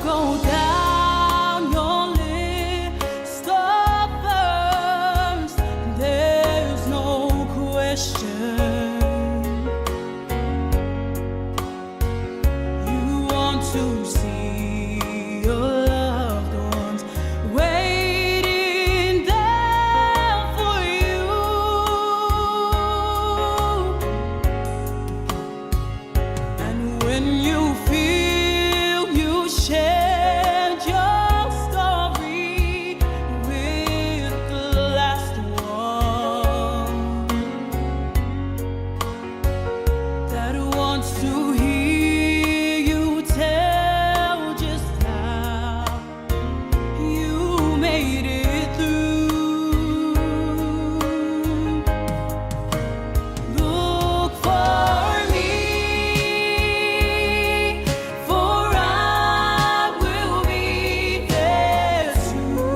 Go down your list of first. There's no question. You want to see your loved ones waiting there for you. And when you feel you shared your story with the last one that wants to hear you tell just how you made it through. Look for me, for I will be there too.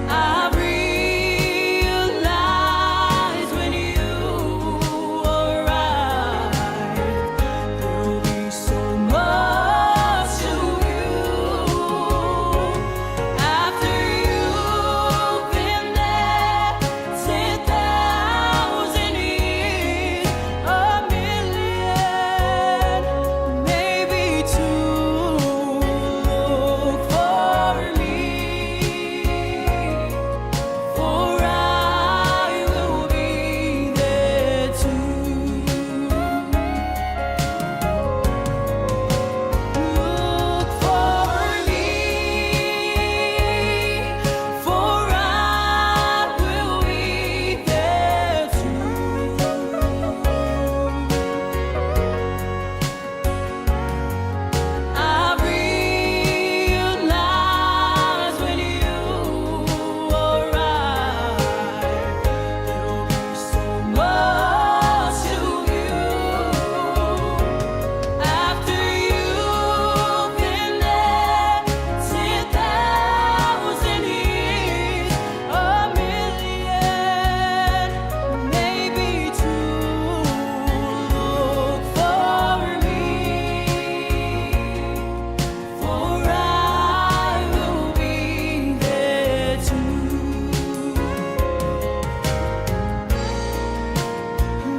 I realize when you arrive, there'll be so much to view. After you've been there 10,000 years, a million, maybe two. Look for me, for I will be there too. Look for me, for I will be there too. I realize when you arrive, there'll be so much to view. After you've been there 10,000 years, a million, maybe two. Look for me, for I will be there too.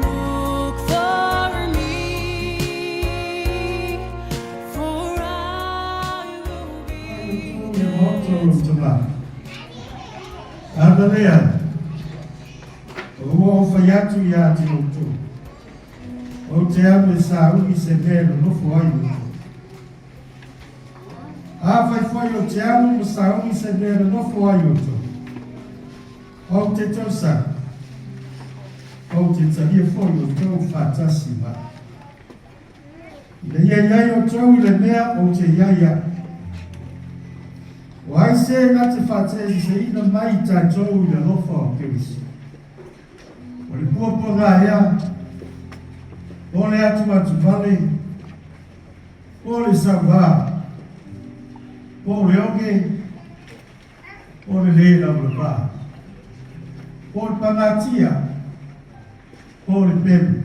Look for me, for I will be Moto Ana lea, ua ou fai atu iā te outou, ou te alu e sauli se mea e nonofo ai outou. Afai foi ou te alu ma sauli se mea e nonofo ai outou, ou te tausaga, ou te talia foi outou faatasi ma au. Ina ia i ai outou i le mea ou te i ai au. O ai se na te faateeseseina mai i tatou i le alofa o Keriso? O le puapuaga ea, o le atuatuvale, po o le sauā, po o le oge, po o le lē laulapa, po o le pagatia, po o le pelu.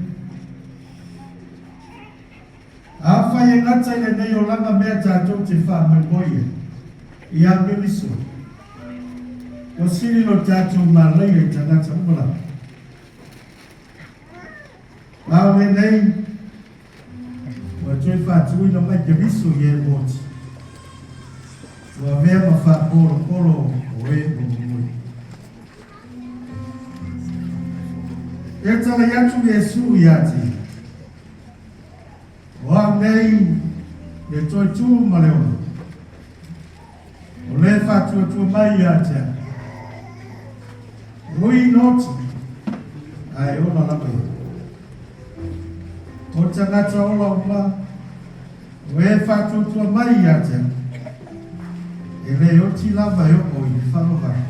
Afai e gata i lenei olaga mea tatou te faamoemoe ai ia Keriso, ua sili lo tatou malaia i tagata uma lava. A o lenei, ua toe faatuina mai Keriso i e moti, ua avea ma faapolopolo o e o momoe. E talai atu Iesu ia te ia, O au nei le toe tū ma le ola, o le faatuatua mai ia te au. Ui noti, ae ola lava ia. O tagata ola uma, o e faatuatua mai ia te au, e le oti lava e oo i le falovale.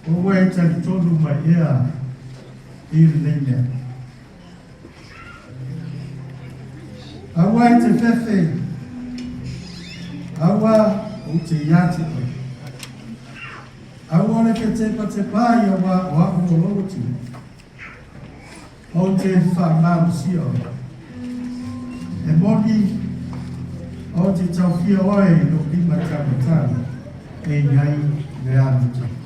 O ua e talitonu mai ea i lenei mea? Aua e te fefe, aua ou te ia te oe. Aua le fetepatepa ia wa o au o lou Atua. Ou te faamalosia oe. E moni, ou te taofia oe i lou lima taumatau e i ai le amiotonu.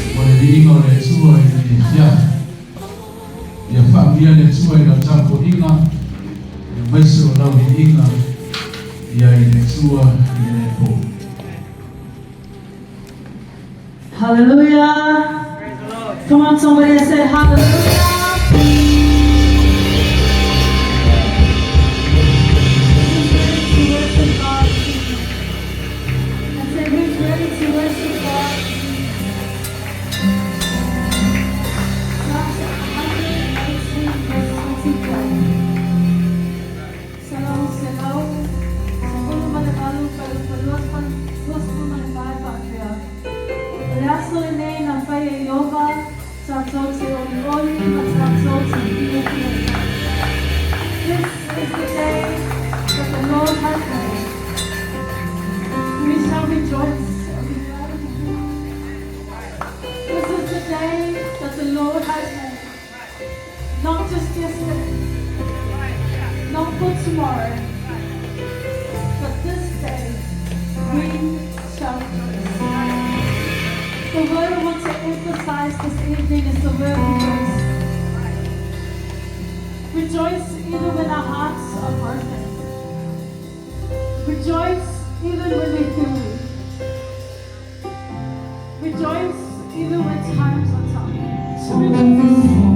Mo le viiga o le Atua i lenei afiafi. Ia faamanuia le Atua i lau tapuaiga, aemaise o lau viiga ia i le Atua i lenei po. Hallelujah. Come on, somebody and say hallelujah. Who's ready to worship God this evening? I say, who's ready to worship God this evening? Psalms 118, verse 24. Salamo 118, 24 faapea. O le aso lenei na fai e Ieova, tatou te olioli ma tatou te fiafia ai. This is the day that the Lord has made. We shall rejoice and be glad in it. This is the day that the Lord has made. Not just yesterday, not for tomorrow, but this day we shall rejoice. The word I want to emphasize this evening is the word rejoice. Rejoice even when our hearts are broken. Rejoice even when we feel weak. Rejoice even when times are tough. Rejoice.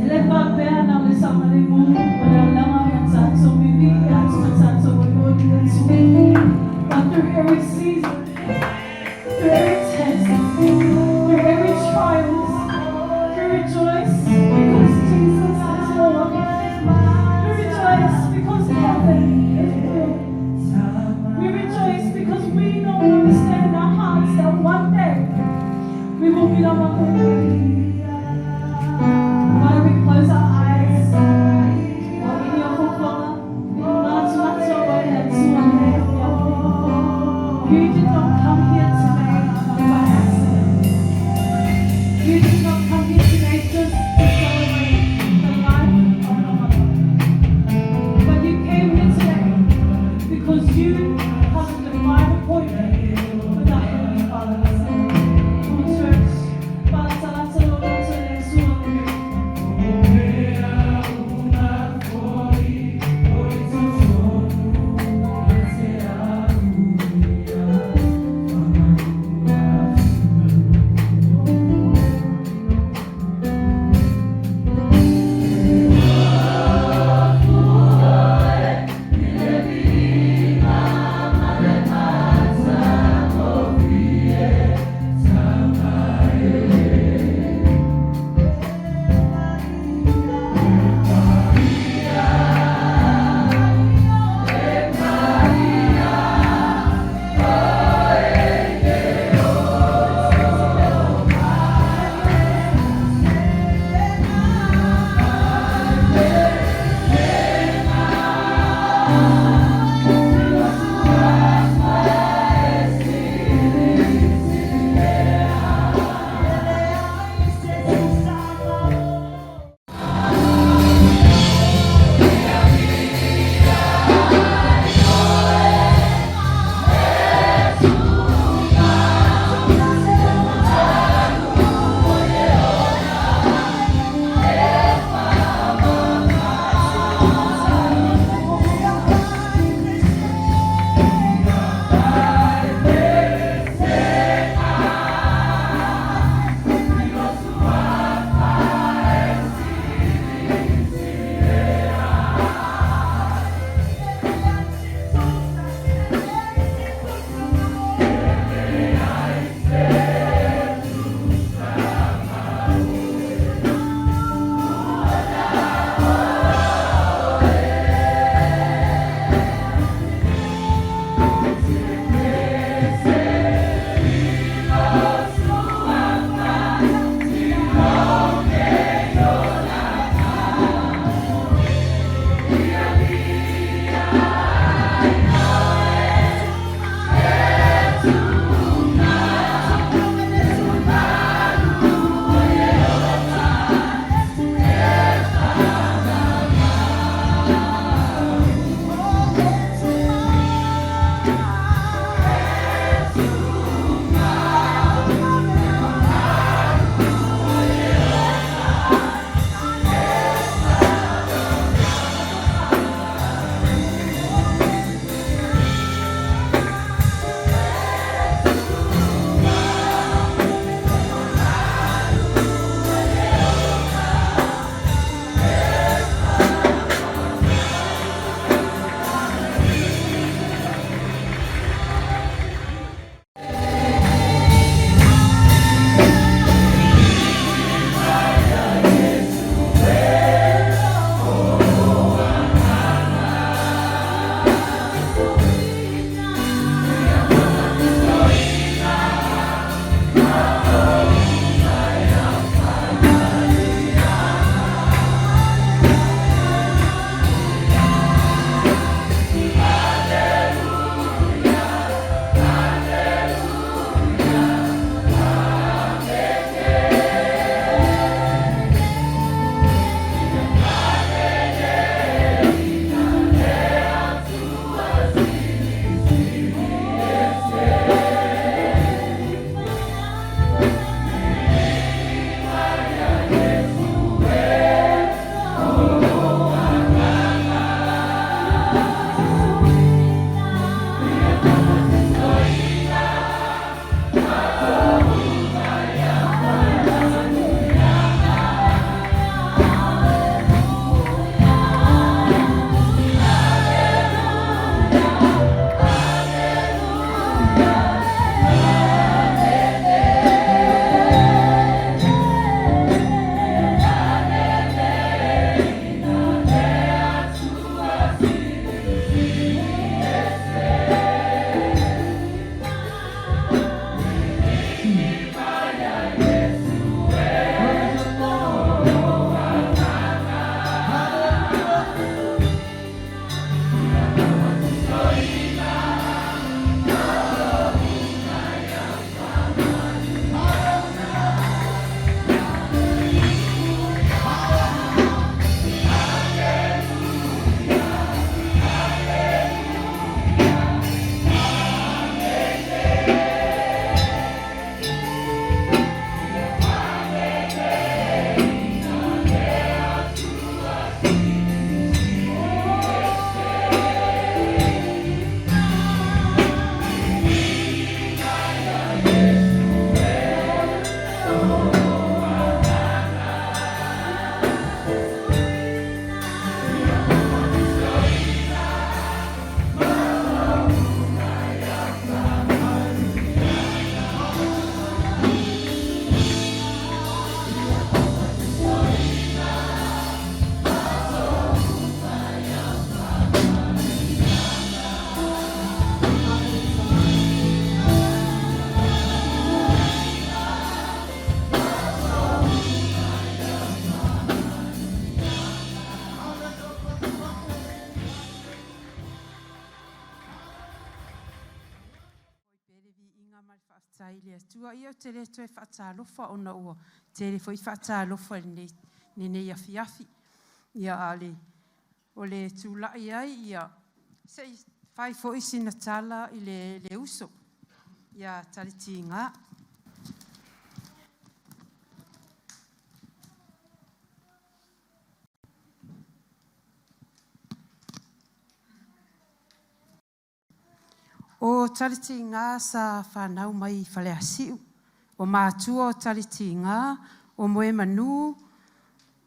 E le faapea na o le saogalemu o le olaga ma tatou vivii atu ma tatou olioli i le Atua. But through every season, through every test, through every trials, we rejoice because Jesus is Lord. We rejoice because heaven is real. ma le faafetai i le Atua. Ia ou te le toe faatalofa ona ua tele foi faatalofa i lenei, lenei afiafi. Ia a o le, o le tulai ai, ia, se i fai foi sina tala i le, le uso ia Talitiga. O Talitiga sa fanau mai i Faleasiu. O matua o Talitiga, o Moemanu,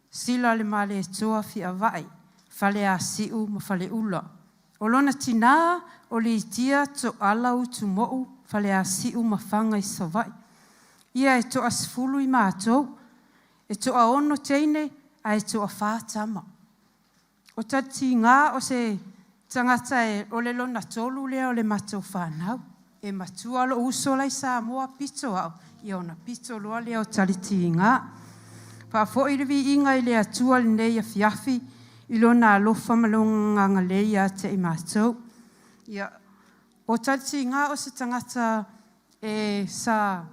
Sila le Malietoa Fiavae, Faleasiu ma Faleula. O lona tinā, o Litia Toala Utumoo Faleasiu ma Faga i Savaii. Ia e toasefulu i matou. E toaono teine ae toafa tama. O Talitiga o se tagata e o le lona tolu lea o le matou fanau. E matua lou uso la i Samoa pito au, ia ona pito loa lea o Talitiga. Faafoi le viiga i le Atua lenei afiafi i Lona alofa ma Lona agalelei ia te i matou. Ia, o Talitiga o se tagata e sa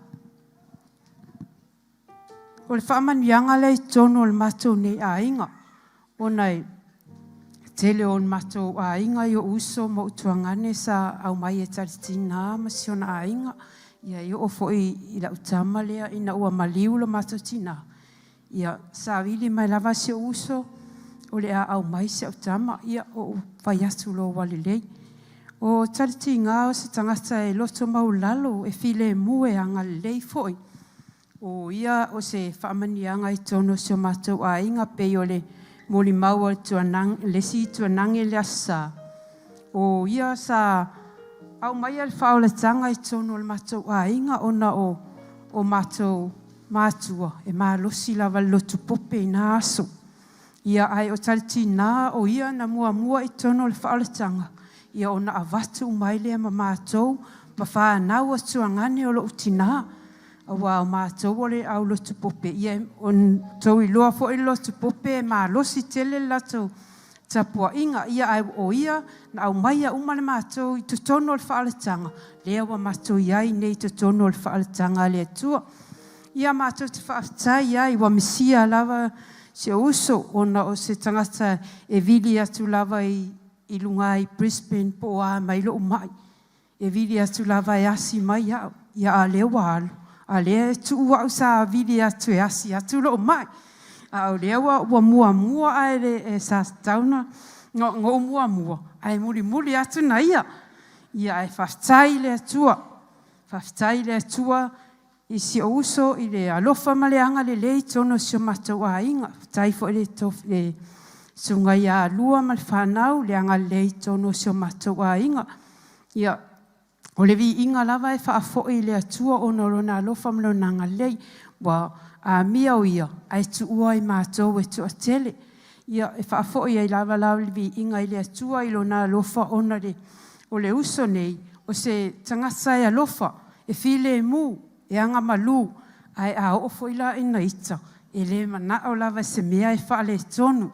O le faamanuiaga lea i totonu o le matou nei aiga, ona e tele o matou aiga i ou uso ma ou tuagane sa aumai e Talitina ma si ona aiga. Ia e oo foi i lau tama lea ina ua maliu lo matou tina, ia savili mai lava si ou uso o le a aumai si au tama, ia ou fai atu loa ua lelei. O Talitina o se tagata e loto maualalo, e filemu, e agalelei foi. O ia o se faamanuiaga i totonu o si o matou aiga, pei o le molimau a le isi tuanage i le Aso Sa, o ia sa aumaia le faaolataga i totonu o le matou aiga ona o matou matua e malosi lava i le lotu pope i na aso. Ia, ae o Talitina o ia na muamua i totonu o le faaolataga, ia ona avatu uma ai lea ma matou ma fanau a tuagane o lou tinā, aua o matou o le au lotu pope, ia o tou iloa foi le lotu pope e malosi tele le latou tapuaiga, ia ae o ia na aumaia uma le matou i totonu o le faaolataga, lea ua matou i ai nei i totonu o le faaolataga a le Atua. Ia matou te faafetai ai ua misia lava si ou uso ona o se tagata e vili atu lava i luga i Brisbane po o a mai lou mai. E vili atu lava e asi mai au, ia a o lea ua alu, a o lea e tuu au sa vili atu e asi atu lou mai. A o lea ua muamua ae le sa tatau ona ou muamua, ae mulimuli atu na ia. Ia ae faafetai i le Atua, faafetai i le Atua i si ou uso i le alofa ma le agalelei i totonu o si o matou aiga. Faafetai foi i le susuga ia Alua ma le fanau i le agalelei i totonu o si o matou aiga. Ia, o le viiga lava e faafoi i le Atua ona o Lona alofa ma Lona agalelei, ua amia o Ia ae tuua i matou e toatele. Ia, e faafoi ai lava la le viiga i le Atua i Lona alofa ona o le uso nei, o se tagata e alofa, e filemu, e agamalu, ae a oo foi la ina ita, e le manao lava i se mea e faaletonu.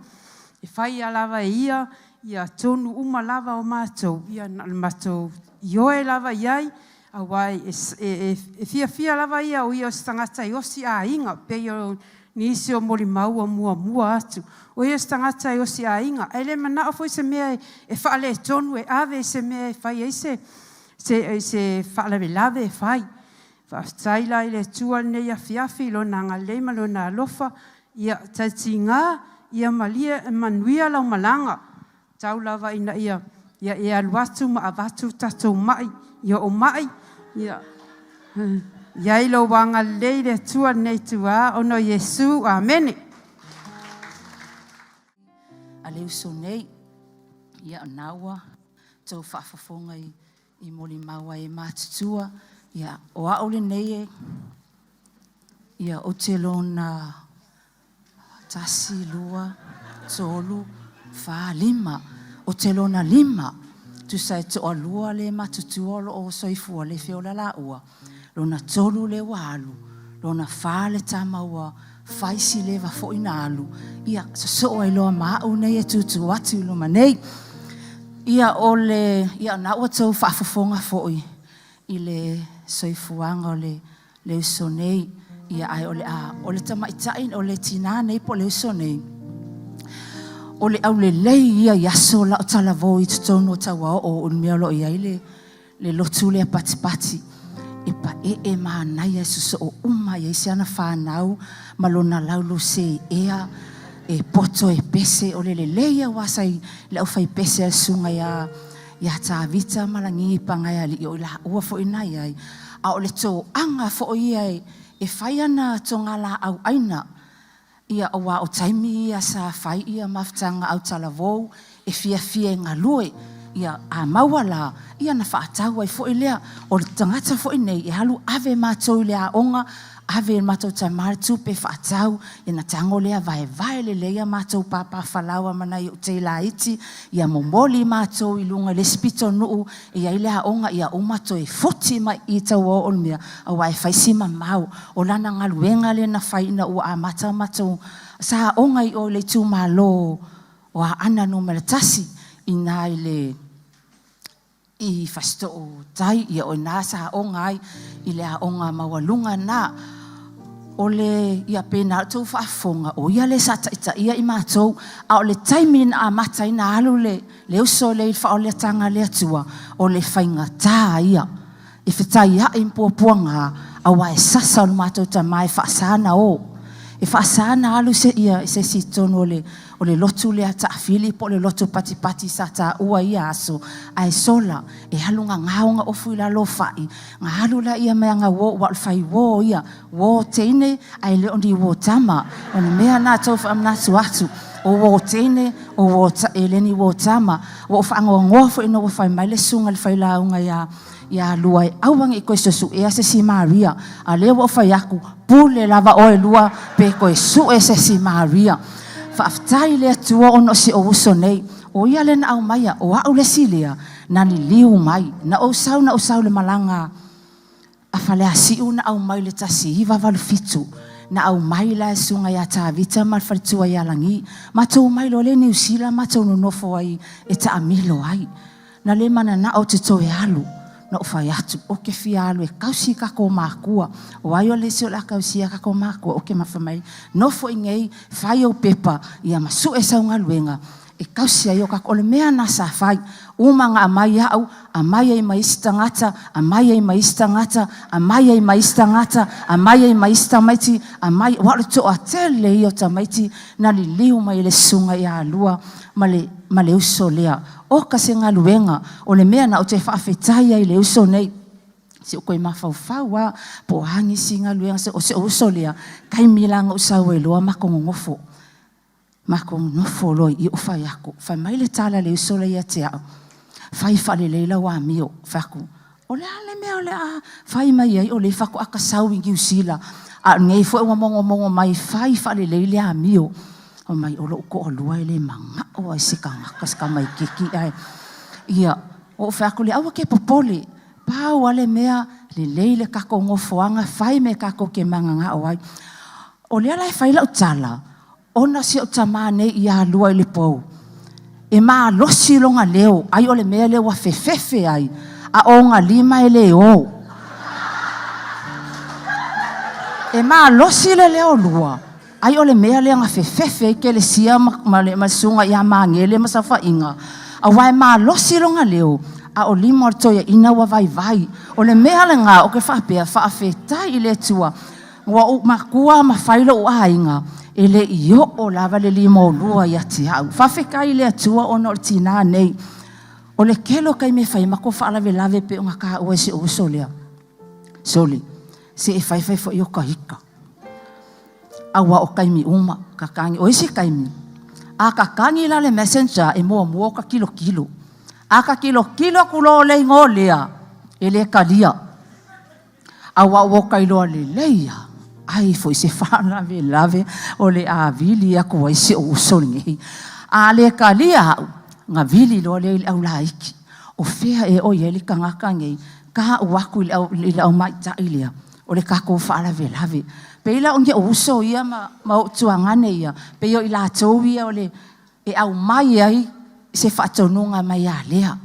E fai a lava e ia ia tonu uma lava o matou, ia na o le matou ioe lava i ai, aua e fiafia lava ia o ia o se tagata e osi aiga, pei o nisi o molimau ua muamua atu, o ia o se tagata e osi aiga, ae le manao foi se mea e faaletonu, e ave i se mea e fai ai se se faalavelave e fai. Faafetai la i le Atua lenei afiafi i Lona agalelei ma Lona alofa. Ia taitiga, ia malie, manuia lau malaga. Tau lava ina ia, ia e alu atu ma avatu tatou mai, ia o mai, ia i ai lou agalelei le Atua lenei ituā ona o Iesu. Amene. A le uso nei, ia o na ua tou faafofoga i i molimau ai e matutua, ia, o au lenei e, ia, ou te lona tasi, lua, tolu, fa, lima. Ou te lona lima. Tusa e toalua le matutua o lo o soifua le feola laua. Lona tolu lea ua alu, lona fa le tama ua fai si leva foi na alu, ia sosoo ai loa ma au nei e tutu atu i luma nei. Ia o le, ia na ua tou faafofoga foi i le soifuaga o le le uso nei, ia ae o le a, o le tamaitai, o le tinā nei po o le uso nei, o le aulelei ia i aso la o talavou i totonu o Tauaoo o le mea o lo o i ai le, le lotu lea patipati. E paee manaia e sosoo uma i ai si ana fanau ma lona lauluse ea e poto e pese o le lelei aua sa i le aufaipese a le susuga ia ia Tavita ma Lagi Pagaealii o i laua foi na i ai, a o le toaga foi ia e fai ana togalaau aina, ia aua o taimi ia sa fai ia mafutaga autalavou e fiafia e galue, ia a maua la, ia na faatau ai foi lea. O le tagata foi nei e alu ave matou i le aoga, ave e le matou tama le tupe faatau, ia na tago lea vaevae lelei a matou pāpāfalaoa ma nai ou tei laiti, ia momoli matou i luga i le isi pitonuu e i ai le aoga, ia uma toe futi mai i i Tauaoo o le mea, aua e fai si mamao. O lana galuega lea na fai ina ua amata matou, sa aoga i o i le itumalo o Aana Alofi 1 i ina i le i Fasitoo tai, ia o i ina sa aoga ai i le aoga maualuga lena. O le, ia pei na o tou faafofoga, o ia lea sa taitaia i matou, a o le taimi na amata ai ona alu le, le uso lea i le faaoliataga a le Atua, o le faigata ia e fetaiai ma puapuaga, aua e sasa o le matou tama e faasa ona o. E faasa ona alu se, ia, se isi i totonu o le, o le lotu lea taafili po o le lotu patipati sa taua i ia aso, ae sola, e alu gagao ga ofu i lalo o fa'i, ga alu laia mai aga uo, aua o le fai uo ia, uo teine ae le o ni uo tama. O le mea lena tou faamanatu atu, o uo teine, o uo, e le ni uo tama. Ua ou faanoanoa foi ina ua fai mai le susuga i le failauga ia ia Lua e aua ne i toe suesuea se isi Maria. A o lea ua ou fai atu, pule lava oe Lua pe toe sue se isi Maria. Faafetai i le Atua ona o si ou uso nei. O ia lea na aumaia, o au le isi lea na liliu mai. Na ou sau, na ou sau i le malaga a Faleasiu na aumai i le 1987. Na aumai la e Susuga ia Tavita ma le faletua ia Lagi. Matou omai loa lea i Niu Sila matou nonofo ai e taamilo ai. Na le mananao ou te toe alu, na ou fai atu, Ou te fia alu e tausi i kakou makua. O ai o le isi o le a tausia kakou makua? Ou te ma fai mai, nofo i inei, fai ou pepa, ia ma sue sau galuega e tausi ai o kakou. O le mea na sa fai, uma na aumai au, aumai ai ma isi tagata, aumai ai ma isi tagata, aumai ai ma isi tagata, aumai ai ma isi tamaiti, aumai, aua o le toatele ia o tamaiti na liliu mai e le susuga ia Lua ma le, ma le uso lea. Oka se galuega, o le mea na ou te faafetai ai i le uso nei, se i ou toe mafaufau lava po o a nisi galuega, o si ou uso lea, taimi la na ou sau ai loa matou nonofo, matou nonofo loa i i ou fai atu, fai mai le tala a le uso lea ia te au, fai faalelei lau amio. Ou fai atu, o le a le mea o le a fai mai ai o lea faatoa ta sau i Niu Sila, a o lenei foi ua mogomogo mai, fai faalelei le amio. Fai mai, o lou toalua e le manao lava i se tagata, se tamaitiiti ae ia, ou fai atu lea, aua e te popole, pau lava le mea, lelei le tatou nofoaga, fai mea tatou te mananao ai. O lea la e fai lau tala, ona o si ou tama nei ia Lua i le pou, e malosi lona leo, ai o le mea lea ua fefefe ai, a o ona lima e le o. E malosi le leo Lua, ai o le mea lea na fefefe ai Kelesia ma le susuga ia Magele ma Saofaiga, aua e malosi lona leo, a o lima o le toeaina ua vaivai. O le mea lena ou te faapea, faafetai i le Atua, Ua ou matua ma fai lou aiga, e le i oo lava le lima o lua ia te au. Faafetai i le Atua ona o le tinā nei. O le tele o taimi e fai ai matou faalavelave pei ona taua e si ou uso lea. Sole, se e fai fai foi o ta ita. Aua o taimi uma, tatagi. O isi taimi, a tatagi la le messenger e muamua o ta tilotilo. A ta tilotilo atu loa o le igoa lea, e le talia. Aua ua ta iloa lelei lava, ai foi se faalavelave o le a vili atu ai si ou uso lenei. A le talia au, ona vili loa lea i le aulaiti. O fea ea o i ai le tagata nei? Tau atu i le aumaitai lea, o le tatou faalavelave. Pei la o ni ou uso ia ma ou tuagane ia, pei o i latou ia o le e aumai ai se faatonuga mai ia Lea.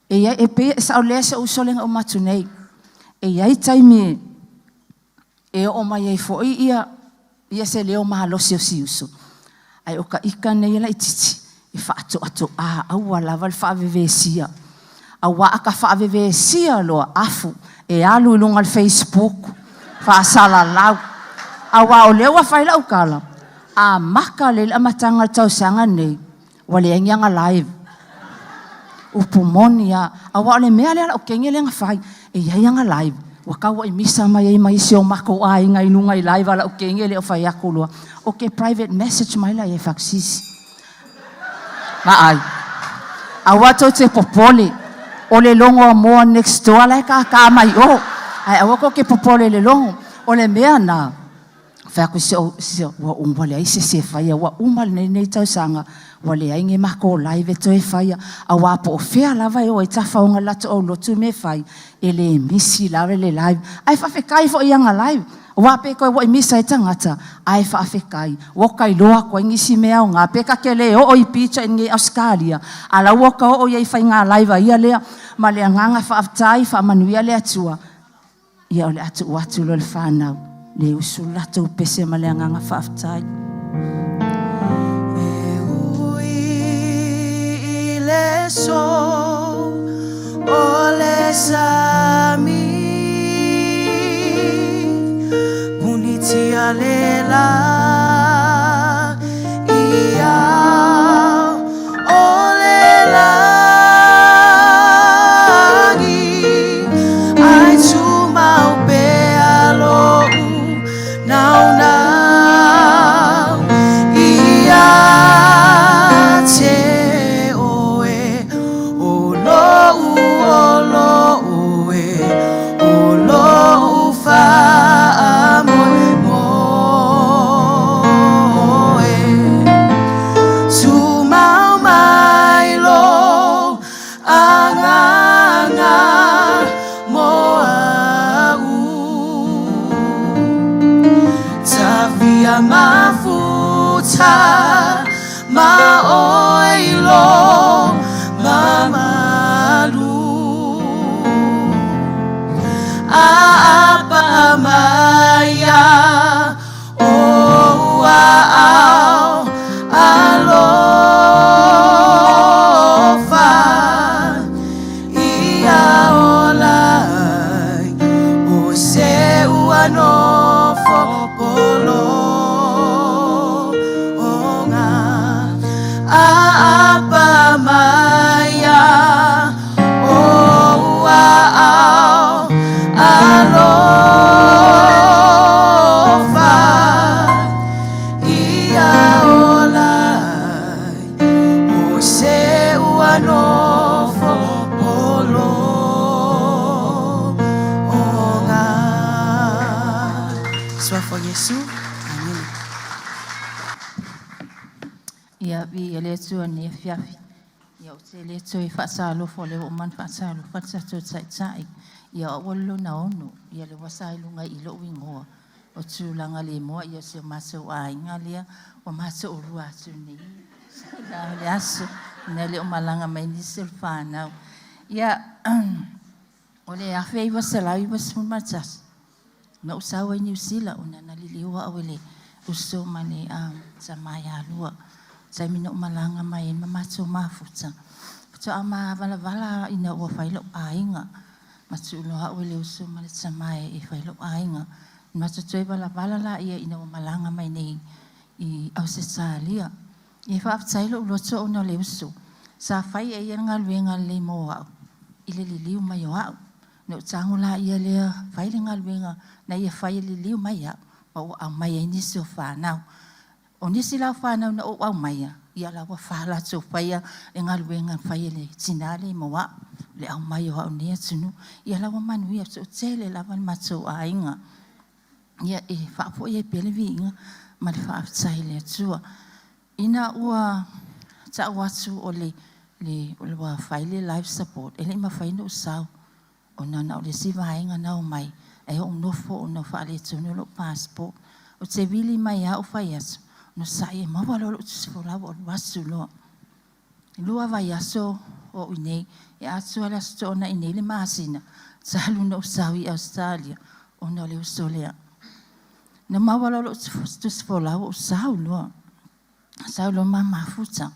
E i ai, e pei e saolea si ou uso lea na uma atu nei. E i ai taimi e oo mai ai foi ia ia se leo malosi o si uso, ae o ka ika nei e laitiiti e faatoatoa aua lava le faavevesia. Aua a ka faavevesia loa afu e alu i luga o le Facebook, faasalalau. Aua o lea ua fai lau tala, amata lelei le amataga o le tausaga lenei, ua leai ni aga live. Upu moni lava, aua o le mea lea a lau teine lea na fai, e i ai ana live, ua tauai misa mai ai ma isi o matou aiga i luga i live a lau teine lea o fai atu loa, ou te private message mai la i ai, fai atu, sisi, vaai, aua tou te popole, o le logo a moa next door la e tata mai o, ae aua tou te popole i le logo. O le mea lena, fai atu si ou, si ou, ua uma, ua leai se isi e faia, ua uma lenei tausaga, ua leai ni matou live e toe faia, aua po o fea lava e o ai tafaoga i le latou aulotu ma mea e fai, e le misi lava le live. Ae faafetai foi i ana live, aua pe toe ua'i misa ai tagata, ae faafetai, ua ota iloa atu ai nisi mea aoga, pe ta te le oo i pizza i inei i Ausetalia, a o la ua ota oo i ai i faiga live a ia lea. Ma le agaga faafetai, faamanuia le Atua. Ia o le a tuu atu loa i le fanau le usu le latou pese ma le agaga faafetai. E ui i le so o le sami, Punitia le la i au o le lagi, Ai tumau pea lo'u naunau ia te oe, O lo'u olo oe, o lo'u faamoemoe. Tumau mai lou agaga mo au. Tafia mafuta ma oe i lou mamalu. Aapa mai ia ou aao alofa ia ola ai o se ua nofo pologa. Aapa mai ia ou aao alofa ia ola ai o se ua nofo pologa. Suafa o Iesu. Amene. Ia, viia le Atua i lenei afiafi. Ia ou te le toe faatalofa o lea ua uma ona faatalofa le tatou Taitai. Ia o au o le lona ono, ia lea ua sa i luga i lou igoa o tulaga le moa, ia o si o matou aiga lea ua matou olua atu nei la o le aso, ona e le o malaga mai nisi o le fanau. Ia, o le 1991, na ou sau ai Niu Sila ona na liliu au e le uso ma le tama ia Lua. Taimi na ou malaga mai ai ma matou mafuta, faatoa mavalavala ina ua fai lou aiga. Ma tuuloa au e le uso ma le tama e fai lou aiga. Matou toe valavala laia ina ua malaga mai nei i Ausetalia. E faafetai lou loto ona o le uso sa fai e ia le galuega lelei mo au i le liliu mai o au. Na ou tago laia lea fai le galuega na ia fai e liliu mai au ma ua aumai ai nisi o fanau. O nisi la o fanau na ou aumaia, ia la ua fa latou faia le galuega na fai e le tina lea mo au, le aumai o au i lenei atunuu. Ia la ua manuia toatele lava le matou aiga. Ia e faafoi ai pea le viiga ma le faafetai i le Atua. Ina ua tau atu o le ua fai le life support, e le i mafai ona ou sau, ona na o le isi vaega na omai, ae ou nofo ona ua faaletonu lou passport. Ou te vili mai lava ou fai atu, ona sai e maua loa lou tusifolau ou alu atu loa. 2 vaiaso o ou i inei, e atoa le Aso Toonai nei le masina. Talu ona ou sau i Ausetalia ona o le uso lea. Na maua loa lou tusifolau ou sau loa. Sau loa ma mafuta.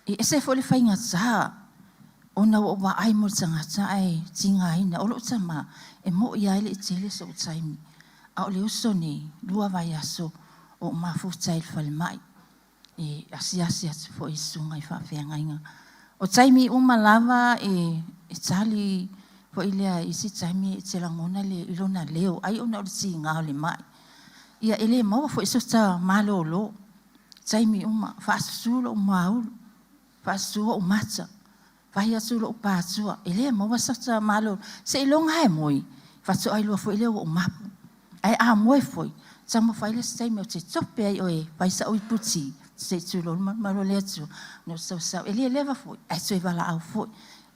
E ese foi le faigata ona ua ou vaai mo le tagata ae tigaina. O lou tama, e mo'i lava e le i tele sou taimi. A o le uso nei, 2 vaiaso o ou mafuta ai i le falemai. E asiasi atu foi i susuga i faafeagaiga. O taimi uma lava e tali foi lea i isi taimi e te lagona le, i lona leo, ai ona o le tiga o le mai. Ia e le maua foi sota malolo, taimi uma, faasusu lou muaulu, faasusu ou mata, fai atu lou patua, e le maua sota malolo. Seiloga lava e moe, faatoa iloa foi lea ua ou mapu. Ae a moe foi, taumafai le isi taimi ou te tope ai oe e fai sau iputi, se i tulou le malumalu o le Atua, ona ou sausau. E le leva foi, ae toe valaau foi.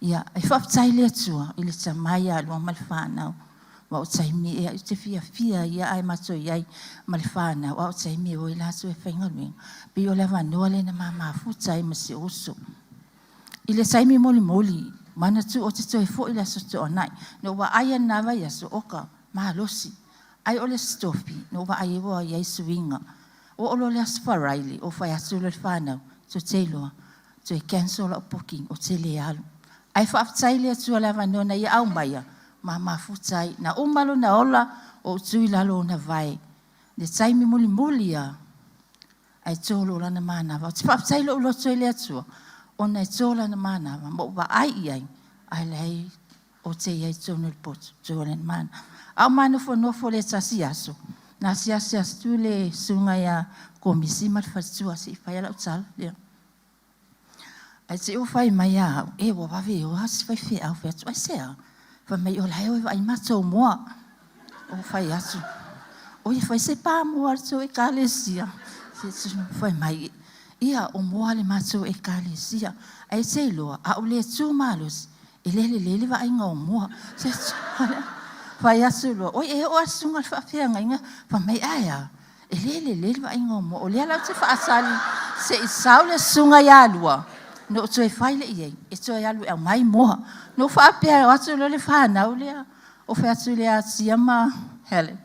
Ia, e faafetai i le Atua i le tama ia Lua ma le fanau. Aua o taimi ea ou te fiafia ai ae matou i ai ma le fanau, a o taimi e o ai latou e faigaluega, pei o le avanoa lea na ma mafuta ai ma si ou uso. I le taimi mulimuli, manatu ou te toe foi i le Aso Toonai. Na ou vaai i lena vaiaso, oka, malosi. Ai o le Aso Tofi, na ou vaai ai ua i ai suiga. Oo loa i le Aso Faraile, ou fai atu loa i le fanau, tou te iloa, toe cancel lau booking, ou te le alu. Ae faafetai i le Atua i le avanoa na Ia aumaia, ma mafuta ai. Na uma lona ola, ou tu i lalo o ona vae. Le taimi mulimuli lava, ae to loa lana manava. Ou te faafetai i lou loto i le Atua, ona e to lana manava, ma ou vaai i ai, ae leai ou te i ai i totonu o le potu, to lana manava. A o ma nofonofo i le tasi aso, na asiasi atu le susuga ia Komisi ma le faletua, se i fai lau tala lea. Ae te i ua fai mai ia au, e ua vave o lava si faifeau. Fai atu, aisea? Fai mai, o la e o e vaai matou moa. Ou fai atu, oi e fai se pa moa a le tou ekalesia. Fai mai, ia o moa a le matou ekalesia. Ae te iloa, a ou le tu malosi, e le lelei le vaaiga o moa. Fai atu loa, oi e oo lava i le susuga i le faafeagaiga. Fai mai, ae a? E le lelei le vaaiga o moa. O lea la ou te faasali se i sau le susuga ia Lua, ona ou toe fai lea i ai, e toe alu e aumai moa. Na ou faapea e o atu loa le fanau lea, ou fai atu ia Tia ma Helen,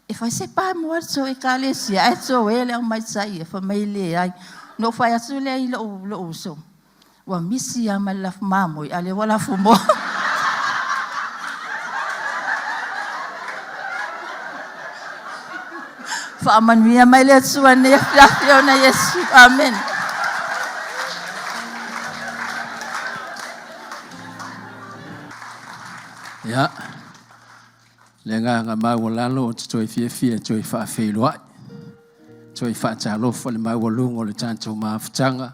e fai se pa moa a le tou ekalesia, ae toe le aumai tai ia. Fai mai e leai. Ona ou fai atu lea i lou uso, ua misi lava ma le lafu mamoe, a o lea ua lafu moa. Faamanuia mai le Atua i lenei afiafi ona Iesu. Amene. Ia, le agaga maualalo ou te toe fiafia e toe faafeiloai, toe faatalofa i le maualuga o le tatou mafutaga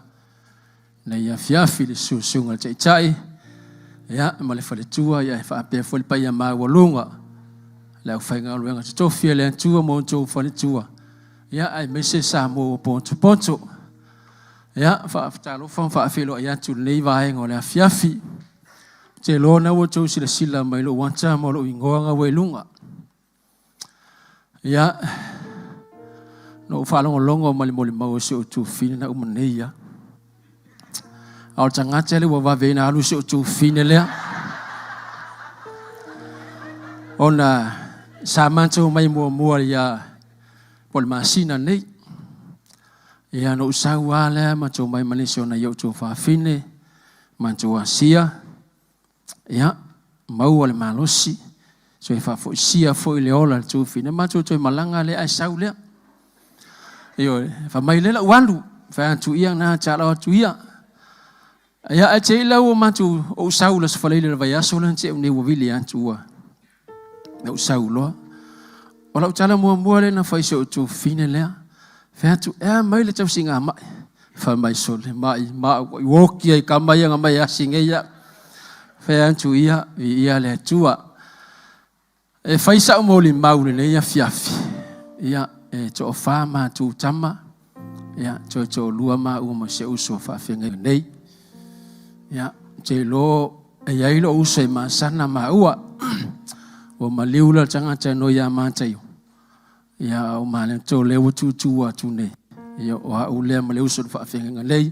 Nei afiafi le susuga le taitai ia, ma le faletua ia, e faapea foi le paia maualuga le aufaigaluega totofi a le Atua ma outou faletua ia, aemaise Samoa ua potopoto. Ia, faatalofa ma faafeiloai atu i lenei vaega o le afiafi. Ou te iloa na ua outou silasila mai lou ata ma lou igoa na ua i luga. Ia, na ou faalogologo ma le molimau o si ou tuafafine na uma nei lava. A o le tagata lea ua vave ai ona alu si ou tuafafine lea. Ona sa matou mai muamua ia po o le masina nei. Ia na ou sau lava lea matou mai ma nisi o nai ou tuafafine, matou asia. Ia, maua le malosi, toe faafoisia foi le ola i le tuafafine, matou toe malaga lea ae sau lea. Ioe, fai mai lea lau alu, fai atu ia na tala atu ia. Ia ae te i lau o matou ou sau le Aso Faraile o le vaiaso lea na tea nei ua vili atu ua na ou sau loa. O lau tala muamua lea na fai i si ou tuafafine lea, fai atu, e a mai le tausiga mai. Fai mai sole mai ma ua oki ai kama ia nga mai asi nei ia. Fai atu ia, viia le Atua. E fai sa'u molimau i lenei afiafi, ia, e toafa matou tama, ia, toe toalua maua ma si ou uso faafeagai nei. Ia, ou te iloa e i ai lou uso e masana maua. Ua maliu la le tagata e noi ia Mataio. Ia, a o male to lea ua tutu atu nei. Ia, o au lea ma le uso i le faafeagaiga nei.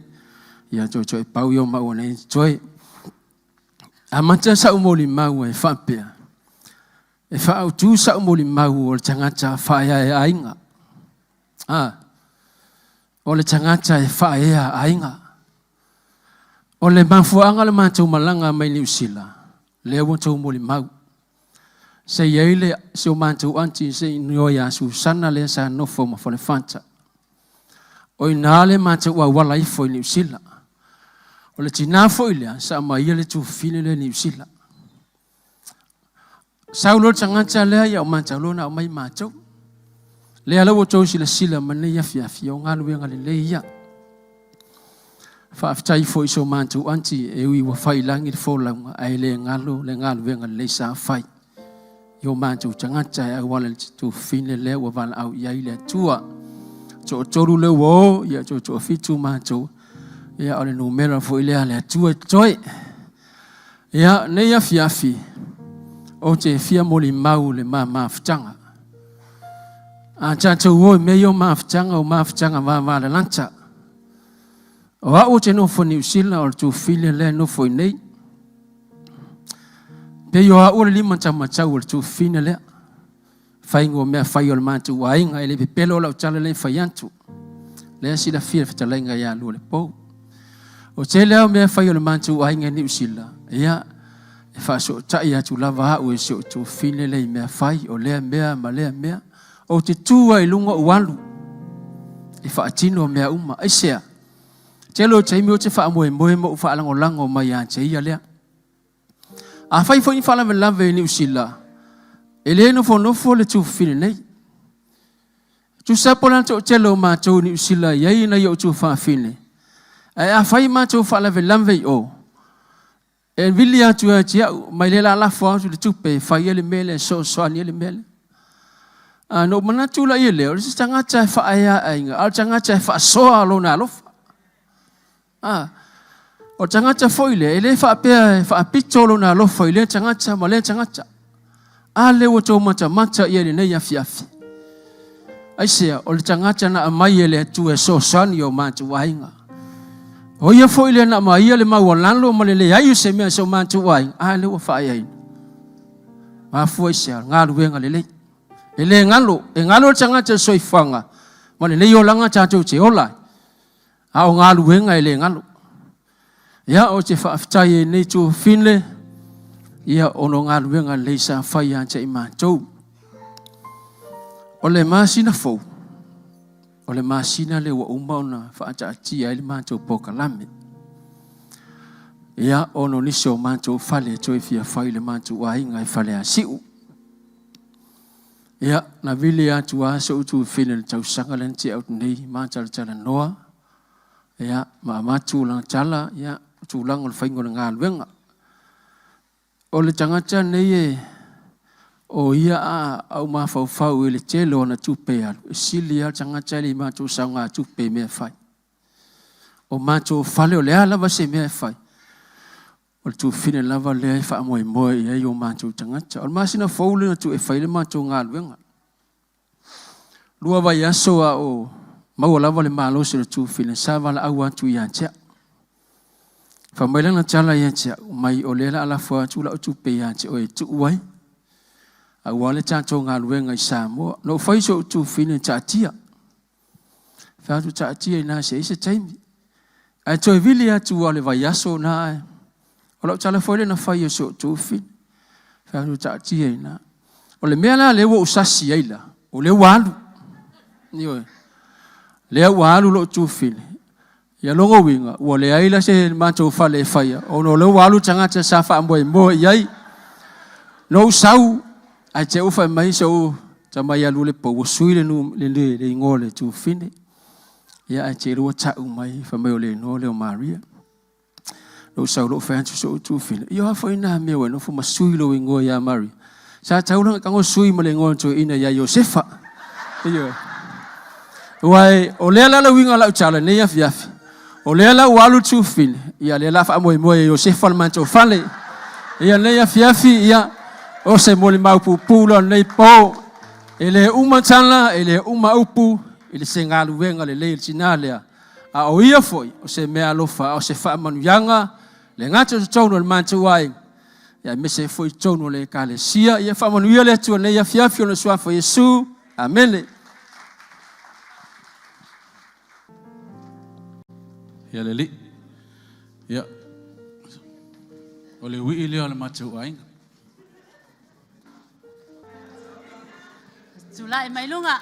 Ia, toe toe pau ia o maua nei toe. Amata sa'u molimau e faapea. E faautū sa'u molimau o le tagata faaea e aiga. A, o le tagata e faaea aiga. O le mafuaaga o le matou malaga mai Niu Sila, lea ua outou molimau. Sa i ai le, si o matou aunty se igoa ia Susana lea sa nofo ma Falefata. O i ina le matou auala ifo i Niu Sila. O le tinā foi lea sa aumaia le tufine lea i Niu Sila. Sau loa le tagata lea, ia o matou loa na aumai matou. Lea la ua outou silasila ma lenei afiafi, o galuega lelei ia. Faafetai foi i so matou aunty e ui ua fai i lagi le folauga, ae le galo le galuega lelei sa fai i o matou tagata e auala i le tufine lea ua valaau i ai le Atua. Toatolu lea ua o, ia toafitu matou, ia o le numera foi lea a le Atua e totoe. Ia, nei afiafi, ou te fia molimau le ma mafutaga. A tatou o i mea ia o mafutaga, o mafutaga vavalalata. O au ou te nofo i Niu Sila, o le tufine lea e nofo i nei. Pei o au o le limataumatau o le tufine lea. Faiga o mea fai o le matou aiga, e le pepelo lau tala lea e fai atu. Lea silafia le fetalaiga ia Lualepou. O tele lava o mea fai o le matou aiga i Niu Sila, ia, e faasootai atu lava au e si ou tuafine lea i mea fai, o lea mea ma lea mea. Ou te tu lava i luga ou alu e faatino mea uma. Aisea? Tele o taimi ou te faamoemoe ma ou faalagolago mai ia te ia lea. Afai foi ni faalavelave i Niu Sila, e le nofonofo le tufafine nei. Tusa po o le a le toatele o matou i Niu Sila e i ai nai ou tuafafine, ae afai matou faalavelave i o, e vili atu ia te au, mai le lalafo atu le tupe e fai ai le mea lea, e fesoasoani ai le mea lea. A na ou manatu laia lea, o le isi tagata e faaea aiga, a o le tagata e faasoa lona alofa. A, o le tagata foi lea, e le faapea e faapito lona alofa i lea tagata ma lea tagata. A lea ua outou matamata i ai i lenei afiafi. Aisea, o le tagata na aumai e le Atua e fesoasoani i o matou aiga. O ia foi lea na aumaia le maualalo ma le leai o se mea i so matou aiga, a lea ua faaeaina. Mafua i se a? Galuega lelei. E le galo, e galo le tagata i le soifuaga ma lenei olaga tatou te ola ai. A o galuega e le galo. Ia, ou te faafetai ai nei tuafafine, ia, ona o galuega lelei sa fai ia te i matou. O le masina fou, o le masina lea ua uma ona faataatia ai le matou polokalame. Ia, ona o nisi o matou fale e toe fia fai i le matou aiga i Faleasiu. Ia, na vili atu lava so'u tuafafine i le tausaga lea na tea atu nei, ma talatalanoa, ia, ma avatu lana tala, ia, o tulaga o le faiga o le galuega. O le tagata nei e, o ia a ou mafaufau i le tele o ana tupe e alu, e sili lava le tagata i le matou saogatupe i mea e fai. O matou fale, o le a lava se mea e fai, O le tuafafine lava lea e faamoemoe i ai o matou tagata. O le masina fou lea na tuu e fai ai le matou galuega. Lua vaiaso a o maua lava le malosi o le tuafafine, sa valaau atu ia te au. Fai mai lana tala ia te au, mai o lea o le a lafo atu lau tupe ia te oe e tuu ai, aua le tatou galuega i Samoa. Na ou fai si ou tuafafine taatia. Fai atu taatia ina se i se taimi. Ae toe vili atu lava o le vaiaso na ae. O lau tala foi lea na fai e si ou tuafafine. Fai atu taatia ina. O le mea la lea ua ou sasi ai la, o lea ua alu. Ioe. Lea ua alu lou tuafafine. Ia lona uiga, ua leai la se matou fale e faia, ona o lea ua alu tagata sa faamoemoe i ai. Na ou sau, ae te i ua fai mai sou tama ia Lulepou, ua sui le, le, le, le igoa o le tuafafine. Ia ae te i ua tau mai, fai mai o le igoa lea o Maria. Na ou sau loa fai atu sou tuafafine, ia o a foi na mea ua e nofo ma sui lou igoa ia Maria. Sa tatau la ona tago sui ma le igoa o le toeaina ia Iosefa. Ioe. Aua o lea la le uiga o lau tala nei afiafi. O lea la ua alu le tuafafine, ia lea la faamoemoe e Iosefa le matou fale. Ia nei afiafi, ia o se molimau pupuu la o lenei po. E le uma tala, e le uma upu i le se galuega lelei a le tina lea. A o ia foi, o se meaalofa, a o se faamanuiaga le gata i totonu o le matou aiga. Ia aemaise ai foi i totonu o le Ekalesia. Ia faamanuia le Atua i lenei afiafi ona o le Suafa o Iesu. Amene. Ia le Alii. Ia, o le uii lea o le matou aiga. Tulai mai luga.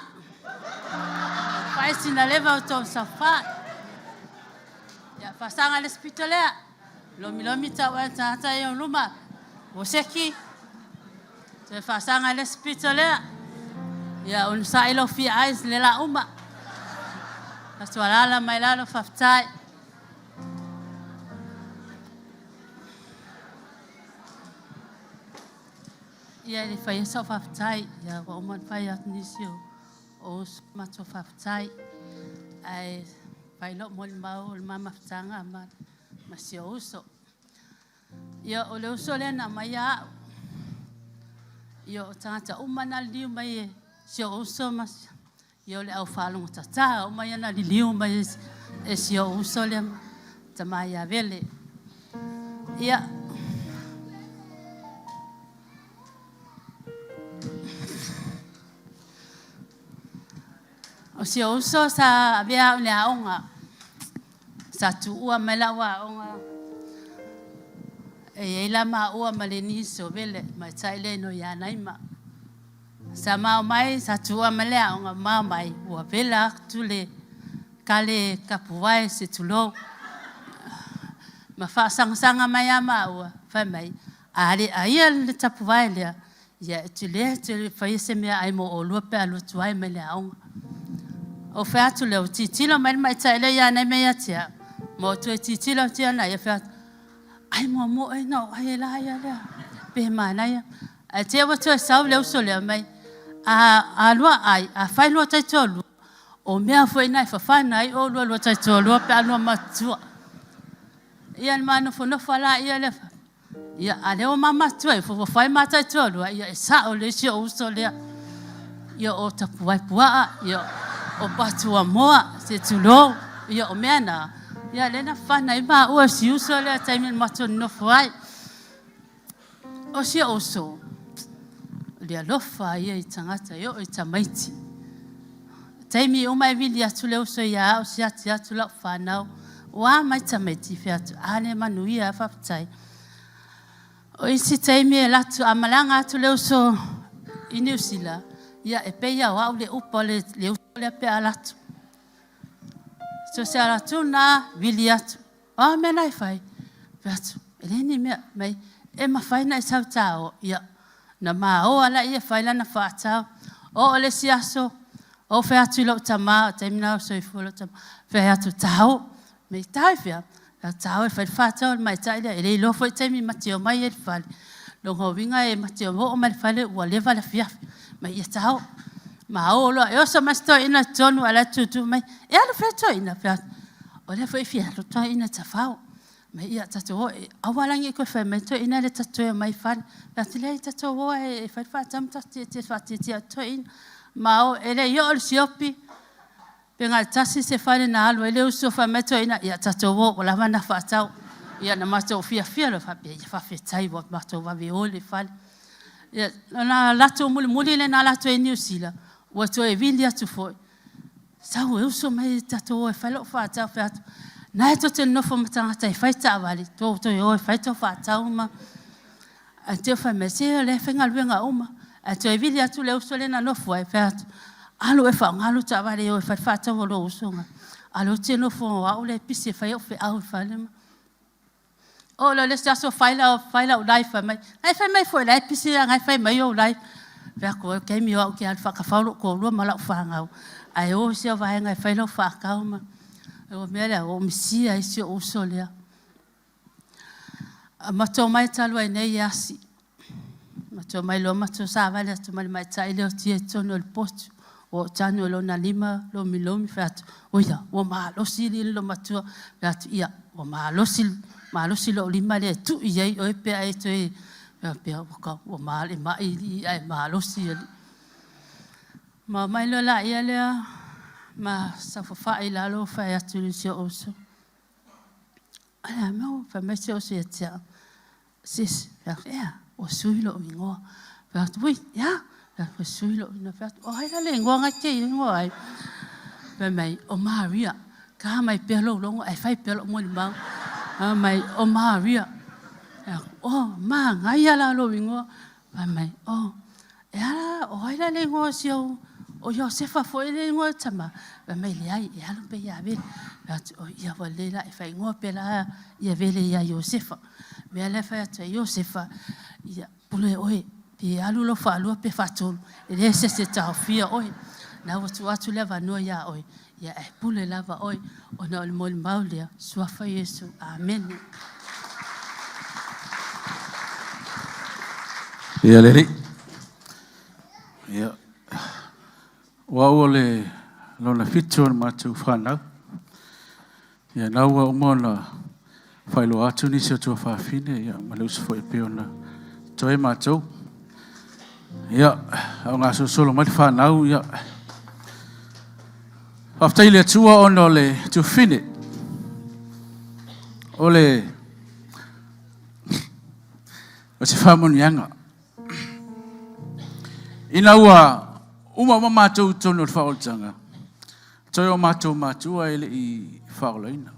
Fai sina leva o tou saofai. Ia faasaga le isi pito lea. Lomilomi tau ai tagata i ou luma. Ua seki. Toe faasaga le isi pito lea. Ia onosai lou fia ai le la uma. Atualala mai lalo faafetai. Ia e le faia sau faafetai, ia ua uma ona fai atu nisi o o uso matou faafetai. Ae fai lou molimau o le ma mafutaga ma, ma si ou uso. Ia o le uso lea na aumai au. Ia o tagata uma na liliu mai e si ou uso ma ia o le au faalogo tata uma ia na liliu mai e si ou uso lea tama ia Vele. Ia, o si ou uso sa avea au i le aoga, sa tuua mai lau aoga e i ai la maua ma le nisi o Vele, tamaitai lea i Noianaima. Sa mao mai, sa tuua mai le aoga, mao mai, ua vela atu le kale tapuvae se tulou. Ma faasagasanga mai a maua, fai mai, a le aia le tapuvae lea, ia e te le te faia se mea ai mo olua pe a alu atu ai mai le aoga. Ou fai atu lea, ua tilotilo mai le tamaitai lea ia nei mea ia te au, ma ou toe tilotilo atu ia ia, fai atu, ai muamua oe na ou ai ai la ia lea, pe manaia. Ae te i ua toe sau le uso lea mai, a, a lua ai, a fai lua taitoalua, o mea foi na e fafana ai oulua lua taitoalua pe a lua matutua. Ia na ma nofonofo lava ia lea, ia a lea ua ma matutua ua fai ma taitoalua, ia e sao le isi ou uso lea. Ia o tapuvae puaa, ia o patuamoa, se tulou, ia o mea na, ia lea na fafana ai maua si uso lea taimi na matou nonofo ai. O si ou uso, o le alofa ia i tagata e oo i tamaiti. Taimi uma e vili atu le uso ia au siati atu lau fanau, ua a mai tamaiti fai atu, a le manuia faafetai. O isi taimi e alu atu, a malaga atu le uso i Niu Sila, ia e pei lava o au le upa o le uso lea pe a alu atu. So se alu atu na, vili atu. O a mea la e fai? Fai atu, e leai ni mea, mai, e mafai ona e sau ta o, ia, na maoa laia e fai lana faatau. Oo le isi aso, ou fai atu i lou tama, o taimi na o soifua lou tama, fai atu, ta o, mei ta i fea? Fai atu, ta o e fai le faatau a le tamaitai lea, e le iloa foi taimi ma te omai ai i le fale. Lona uiga e ma te oo mai i le fale ua leva le afiafi. Mai ia ta o. Ma o loa, e oso mai si toeaina i totonu ae la e tutu mai, e alu fea toeaina? Fai atu, O lea foi e fia alu toeaina tafao. Mai ia tatou o, aua la ne i toe fai mai toeaina lea tatou toe omai i fale. Fai atu, leai tatou o e fai le faatau ma tatou tietie faatietie atu toeaina. Ma o, e le i oo i le siopi, pe na o le tasi se fale na alu ai le uso fai mai toeaina, ia tatou o ua lava na faatau. Ia na matou fiafia loa faapea, ia faafetai ua matou vave o i le fale. Ia ona latou mulimuli lea na alu atu ai i Niu Sila, ua toe vili atu foi, Sau e uso mai tatou o e fai lou faatau. Fai atu, na e tou te nonofo ma tagata e fai taavale, tou toe o e fai tou faatau ma. Ae te fai mai, se o lea e faigaluega uma. Ae toe vili atu le uso lea na nofo ai, fai atu, alu e faaaoga lou taavale e o e fai le faatau a lou uso. A o lea ou te nofo o au lea e pisi e fai au feau i le fale. Oo loa i le isi aso fai lau, fai lau life fai mai, na e fai mai foi la e pisi na e fai mai ou life. Fai atu, o le taimi o au ou te alu faatafao lou toalua ma lau fanau, ae o isi au vaega e fai lau faatau ma. O le mea lea, ua ou misia ai si ou uso lea. Matou omai talu ai nei e asi. Matou omai loa matou savali atu ma le tamaitai lea o tia i totonu o le potu. Ua ou tanu i lona lima lomilomi fai atu, oia, ua malosi le loomatua. Fai atu, ia, ua malosi, malosi lou lima lea e tui ai oe pe a e toe, faapea, ua, ua malemai alii ae malosi alii. Ma omai loa laia lea ma saofafai i lalo fai atu i si ou uso. Ae a mea ua fai mai si ou uso ia te au. Sis, fai atu, Ea, ua sui lo'u igoa. Fai atu, Ui, e a? Fai atu, Ua sui lo'u igoa. Fai atu, O ai la le igoa na e te igoa ai? Fai mai, O Maria. Ka mai pea lou logo ae fai pea lo'u molimau. Fai mai, O Maria. Fai atu, O, manaia la lou igoa. Fai mai, O, e a la, o ai la le igoa o si au, o Iosefa foi le igoa o tama? Fai mai, Leai, e alu pea ia Vele. Fai atu, O, ia ua lelei la, e faaigoa pea la ia Vele ia Iosefa. Mea lea fai atu ai Iosefa, ia, pule oe, pe alu lou faalua pe faatolu, e leai se isi e taofia oe. Na ua tuu atu le avanoa iā oe, ia ae pule lava oe, ona o le molimau lea, Suafa Iesu. Amene. Ia le Alii. Ia. O au o le lona fitu o le matou fanau. Ia na ua uma ona faailoa atu nisi o tuafafine ia ma le uso foi e pei ona toe matou. Ia, a o gasolosolo mai le fanau, ia, faafetai i le Atua ona o le tuafafine. O le o se faamanuiaga. Ina ua uma uma matou i totonu o le faaolataga, toe o matou matua e le i faaolaina.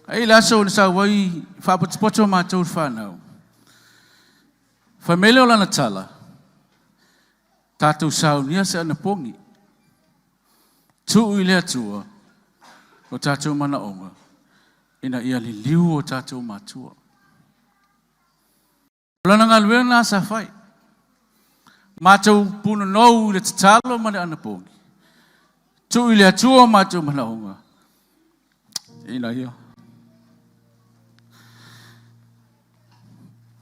Ai le aso na sau ai faapotopoto matou le fanau. Fai mai lea o lana tala, tatou saunia se anapogi, tuu i le Atua o tatou manaoga ina ia liliu o tatou matua. O lana galuega lena sa fai. Matou punonou i le tatalo ma le anapogi. Tuu i le Atua o matou manaoga ina ia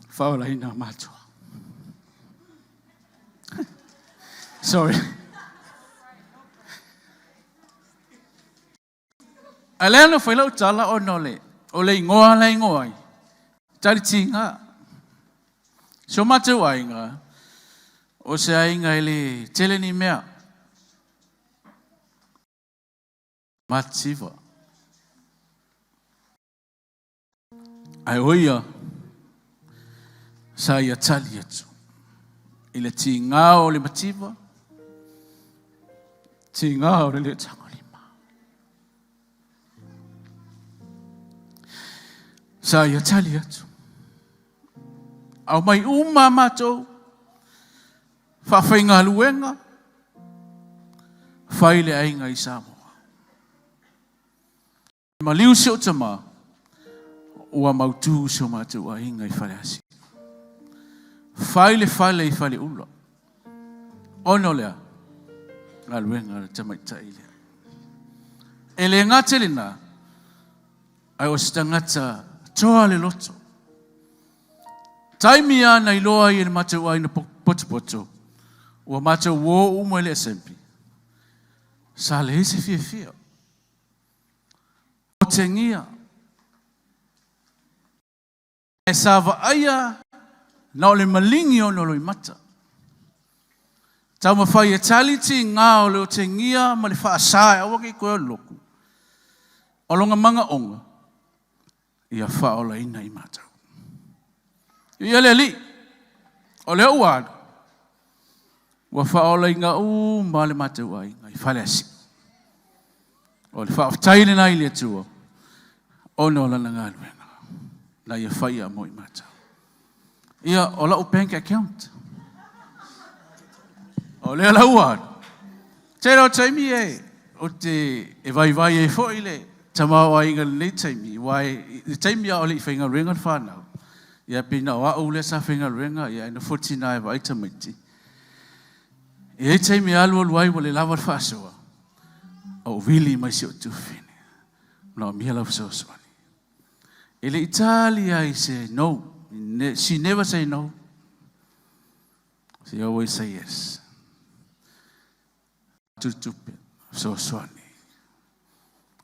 faaolaina matua. Sorry. Ae lea na fai lau tala ona o le, o le igoa la igoa ai. Tali tiga. Si o matou aiga, o se aiga e le tele ni mea. Mativa. Ae o ia, sa ia tali atu i le tiga o le mativa, tiga o le le tagolima. Sa ia tali atu. Aumai uma a matou faafaigaluega, fai le aiga i Samoa. Maliu si ou tama, ua mautu si o matou aiga i Faleasiu. Fai le fale i Faleula. Ona o lea, galuega a le tamaitai lea. E le gata i lena, ae o se tagata toa le loto. Taimi lava na iloa ai e le matou aiga potopoto, ua matou o uma i le assembly. Sa leai se fiafia. Otegia. Ae sa vaaia na o le maligi ona o loimata. Taumafai e tali tiga o le otegia ma le faasa e aua ne i toe alu lotu. O lona manaoga, ia faaolaina i matou. Ia le Alii, o lea ua alu, ua faaolaina uma le matou aiga i Faleasiu. O le faafetai lena i le Atua, ona o lana galuega na ia faia mo i matou. Ia, o lau bank account. O lea la ua alu. Tele o taimi e, o te, e vaivai ai foi le tamaoaiga i lenei taimi, aua i le taimi a o le i faigaluega le fanau, ia pei na o au lea sa faigaluega, ia ae nofo le tina e vaai tamaiti. E i ai taimi e alualu ai ua le lava le faasoa, ou vili mai si ou tuafafine, manaomia lau fesoasoani. E le i tali ai se no. She never say no. She always say yes. Tutupe, fesoasoani.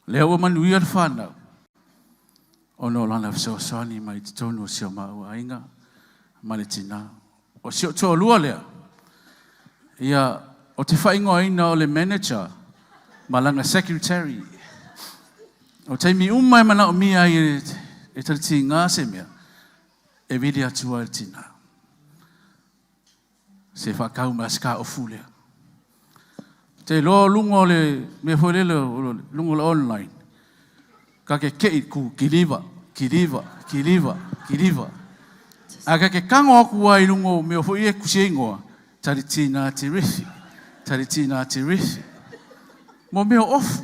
Lea ua manuia le whanau. Ona o lana fesoasoani mai totonu o si o maua aiga ma le tina. O si o toalua lea, ia, o te faaigoaina o le manager ma lana secretary. O taimi uma e manaomia ai e talitiga se mea, E vili atu ai le tinā. Se faatau mai se kaofu lea. Te iloa o luga o le mea foi lele o luga o le online, ka ke kei ku kiliva, kiliva, kiliva, kiliva. A ka ke kago aku ai i luga o mea foi e kusi ai ingoa, Talitina Tirifi, Talitina Tirifi. Mo mea o ofu.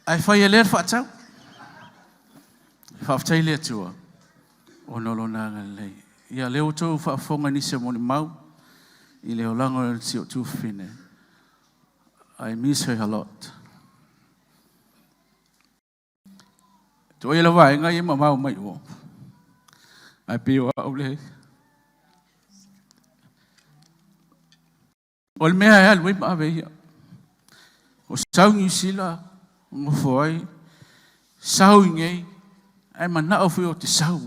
Ae fai e lea le faatau. Faafetai i le Atua ona o Lona agalelei. Ia, lea ua outou faafofoga i nisi o molimau i le olaga o si ou tuafafine. I miss her a lot. Tuai la vaega ia mamao mai o. Ai pei o au le. O le mea e alu ai ma ave ia. O sau Niu Sila, nofo ai, sau i nei, ae manao foi o te sau.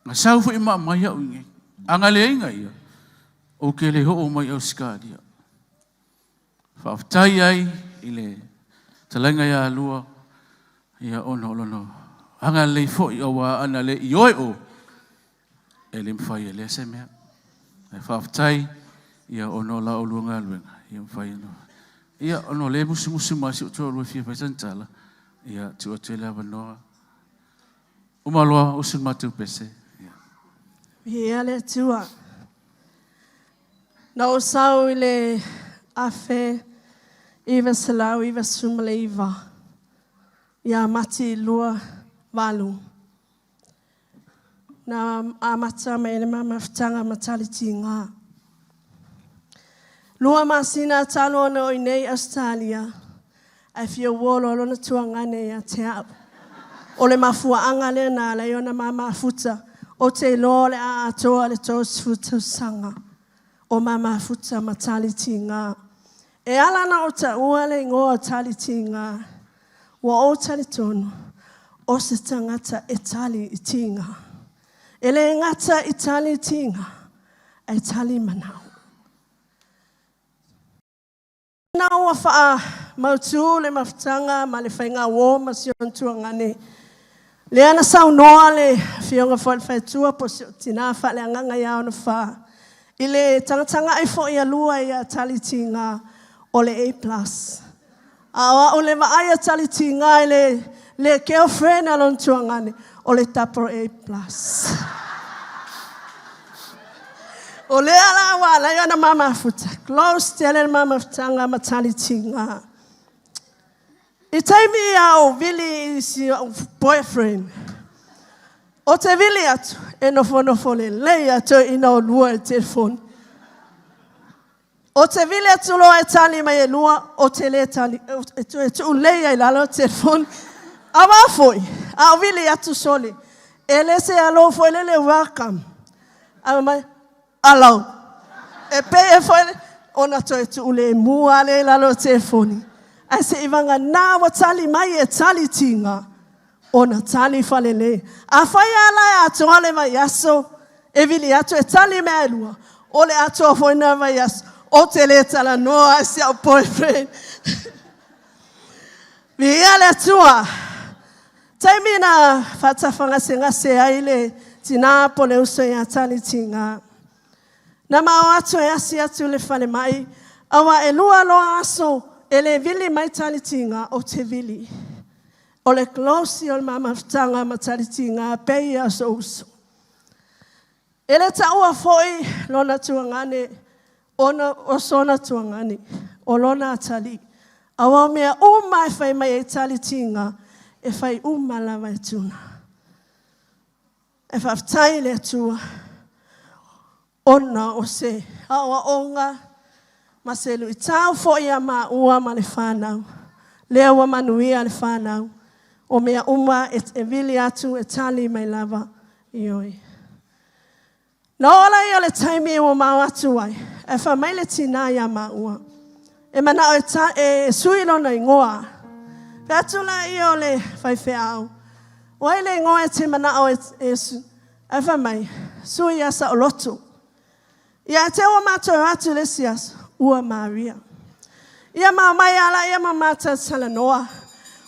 Na sau foi ma mai au i nei. A na leaiga ia, ou te le oo mai Ausetalia. Faafetai ai i le talaiga ia lua, ia ona o lona agalelei foi aua ana le ioe o, e le mafai e lea se mea. Ae faafetai ia ona o la oulua galuega ia mafai ona ia ona o lea e musumusu mai si ou toalua e fia fai sana tala ia tuu atu ai le avanoa. Uma loa usu le matou pese. Ia. Viia le Atua. Na ou sau i le 1999 ia Mati 28. Na amata mai ai le ma mafutaga ma Talitiga. Lua masina talu ona o i nei Ausetalia, ae fia uo loa lona tuagane ia te au. O le mafuaaga lea na ala ai ona ma mafuta, ou te iloa o le a atoa le 30 tausaga o ma mafuta ma Talitiga. E ala ona ou taua le igoa o Talitiga, Ua ou talitonu, o se tagata e tali i tiga. E le gata i tali i tiga, ae tali manao. Ina ua faamautu le mafutaga ma le faigauo ma si ona tuagane, lea na saunoa le Afioga foi i le Faletua po o si ou tina faaleagaga ia Honofa i le tagatagai foi a lua ia tali tiga o le A plus. A o a'u le vaai a Talitiga i le le girlfriend a lona tuagane, o le double A plus. O lea la ua ala ai ona ma mafuta, close tele le ma mafutaga ma Talitiga. I taimi a ou vili i si o'u boyfriend, ou te vili atu e nofonofo lelei a toeaina o lua i le telefoni. Ou te vili atu loa e tali mai e lua, ou te le tali, e toe tuulei ai i lalo le telefoni. Aua foi, a ou vili atu sole, e le se alo foi lele welcome. Ae mai, hello. E pei e foi ona toe tuulemu lava lea i lalo o le telefoni. Ae seivagana ua tali mai e tali tiga, ona tali falelei. Afai lava la e atoa le vaiaso e vili atu e tali mea e lua, o le atoa foi lena vaiaso, ou te le talanoa i si au boyfriend. Viia le Atua! Taimi na faatafagasegase ai le tinā po le uso ia Tali Tiga. Na ma o atu e asi atu i le falemai, aua e lua loa aso e le vili mai Tali Tiga, ou te vili. O le close o le ma mafutaga ma Talitiga pei ia sou uso. E le taua foi lona tuagane ona o sona tuagane, o lona atalii. Aua o mea uma e fai mai ai Talitiga, e fai uma lava e Tuna. E faafetai i le Atua ona o se aoaoga ma se luitau foi ia maua ma le fanau. Lea ua manuia le fanau, o mea uma e vili atu e tali mai lava, ioe. Na oo lea o le taimi ua mao atu ai, ae fai mai le tinā ia maua, e manao e, ta, e sui lona igoa. Fai atu laia o le faifeau, o ai le igoa e te manao e, e, Ae fai mai, Sui ia Saoloto. Ia te ua matou atu le isi aso, ua Maria. Ia ma omai a laia ma matou talanoa.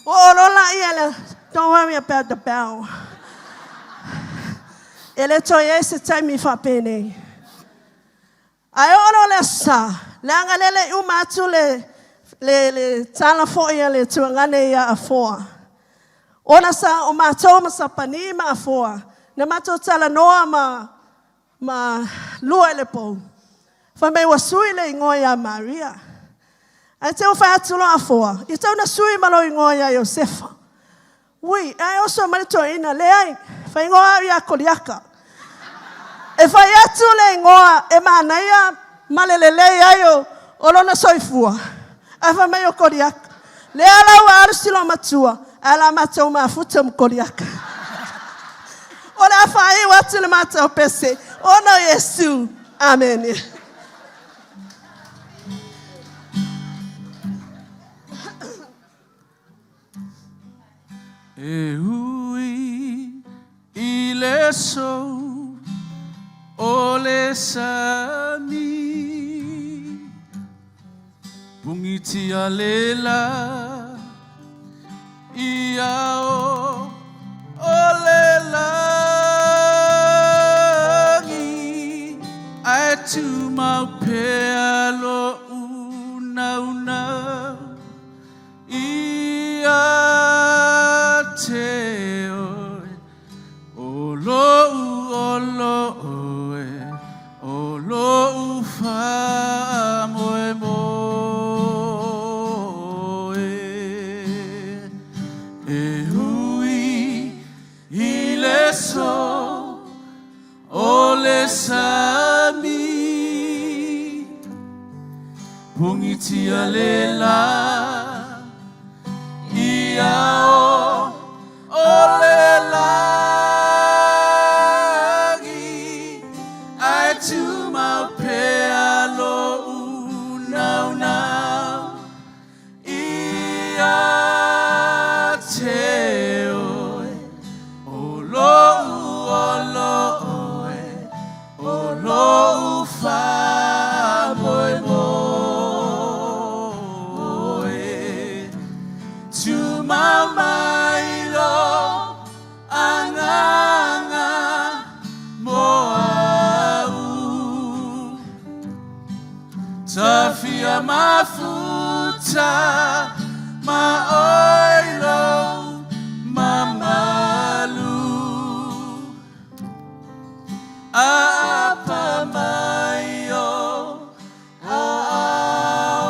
Ua oo loa laia le, Don't worry about the bell. E le toe i ai se taimi faapenei. Ae oo loa le Aso Sa, leaga lea e le i uma atu le, le, le tala foi a le tuagane ia Afoa. Ona sa o matou ma Sapani ma Afoa, na matou talanoa ma, ma lua i le pou. Fai mai ua sui le igoa ia Maria. Ae te i ua fai atu loa Afoa, ia tau na sui ma lou igoa ia Iosefa. Ui, ae oso mai le toeaina, leai, faaigoa au ia Koliata. E fai atu le igoa e manaia ma le lelei ai o, o lona soifua, ae fai mai o Koliata. Lea la ua alu si loomatua, ae la matou mafuta ma Koliata. O le a faaiu atu le matou pese, ona o Iesu. Amene. E ui i le sou o le sami Pugitia le la i ao o le lagi Ae tumau pea lo'u naunau Ia te oe, o lo'u olo oe, o lo'u faamoemoe. E ui i le so o le sami, Pugitia le la i ao o le lagi, Ae tumau pea lo'u naunau Ia te oe, o lo'u olo oe, o lo'u faamoemoe. Tumau mai lou agaga mo au. Tafia mafuta ma oe lou mamalu. Aapa mai o aao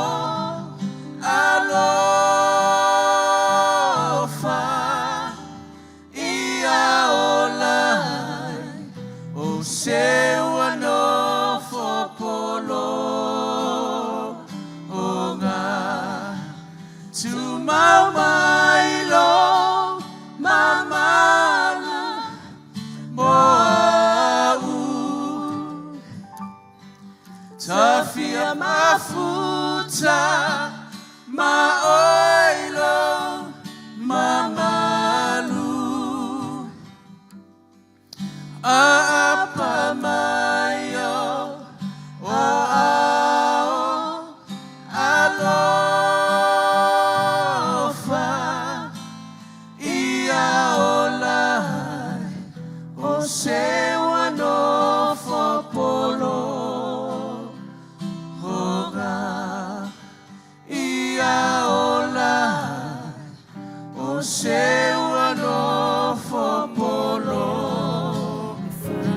alofa ia ola ai o se ua nofo pologa. Tumau mai lou mamalu mo au. Tafia mafuta ma oe lou mamalu. Aapa mai o aao alofa ia ola ai o se ua nofo pologa. Ia ola ai o se ua nofo pologa.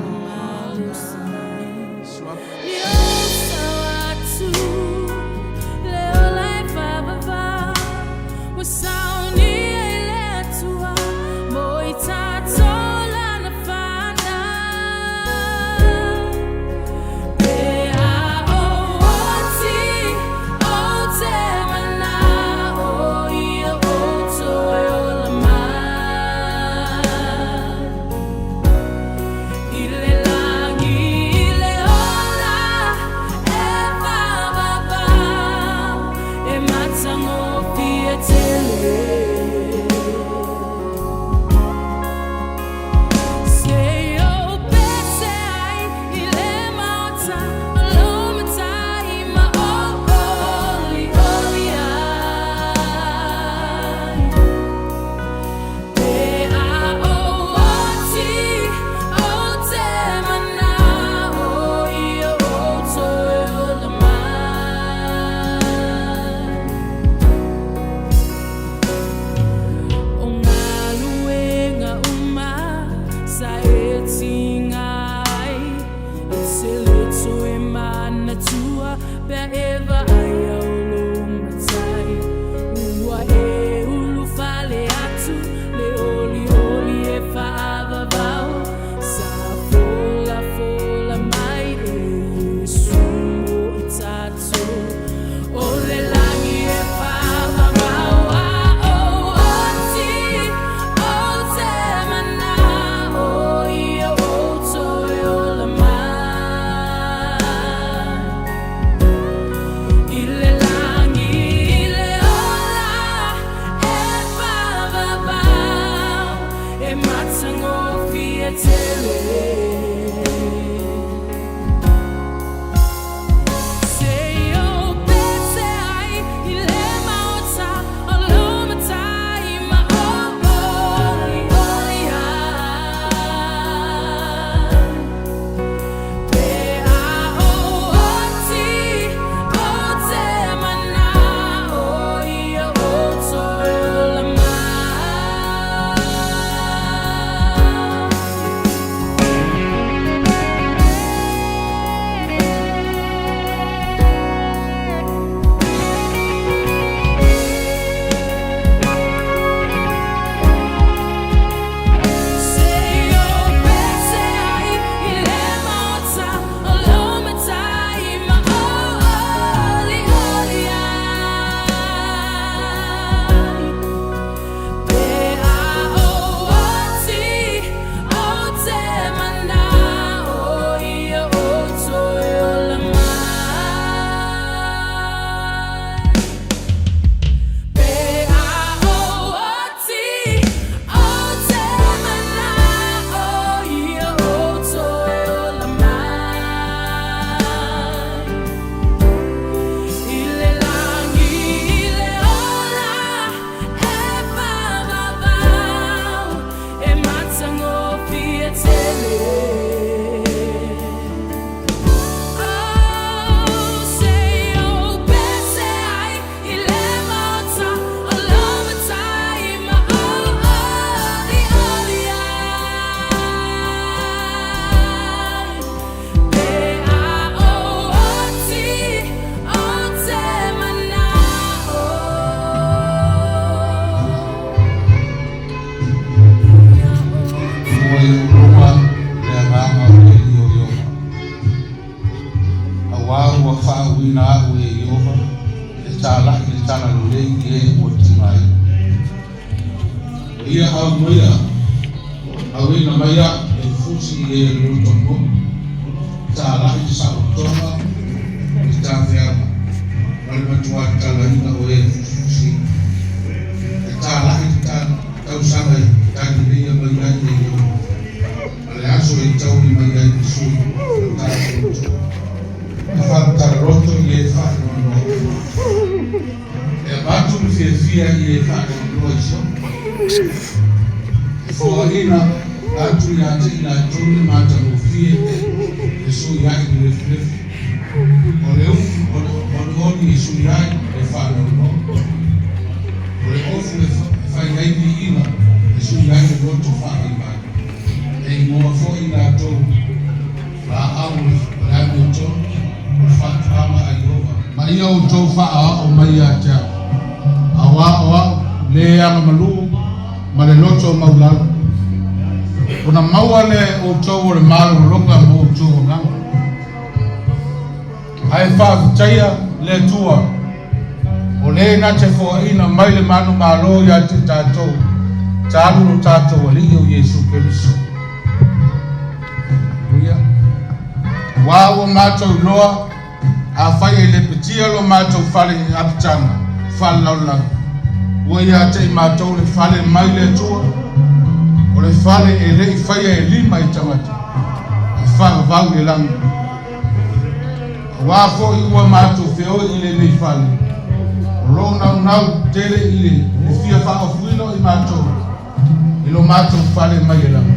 Auā ua faauuina a'u e Ieova e tāla'i le talalelei i e ua tigaina. O ia au maia, auina mai a'u e fusi i e loto moni, tāla'i le saolotoga o le tafeaga ma le matuā tatalaina o e fusifusina, e tāla'i le tausaga e tagileia mai ai e Ieova, ma le aso e taui mai ai le sui o le tatou Atua, e faatalaloto i e faanoanoa. E avatu le fiafia i e faanoanoa i Siona, e foaina atu iā te i latou le matagofie e sui ai le lefulefu, o le ufu olioli e sui ai le faanoanoa, o le ofu e fai ai viiga e sui ai le loto faavaivai. E igoa foi i latou laau o le amiotonu, o le faatoaga a Ieova. Ma ia outou faaoao mai ia te au, auā o au le agamalu ma le loto maulalo, ona maua lea e outou o le malologa mo outou agaga. Ae faafetaia le Atua, o le na te foaina mai le manumalo ia te tatou, talu lo tatou Alii o Iesu Keriso. Aleluia. Auā ua matou iloa, afai e lepetia lo matou fale i apitaga faalelaulelagi, ua ia te i matou le fale mai le Atua, o le fale e le i faia e lima i tagata, ae faavavau i le lagi. Auā foi ua matou feoi i lenei fale, o loo naunau tele i le fia faaofuina o i matou i lo matou fale mai le lagi.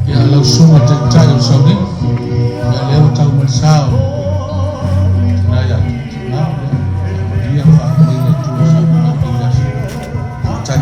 Ia lau susuga taitai o le sauniga, ia lea ua tau mai le sa o tina ia tina, ia manuia faamanuia le Atua i saunoaga i lenei aso. Faafetai.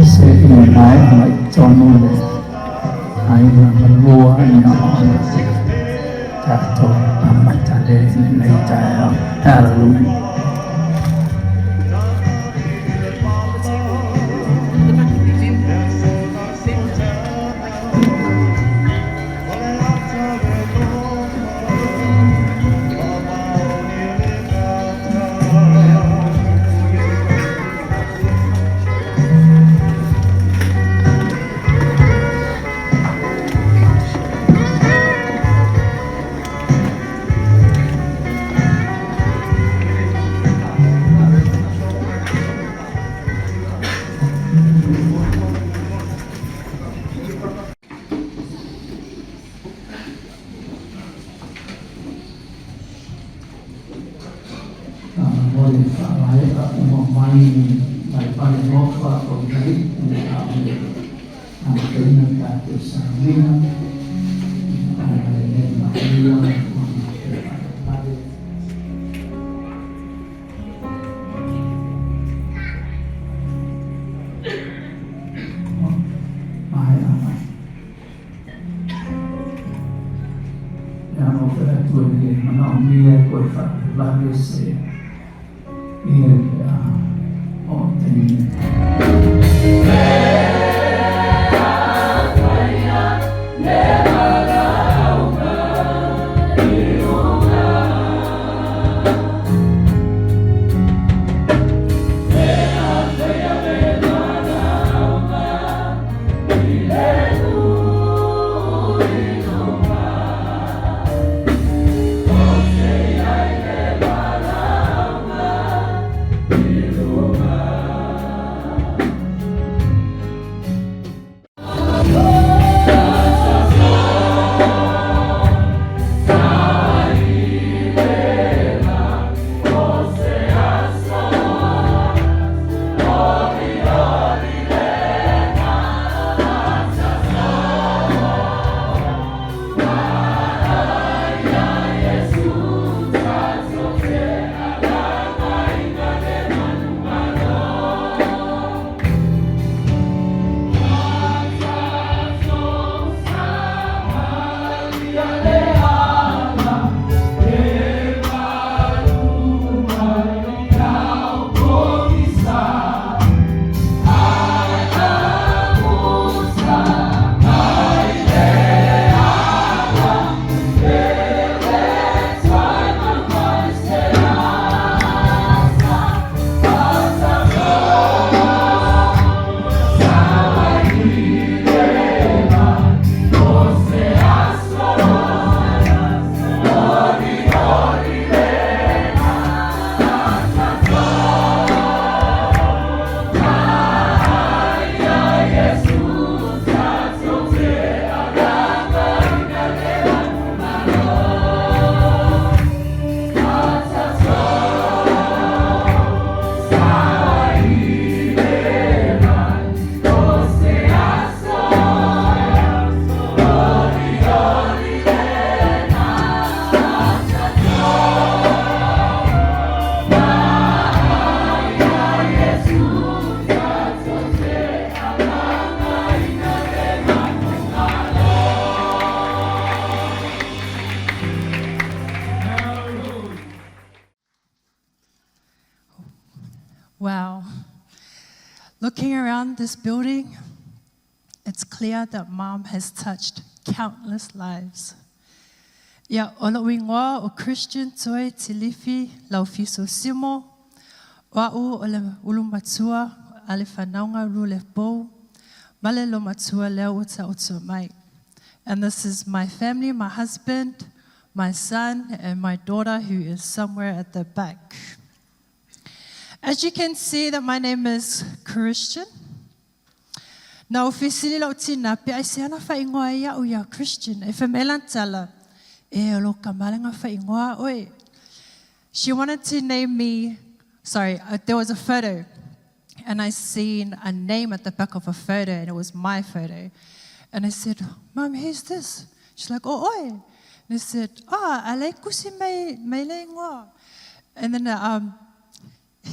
Se i maea mai totonu le aiga malua ina ona tatou amata le lenei taeao. Hallelujah. Mo le faamaea uma mai mai Palemofa o i ai le a o le amataina le tatou sauniga ona e le manuia ona faapale. Maea mai. E ano fe atu e le manaomia e koe faavave se ia pe a o taimi nei. Wow. Looking around this building, it's clear that mom has touched countless lives. Ia, o lo'u igoa o Christian Toi Tilifi Laufiso Simo, o a'u o le ulu matua a le fanauga ulu pou, ma le olomatua lea ua ta'oto mai. And this is my family, my husband, my son, and my daughter who is somewhere at the back. As you can see that my name is Christian. Na ou fesili lou tina pe aisea na faaigoa ai a'u ia Christian. Ae fai mai lana tala, E o lou kamalega faaigoa oe. She wanted to name me, sorry, there was a photo and I seen a name at the back of a photo and it was my photo. And I said, Mom, who's this? She's like, oh, oe. And I said, oh, a lea e kusi mai, mai le igoa. And then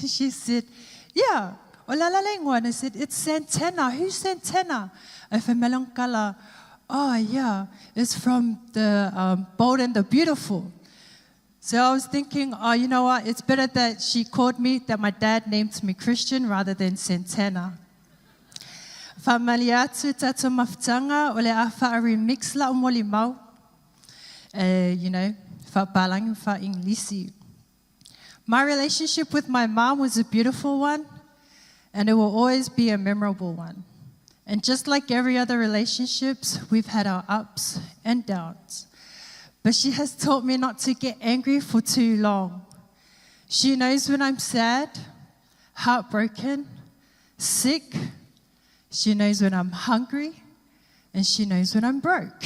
she said, yeah, o le a la le igoa? And I said, it's Santana. Who's Santana? Ae fai mai lana tala, oh, yeah, it's from the Bold and the Beautiful. So I was thinking, oh, you know what? It's better that she called me, that my dad named me Christian rather than Santana. Faamalie atu tatou mafutaga o le a faa-remix la'u molimau, faapalagi ma faa-Igilisi. My relationship with my mom was a beautiful one, and it will always be a memorable one. And just like every other relationships, we've had our ups and downs. But she has taught me not to get angry for too long. She knows when I'm sad, heartbroken, sick. She knows when I'm hungry, and she knows when I'm broke.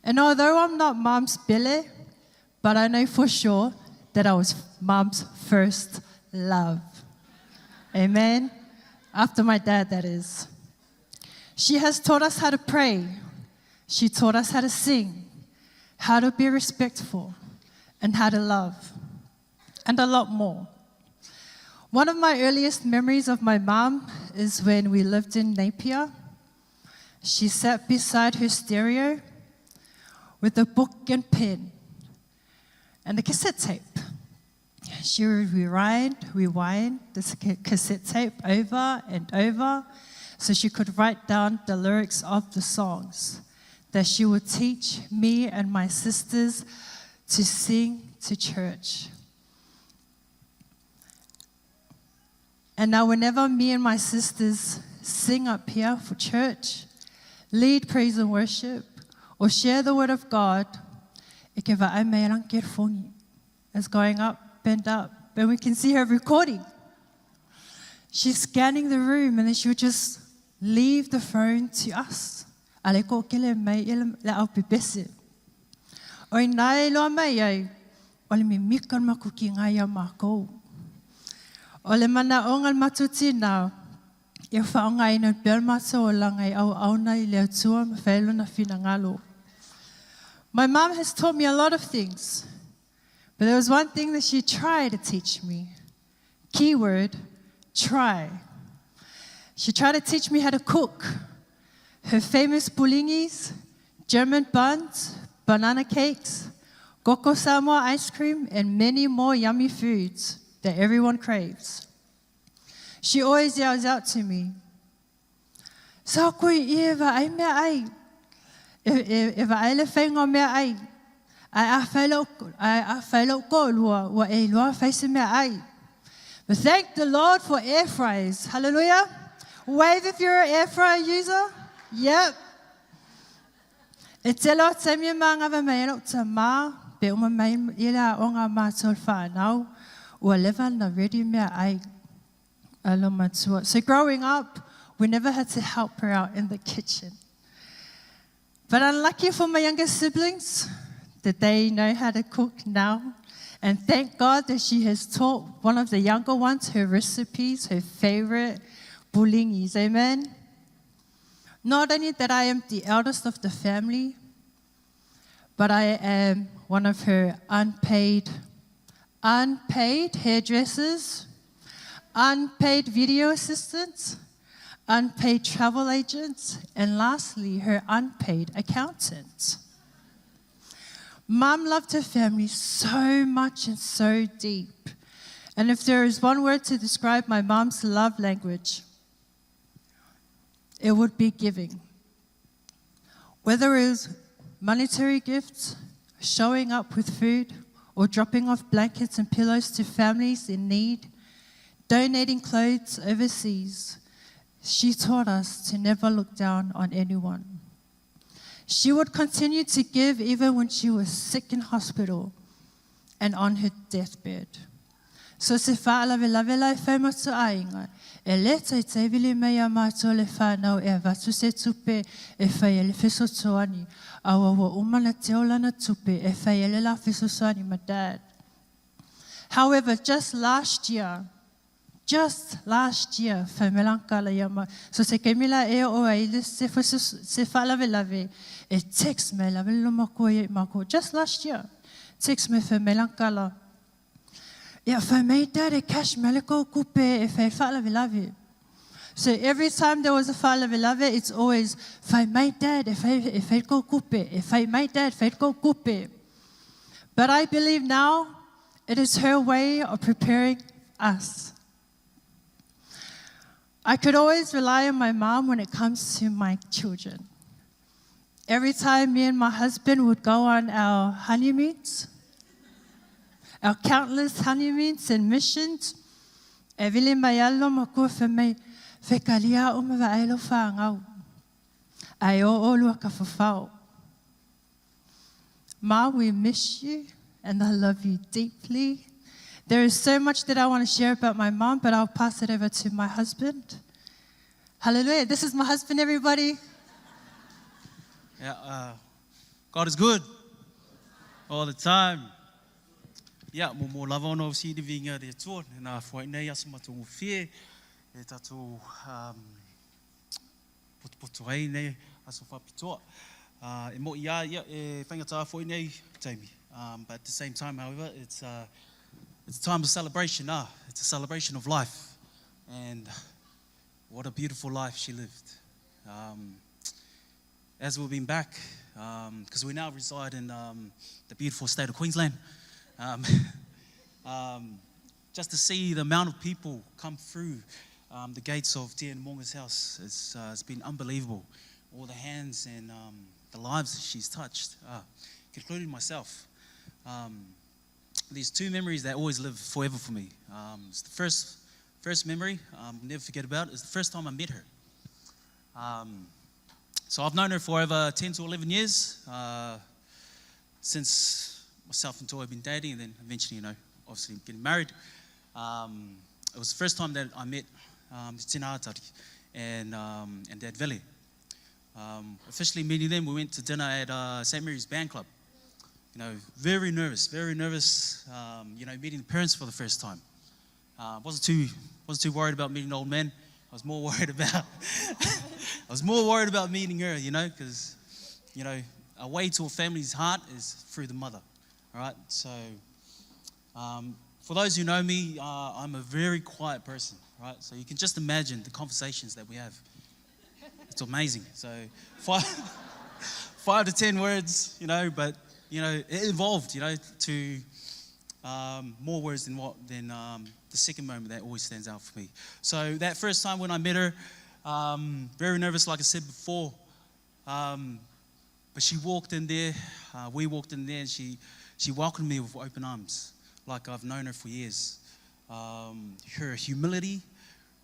And although I'm not mom's pele, but I know for sure that I was mom's first love. Amen. After my dad, that is. She has taught us how to pray. She taught us how to sing, how to be respectful, and how to love, and a lot more. One of my earliest memories of my mom is when we lived in Napier. She sat beside her stereo with a book and pen and a cassette tape. She would rewind this cassette tape over and over so she could write down the lyrics of the songs that she would teach me and my sisters to sing to church. And now, whenever me and my sisters sing up here for church, lead praise and worship, or share the word of God, e ke vaai mai lang fongi is going up and up, and we can see her recording. She's scanning the room, and then she would just leave the phone to us. Ale ko kele mai ele le au pepese. O i nai loa mai ai, o le mimika makuki ngai ia mākou. O le manaʻoga o le matou tinā, ia faaaogaina pea le matou olaga i auauna i le Atua ma fai ai lona finagalo. My mom has taught me a lot of things, but there was one thing that she tried to teach me. Keyword, try. She tried to teach me how to cook. Her famous pulingis, German buns, banana cakes, koko Samoa ice cream, and many more yummy foods that everyone craves. She always yells out to me, Sa koe i e vaai meaai, e vaai le faiga o meaai, ae a fai lou toalua, ua e iloa fai se meaai. But thank the Lord for air fryers. Hallelujah. Wave if you're an air fryer user. Yep. E tele o taimi e magava mai ai lou tamā, pe uma mai i le aoga a mātou le whānau, ua leva na ready meaai a lo matua. So growing up, we never had to help her out in the kitchen. But unlucky for my younger siblings that they know how to cook now. And thank God that she has taught one of the younger ones her recipes, her favorite pulingis. Amen. Not only that I am the eldest of the family, but I am one of her unpaid hairdressers, unpaid video assistants, unpaid travel agents, and lastly, her unpaid accountant. Mum loved her family so much and so deep. And if there is one word to describe my mom's love language, it would be giving. Whether it was monetary gifts, showing up with food, or dropping off blankets and pillows to families in need, donating clothes overseas, she taught us to never look down on anyone. She would continue to give even when she was sick in hospital and on her deathbed. So se faalavelave la e fai ma aiga, e lē taitai vili mai iā matou le fanau e avatu se tupe e fai ai le fesoasoani, auā ua uma ona teo lana tupe e fai ai le la fesoasoani ma dad. However, just last year, just last year, fai mai lana kala ia ma, so se kaimi la e oo ai le se se faalavelave, e text mai lava le lomakua ia i makou. Just last year, text mai fai mai lana kala, Ia fai mai dad e cash mai le kou kupe e fai faalavelave. So every time there was a faalavelave, it's always fai mai dad e fai e fai kou kupe, e fai mai dad fai kou kupe. But I believe now it is her way of preparing us. I could always rely on my mom when it comes to my children. Every time me and my husband would go on our honeymoons, our countless honeymoons and missions, e vili mai lava le makua fai mai, fekalia au ma vaai lau fanau. Ai o o lua ka fafao. Ma, we miss you and I love you deeply. There is so much that I want to share about my mom, but I'll pass it over to my husband. Hallelujah. This is my husband, everybody. Yeah, God is good all the time. Yeah, mo mo lava ona o si le viiga le Atua, na fuai nei aso matagofie e tatou potopoto ai nei aso faapitoa. E mo'i ia ia e faigata foi nei taimi. But at the same time, however, it's a time of celebration. It's a celebration of life. And what a beautiful life she lived. As we've been back, because we now reside in the beautiful state of Queensland, just to see the amount of people come through the gates of Tia and Monga's house, it's been unbelievable. All the hands and the lives that she's touched, including myself. There's two memories that always live forever for me. It's the first memory I'll never forget about is the first time I met her. So I've known her for over 10 to 11 years, since myself and Toi have been dating, and then eventually, obviously getting married. It was the first time that I met Tina Atari and Dad Vili. Officially meeting them, we went to dinner at St. Mary's Band Club. Very nervous, very nervous, meeting the parents for the first time. Wasn't too worried about meeting the old man. I was more worried about meeting her, because, a way to a family's heart is through the mother, all right? So, for those who know me, I'm a very quiet person, right? So you can just imagine the conversations that we have. It's amazing. So 5 to 10 words, but, it evolved, to more words than the second moment that always stands out for me. So that first time when I met her, very nervous, like I said before, but she walked in there, we walked in there, and she welcomed me with open arms, like I've known her for years. Her humility,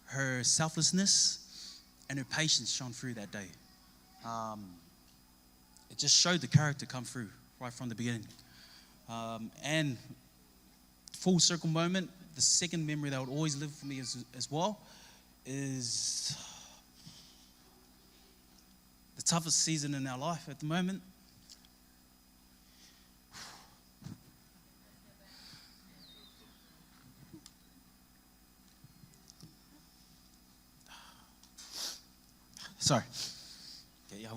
her selflessness, and her patience shone through that day. It just showed the character come through right from the beginning. And full circle moment, the second memory that would always live for me as well is the toughest season in our life at the moment. Sorry. Okay, yeah,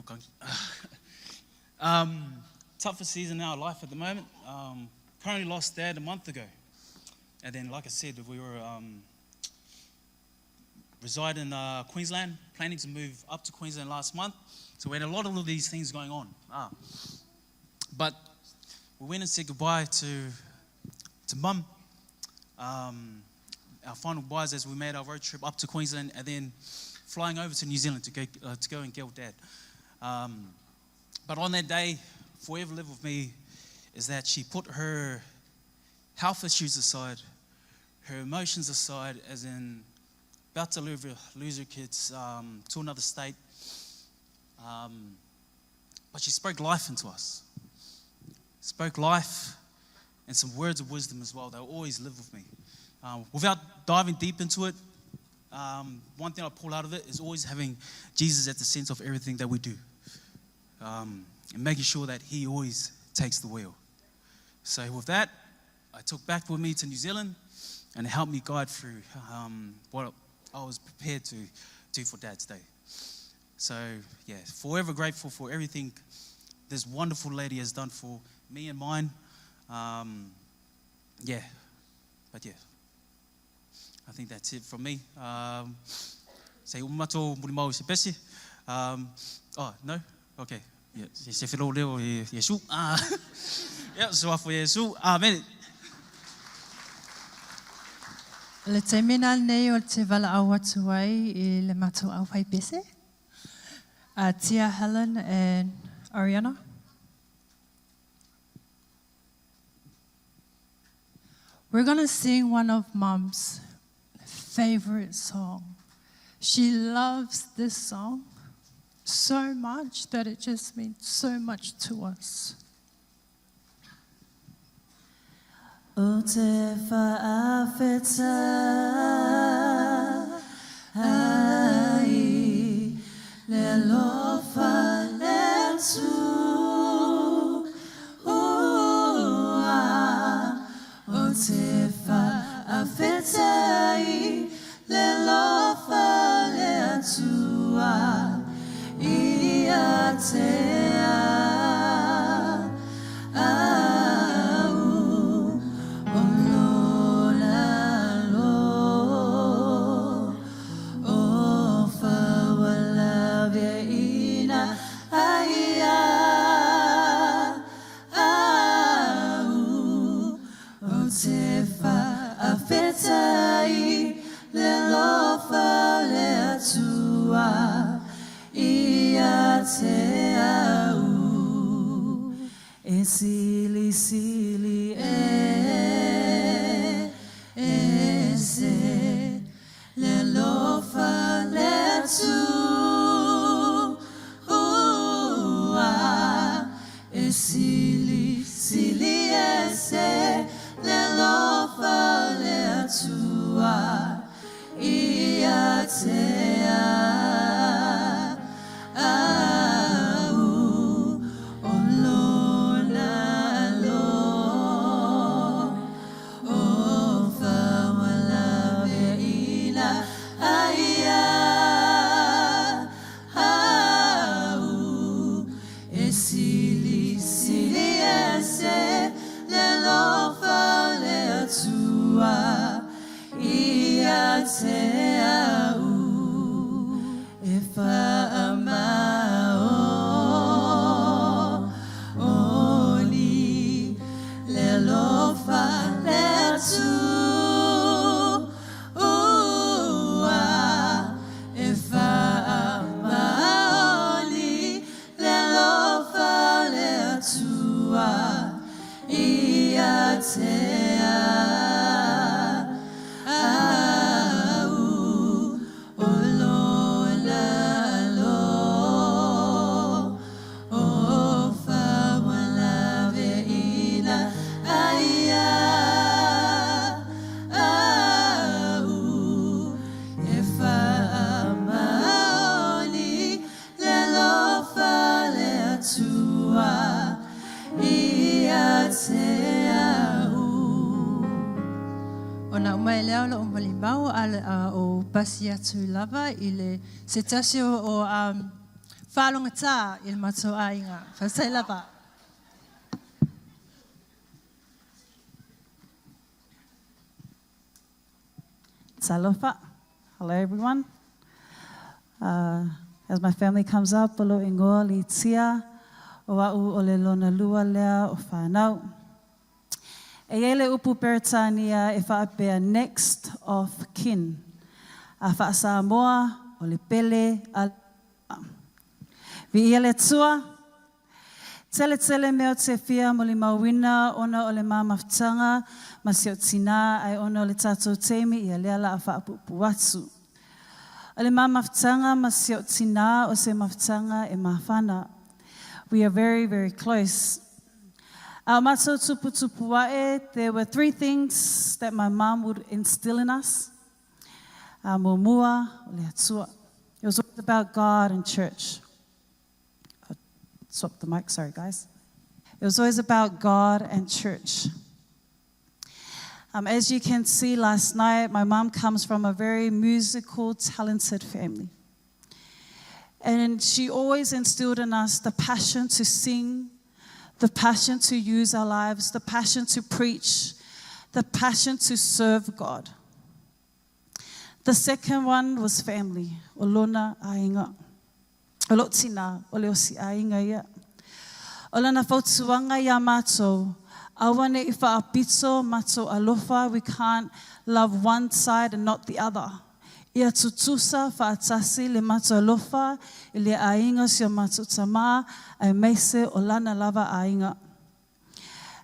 toughest season in our life at the moment. Currently lost Dad a month ago. And then, like I said, we were reside in Queensland, planning to move up to Queensland last month. So we had a lot of these things going on. But we went and said goodbye to Mum. Um, our final buys as we made our road trip up to Queensland and then flying over to New Zealand to go, to go and get dad. Um, but on that day, forever live with me is that she put her health issues aside, her emotions aside, as in about to lose her, lose her kids um, to another state. Um, but she spoke life into us. Spoke life and some words of wisdom as well. They'll always live with me. Um, without diving deep into it, um, one thing I pull out of it is always having Jesus at the center of everything that we do um, and making sure that He always takes the wheel. So, with that, I took back with me to New Zealand and it helped me guide through um, what I was prepared to do for Dad's Day. So, yeah, forever grateful for everything this wonderful lady has done for me and mine. Um, yeah, but yeah, I think that's it from me. Um, say umato muri mau se pesi. Um, oh, no? Okay. Yeah, se whiro leo e Yesu. Ah. yeah, so afo Yesu. Amen. Le taimi lenei o te valaau atu ai i le matou au fai pese, a Tia Helen and Ariana. We're going to sing one of Mum's favorite song. She loves this song so much that it just means so much to us. O te whaawheta ai le alofa le Atua O te whaawheta ai le alofa le Atua Ia te au o lona alofa ua laveaiina ai ia au o te faafetai le alofa le Atua ia te au e silisili ese le alofa le Atua e silisili ese le alofa le Atua ia te au o lona alofa ua laveaiina ai ia au e silisili ese le alofa le Atua ia te au e faamaoni le alofa le Atua e faamaoni le alofa le Atua ia te au o lona alofa ua laveaiina ai ia au e faamaoni le alofa le Atua ia te au. Ona uma ai lea o lo'u molimau a o pasi atu lava i le se tasi o o um, faalogatā i le matou aiga. Faafetai lava. Talofa. Hello, everyone. Uh, as my family comes up, o lou ingoa Litia, o au o le lona lua lea o whanau. E i ai le upu Peretania e faapea next of kin. A faa-Samoa, o le pele a le Viia le Atua! Tele tele mea ou te fia molimauina ona o le ma mafutaga ma si ou tinā ae ona o le tatou taimi ia lea la a faapuupuu atu. O le ma mafutaga ma si ou tinā o se mafutaga e mafana. We are very very close. A o matou tuputupu ae, there were three things that my mom would instill in us. A muamua, o le Atua. It was always about God and church. I swapped the mic, sorry guys. It was always about God and church. As you can see last night, my mom comes from a very musical, talented family. And she always instilled in us the passion to sing, the passion to use our lives, the passion to preach, the passion to serve God. The second one was family, o lona aiga. O lou tina, o le osi aiga ia. O lana fautuaga iā matou, aua ne i faapito matou alofa, we can't love one side and not the other. Ia tutusa faatasi le matou alofa i le aiga o si o matou tama, aemaise o lana lava aiga.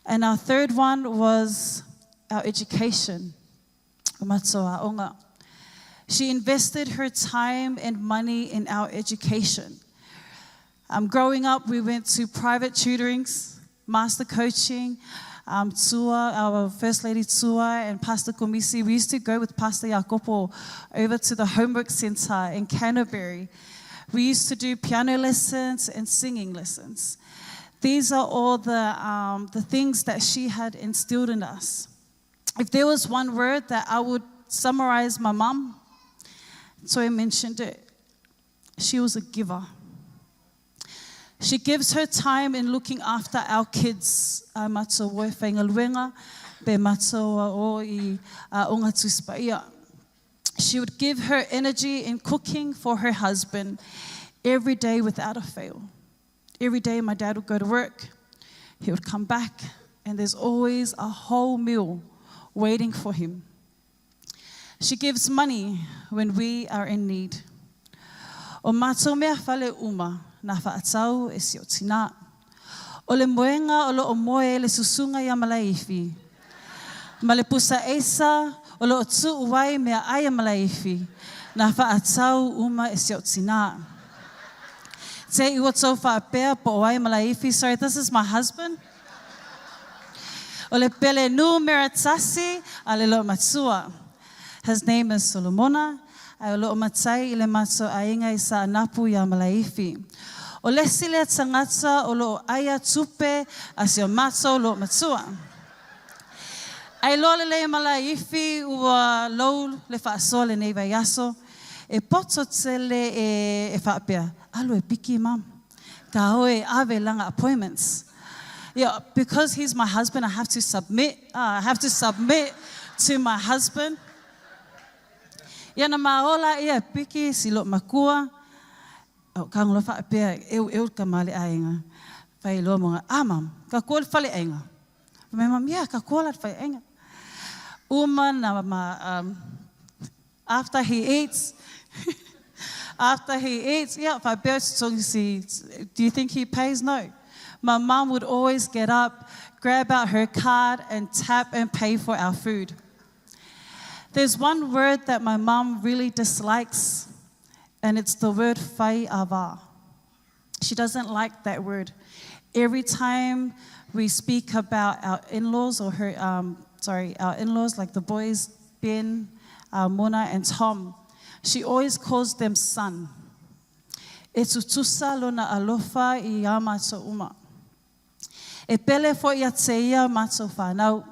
And our third one was our education. O matou aoga. She invested her time and money in our education. Growing up, we went to private tutorings, master coaching, Tua, our First Lady Tua and Pastor Komisi, we used to go with Pastor Iakopo over to the homework centre in Canterbury. We used to do piano lessons and singing lessons. These are all the things that she had instilled in us. If there was one word that I would summarize my mum, Toi mentioned it, she was a giver. She gives her time in looking after our kids, a matou o e faigaluega, pe matou o i aoga Tusi Paia. She would give her energy in cooking for her husband every day without a fail. Every day my dad would go to work, he would come back, and there's always a whole meal waiting for him. She gives money when we are in need. O matou mea fale uma, na faatau e si ou tinā. O le moega o lo o moe ai le susuga ia Malaeaifi, ma le pusa aisa o lo o tuu ai mea ai a Malaeaifi, na faatau uma e si ou tinā. Te i ua tou faapea po o ai Malaeaifi, sorry, this is my husband. O le pele numera tasi a le loomatua. His name is Solomona, ae o loo matai i le matou aiga i Saanapu iā Malaeaifi. O le isi lea tagata o loo aia tupe a si o matou loomatua. Ai loa lelei Malaeaifi ua lou le faasoa lenei vaiaso, e poto tele e faapea, alu e piki mum. Ka oe ave langa appointments. Yeah, because he's my husband, I have to submit. I have to submit to my husband. Ia na maola ia piki si lo makua. O ka ngola faapea eu eu ka male aiga. Fai loa mo ah mam, ka kua le fale aiga. Mai mam, yeah, ka kua la fale aiga. Uma na ma after he eats, after he eats, yeah, faapea si, do you think he pays? No. My mum would always get up, grab out her card and tap and pay for our food. There's one word that my mum really dislikes, and it's the word faiava. She doesn't like that word. Every time we speak about our in-laws or her, sorry, our in-laws, like the boys, Ben, Mona and Tom, she always calls them son. E tutusa lona alofa i a matou uma. E pele foi ia te ia matou whanau,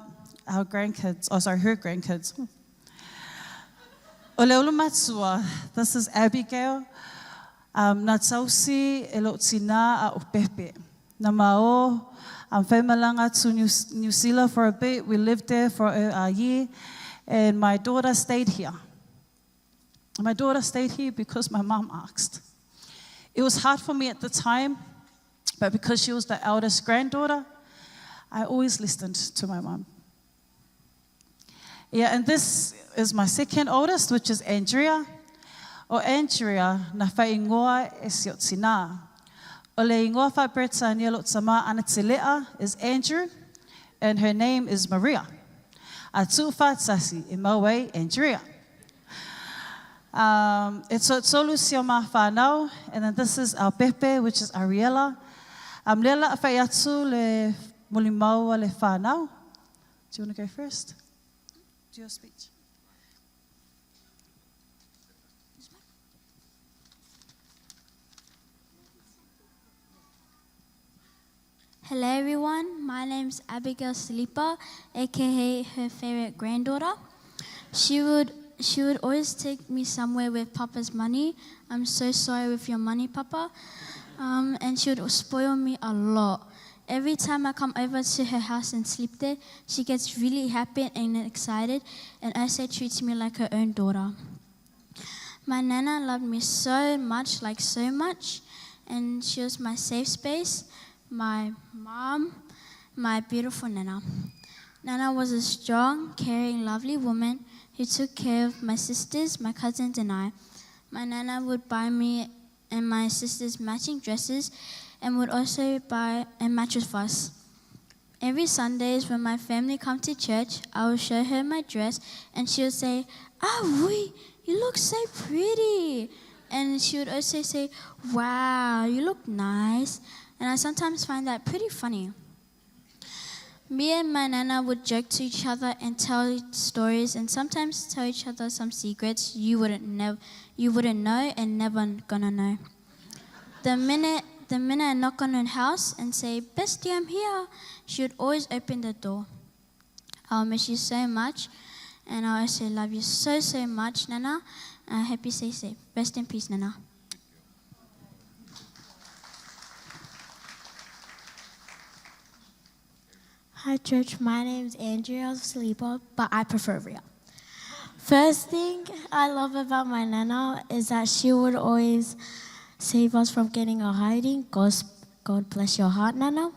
our grandkids, oh sorry, her grandkids. O le ulu matua, this is Abigail, na tausi e lou tinā a o pepe. Na mao, whaimalanga to New Zealand for a bit. We lived there for a year, and my daughter stayed here. My daughter stayed here because my mum asked. It was hard for me at the time, but because she was the eldest granddaughter, I always listened to my mum. Yeah, and this is my second oldest, which is Andrea. O Andrea, na whaingoa e si o tina. O le ingoa wha lo tama ana te lea is Andrew, and her name is Maria. A tūwhātasi e mau ai Andrea. E tolu si o mā whānau, and then this is our pepe, which is Ariella. Lela a whai atu le mulimaua le whānau. Do you want to go first? Do your speech. Hello everyone, my name's Abigail Silipa, aka her favorite granddaughter. She would always take me somewhere with Papa's money. I'm so sorry with your money, Papa. And she would spoil me a lot. Every time I come over to her house and sleep there, she gets really happy and excited, and also treats me like her own daughter. My Nana loved me so much, like so much, and she was my safe space, my mom, my beautiful Nana. Nana was a strong, caring, lovely woman who took care of my sisters, my cousins, and I. My Nana would buy me and my sisters matching dresses and would also buy a mattress for us. Every Sundays when my family come to church, I would show her my dress and she would say, "Ah, oui, you look so pretty." And she would also say, "Wow, you look nice." And I sometimes find that pretty funny. Me and my Nana would joke to each other and tell stories and sometimes tell each other some secrets you wouldn't know and never gonna know. The minute I knock on her house and say, "Bestie, I'm here," she would always open the door. I'll miss you so much, and I also love you so, so much, Nana. I hope you stay safe. Rest in peace, Nana. Hi, church. My name's Andrea Saliba, but I prefer Ria. First thing I love about my Nana is that she would always save us from getting a hiding. God bless your heart, Nana.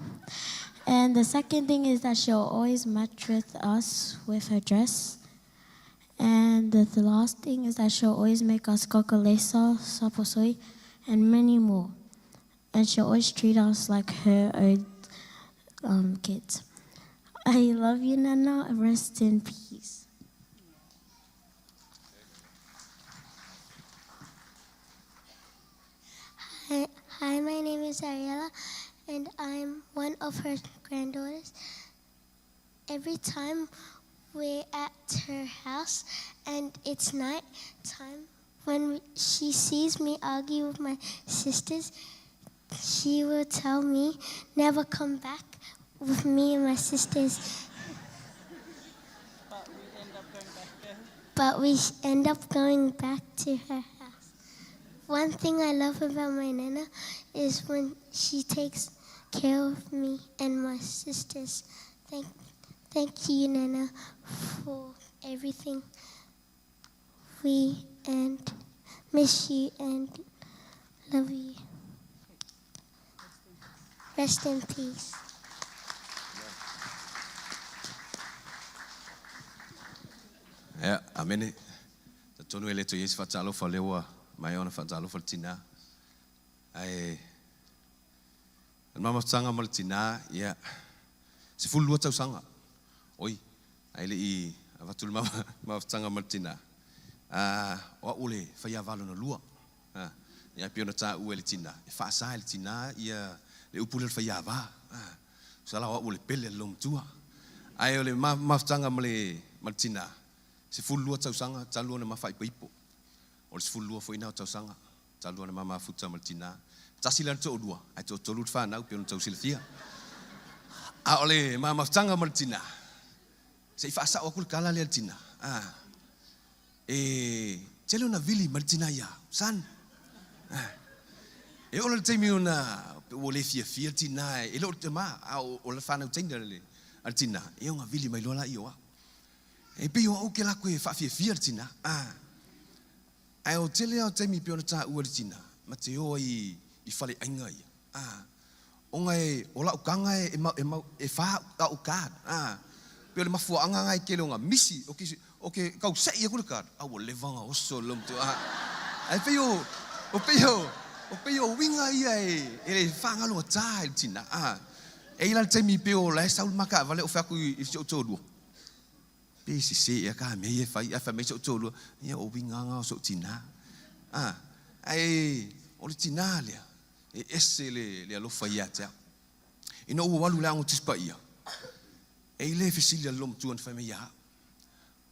And the second thing is that she'll always match with us with her dress. And the last thing is that she'll always make us kokolesa, saposoi, and many more. And she'll always treat us like her own kids. I love you, Nana. Rest in peace. Hi, my name is Ariella, and I'm one of her granddaughters. Every time we're at her house and it's night time, when she sees me argue with my sisters, she will tell me, "Never come back with me and my sisters." But we end up going back to her house. One thing I love about my Nana is when she takes care of me and my sisters. Thank you, Nana, for everything. We and miss you and love you. Rest in peace. Yeah, amene. Tonu ele to yes fatalo fa lewa mai ona fatalo fa tina. Ai mama tanga mal tina ia se fulu lua tausaga. Oi, ai le i avatul mama mama tanga mal tina. O au le whaia valo na lua. Ia pio na tā ue le tina. E whaasa le tina ia le upule le whaia vā. Sala o au le pele le lomatua. Ai o le mafutanga ma le tina. Se fulu lua tausaga, talu ona mawhai paipo. O le se fulu lua foina o tausaga, talu ona mamafuta ma le tina. Tasi lana tō lua, ai tō tolu te whānau, pio na tausilafia. A o le mamafutanga ma le tina. Se i whaasao aku le kala lea le tina. E tele ona vili ma le tina ia, san. E ola le taimi ona ua le fiafia le tina e leo te mā, a o le whānau teina le tina. E onga vili mai loa la i o au. E pei o au ke lako e whaafiafia le tina. Ai o tele au taimi pe ona tā ua le tina, ma te oa i whale ainga ia. Onga e o lau kanga e wha au kā. Pei o le mafuaaga lena e tele ona misi, ou te, ou te tau se'i atu le card, a ua leva ona oso le loomatua. Ae pei o, o pei o, o pei o uiga ia e, e le faagalogata i le tina. E i ai la le taimi pei o la e sau le ma taavale ou fai atu i si ou toalua, Pe sese ea ka mea ia e fai, ae fai mai si ou toalua, ia o uiga lava na o si ou tina. Ae o le tina lea, e ese le, le alofa ia te au. Ina ua ou alu i le Aoga Tusi Paia, e i le fesili a le loomatua na fai mai ia au.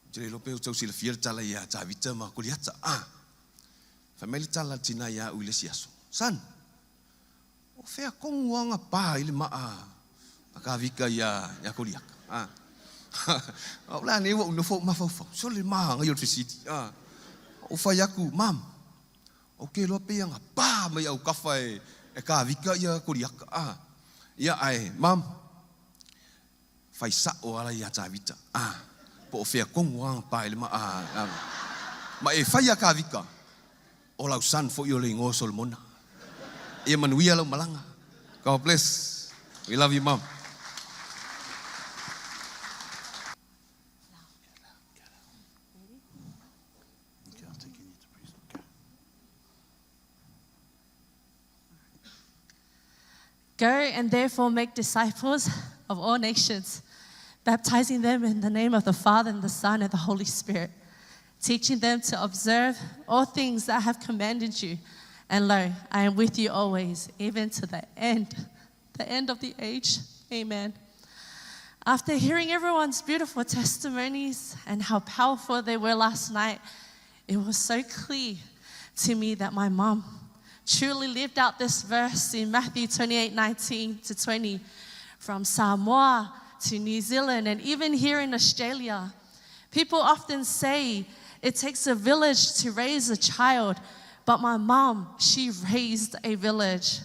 Ou te le iloa pe ua tau silafia le tala ia Tavita ma Koliata. Ah! Fai mai le tala a le tina ia au i le isi aso, Son, o fea tonu lava na pa ai le maa a Tavita ia Koliata? Ah! O au la nei ua ou nofo ou mafaufau, sole manaia o le fesili. Ah! Ou fai atu, Mom, Ou te iloa pei ana pa mai autafa e Tavita ia Koliata. A, ia ae, Mom, fai sa'o ala ia Tavita. A, po o fea tonu lava na pa ai le maa a, ma e fai ia Tavita, o lau son foi o le igoa o Solomona. Ia manuia lau malaga. God bless. We love you, Mom. Go and therefore make disciples of all nations, baptizing them in the name of the Father and the Son and the Holy Spirit, teaching them to observe all things that I have commanded you. And lo, I am with you always, even to the end, the end of the age. Amen. After hearing everyone's beautiful testimonies and how powerful they were last night, it was so clear to me that my mom truly lived out this verse in Matthew 28 19 to 20 from Samoa to New Zealand and even here in Australia. People often say it takes a village to raise a child, but my mom, she raised a village.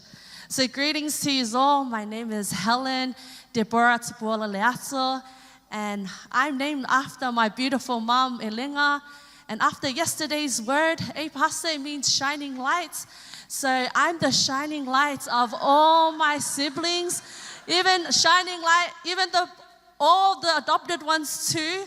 So, greetings to you all. My name is Helen Deborah Tupuola Leato, and I'm named after my beautiful mom, Elenga. And after yesterday's word, Epase means shining light. So I'm the shining light of all my siblings, even shining light, even the all the adopted ones too.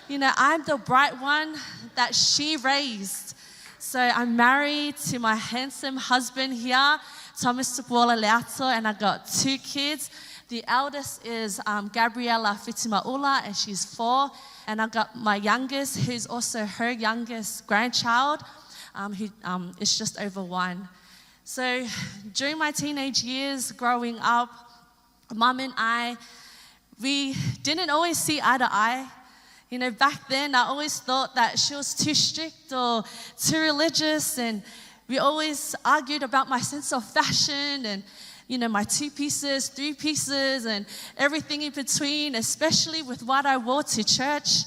You know, I'm the bright one that she raised. So I'm married to my handsome husband here, Thomas Tupuola Leato, and I got two kids. The eldest is Gabriella Fitimaula, and she's 4. And I got my youngest, who's also her youngest grandchild, who is just over 1. So during my teenage years growing up, Mom and I, we didn't always see eye to eye. You know, back then I always thought that she was too strict or too religious, and we always argued about my sense of fashion and, you know, my 2 pieces, 3 pieces, and everything in between, especially with what I wore to church.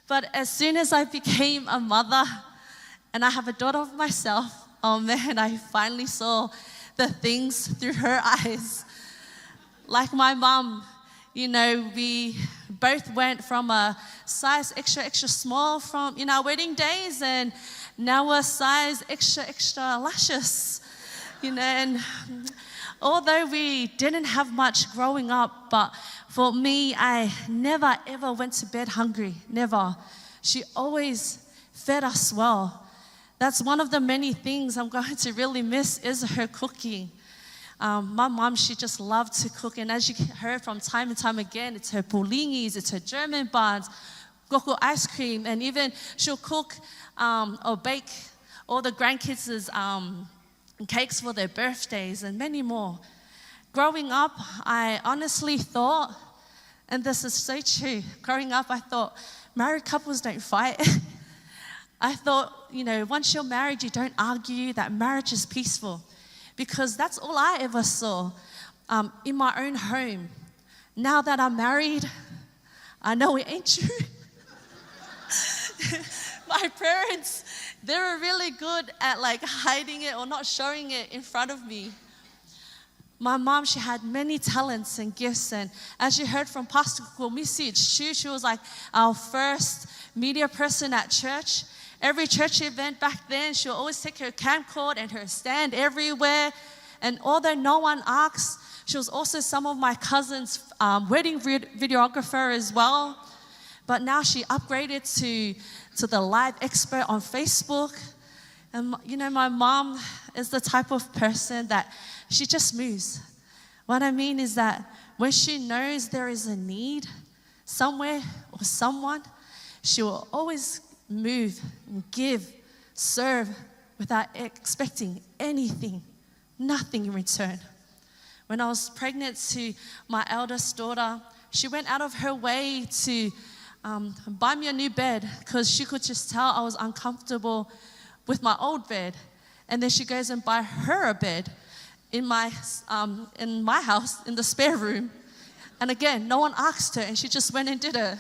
But as soon as I became a mother and I have a daughter of myself, oh man, I finally saw the things through her eyes. Like my mom, you know, we both went from a size extra, extra small from in our wedding days, and now we're size extra, extra luscious. You know, and although we didn't have much growing up, but for me, I never ever went to bed hungry. Never. She always fed us well. That's one of the many things I'm going to really miss is her cooking. My mom, she just loved to cook. And as you heard from time and time again, it's her pulingis, it's her German buns, cocoa ice cream, and even she'll cook or bake all the grandkids' cakes for their birthdays and many more. Growing up, I honestly thought, and this is so true, growing up I thought married couples don't fight. I thought, you know, once you're married, you don't argue, that marriage is peaceful. Because that's all I ever saw in my own home. Now that I'm married, I know it ain't true. My parents, they were really good at like hiding it or not showing it in front of me. My mom, she had many talents and gifts, and as you heard from Pastor Komisi, it's true, she was like our first media person at church. Every church event back then, she would always take her camcorder and her stand everywhere. And although no one asked, She was also some of my cousin's wedding videographer as well. But now she upgraded to, to the live expert on Facebook. And, you know, my mom is the type of person that she just moves. What I mean is that when she knows there is a need somewhere or someone, she will always move and give, serve without expecting anything, nothing in return. When I was pregnant to my eldest daughter, she went out of her way to buy me a new bed because she could just tell I was uncomfortable with my old bed. And then she goes and buy her a bed in my, in my house, in the spare room. And again, no one asked her, and she just went and did it.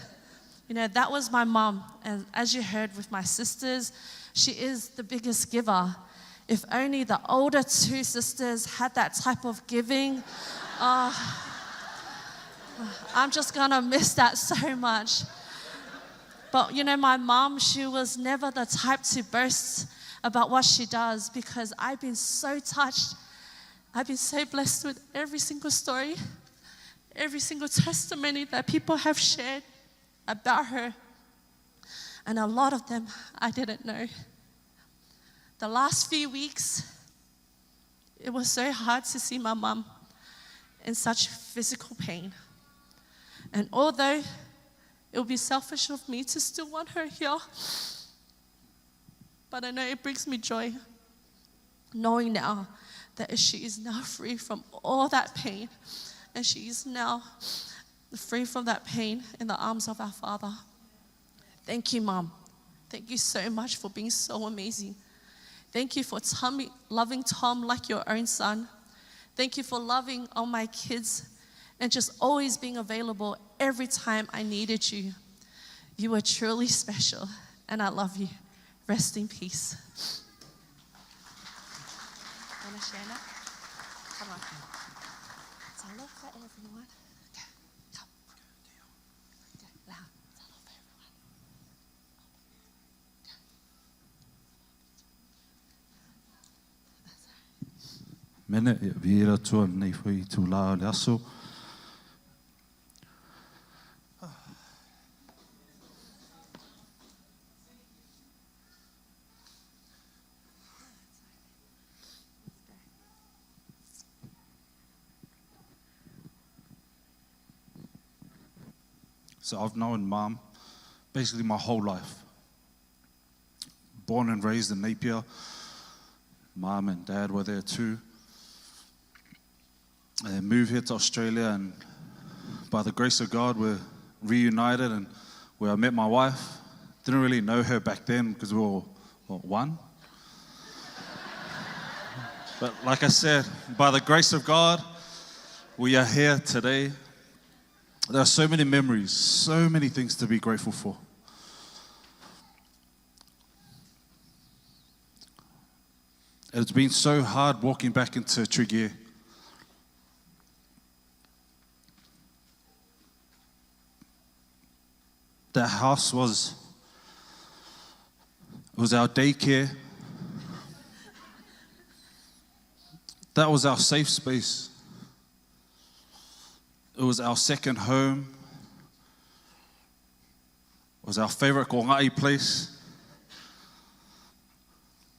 You know, that was my mom. And as you heard with my sisters, she is the biggest giver. If only the older two sisters had that type of giving, I'm just gonna miss that so much. But you know, my mom, she was never the type to boast about what she does because I've been so touched. I've been so blessed with every single story, every single testimony that people have shared about her. And a lot of them I didn't know. The last few weeks, it was so hard to see my mum in such physical pain. And although it would be selfish of me to still want her here, but I know it brings me joy knowing now that she is now free from all that pain and she is now free from that pain in the arms of our Father. Thank you, Mom. Thank you so much for being so amazing. Thank you for Tommy, loving Tom like your own son. Thank you for loving all my kids and just always being available every time I needed you. You are truly special, and I love you. Rest in peace. Want to share now? Come on. Talofa, everyone. Okay, come. Okay, loud. Talofa, everyone. Mene, ia vira tua nei foi tū la o le aso. So I've known mom basically my whole life. Born and raised in Napier. Mom and dad were there too. And moved here to Australia, and by the grace of God, we're reunited and where I met my wife. Didn't really know her back then because we were, what, one? But like I said, by the grace of God, we are here today. There are so many memories, so many things to be grateful for. It's been so hard walking back into Tregear. That house was it was our daycare. That was our safe space. It was our second home. It was our favorite kongai place.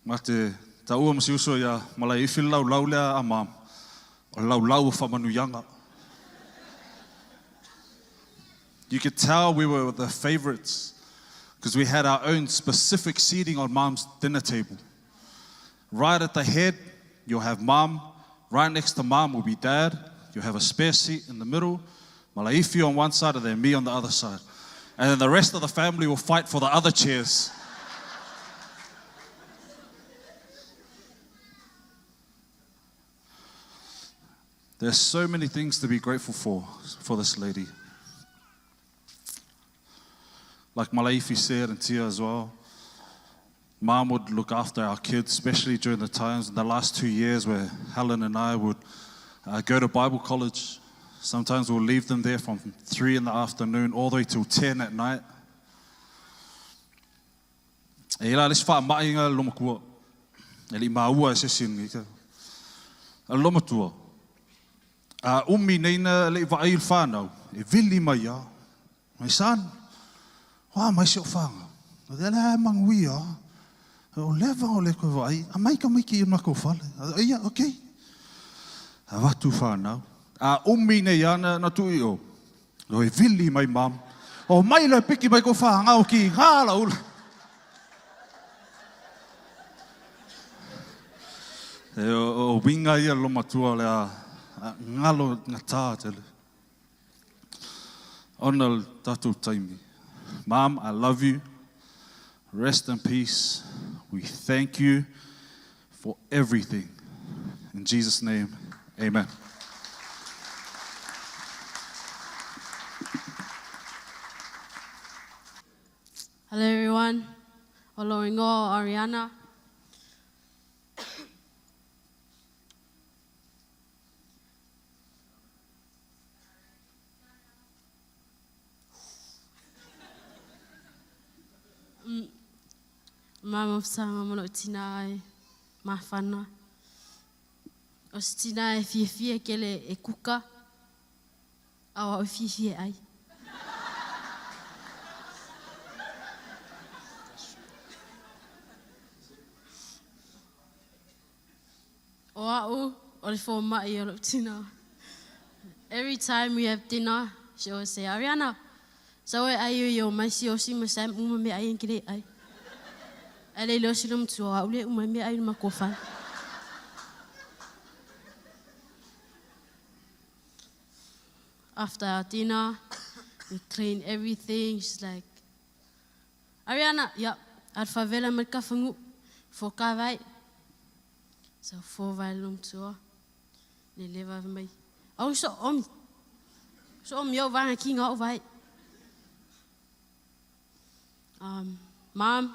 Ma te taua ma si uso ia malai ifi lau lau lea a mam. O lau lau o whamanuyanga. You could tell we were the favorites because we had our own specific seating on mom's dinner table. Right at the head, you'll have mom. Right next to mom will be dad. You'll have a spare seat in the middle. Malaifi on one side and then me on the other side. And then the rest of the family will fight for the other chairs. There's so many things to be grateful for this lady. Like Malaifi said and Tia as well, Mom would look after our kids, especially during the times in the last 2 years where Helen and I would go to Bible college. Sometimes we'll leave them there from 3 in the afternoon all the way till 10 at night. E ila le wha mai ngā lomakua. E li maua e se sin. E lomatua. A umi nei na leʻi vaai i le fanau, e vili mai a, my son, o a mai si o'u fagau? O lea la e manuia a, o leva o le koe vaai, aumai tamaiti i le matou fale. Ia, okay. Avatu fanau. A umi nei a na, na tuu i o, o e vili mai mum, o mai loa e piki mai kou fagau ki gā la ula. E o, o winga ia lo matua le a, a ngalo gatā tele. Ona le tatou taimi. Mom, I love you. Rest in peace. We thank you for everything. In Jesus' name, amen. Hello everyone. O lou igoa o Ariana. Mama fasanga ma lou tina e mafana. O se tina e fiafia kele e kuka, a o au e fiafia e ai. O a'u o le foma'i o lo'u tina. Every time we have dinner, she always say, Ariana, sau e ai o i o mai si Osi ma Sam uma mea ai ke le ai. Ae le iloa si le matua o a'u le uma ai mea ai i le makou fale. After our dinner, we clean everything. She's like, Ariana, yep, ad favela mai ka fangu, fo ka vai. Sa fo vai long tua. Le leva mai. Au so omi. So omi au vai ki ngau vai. Mom,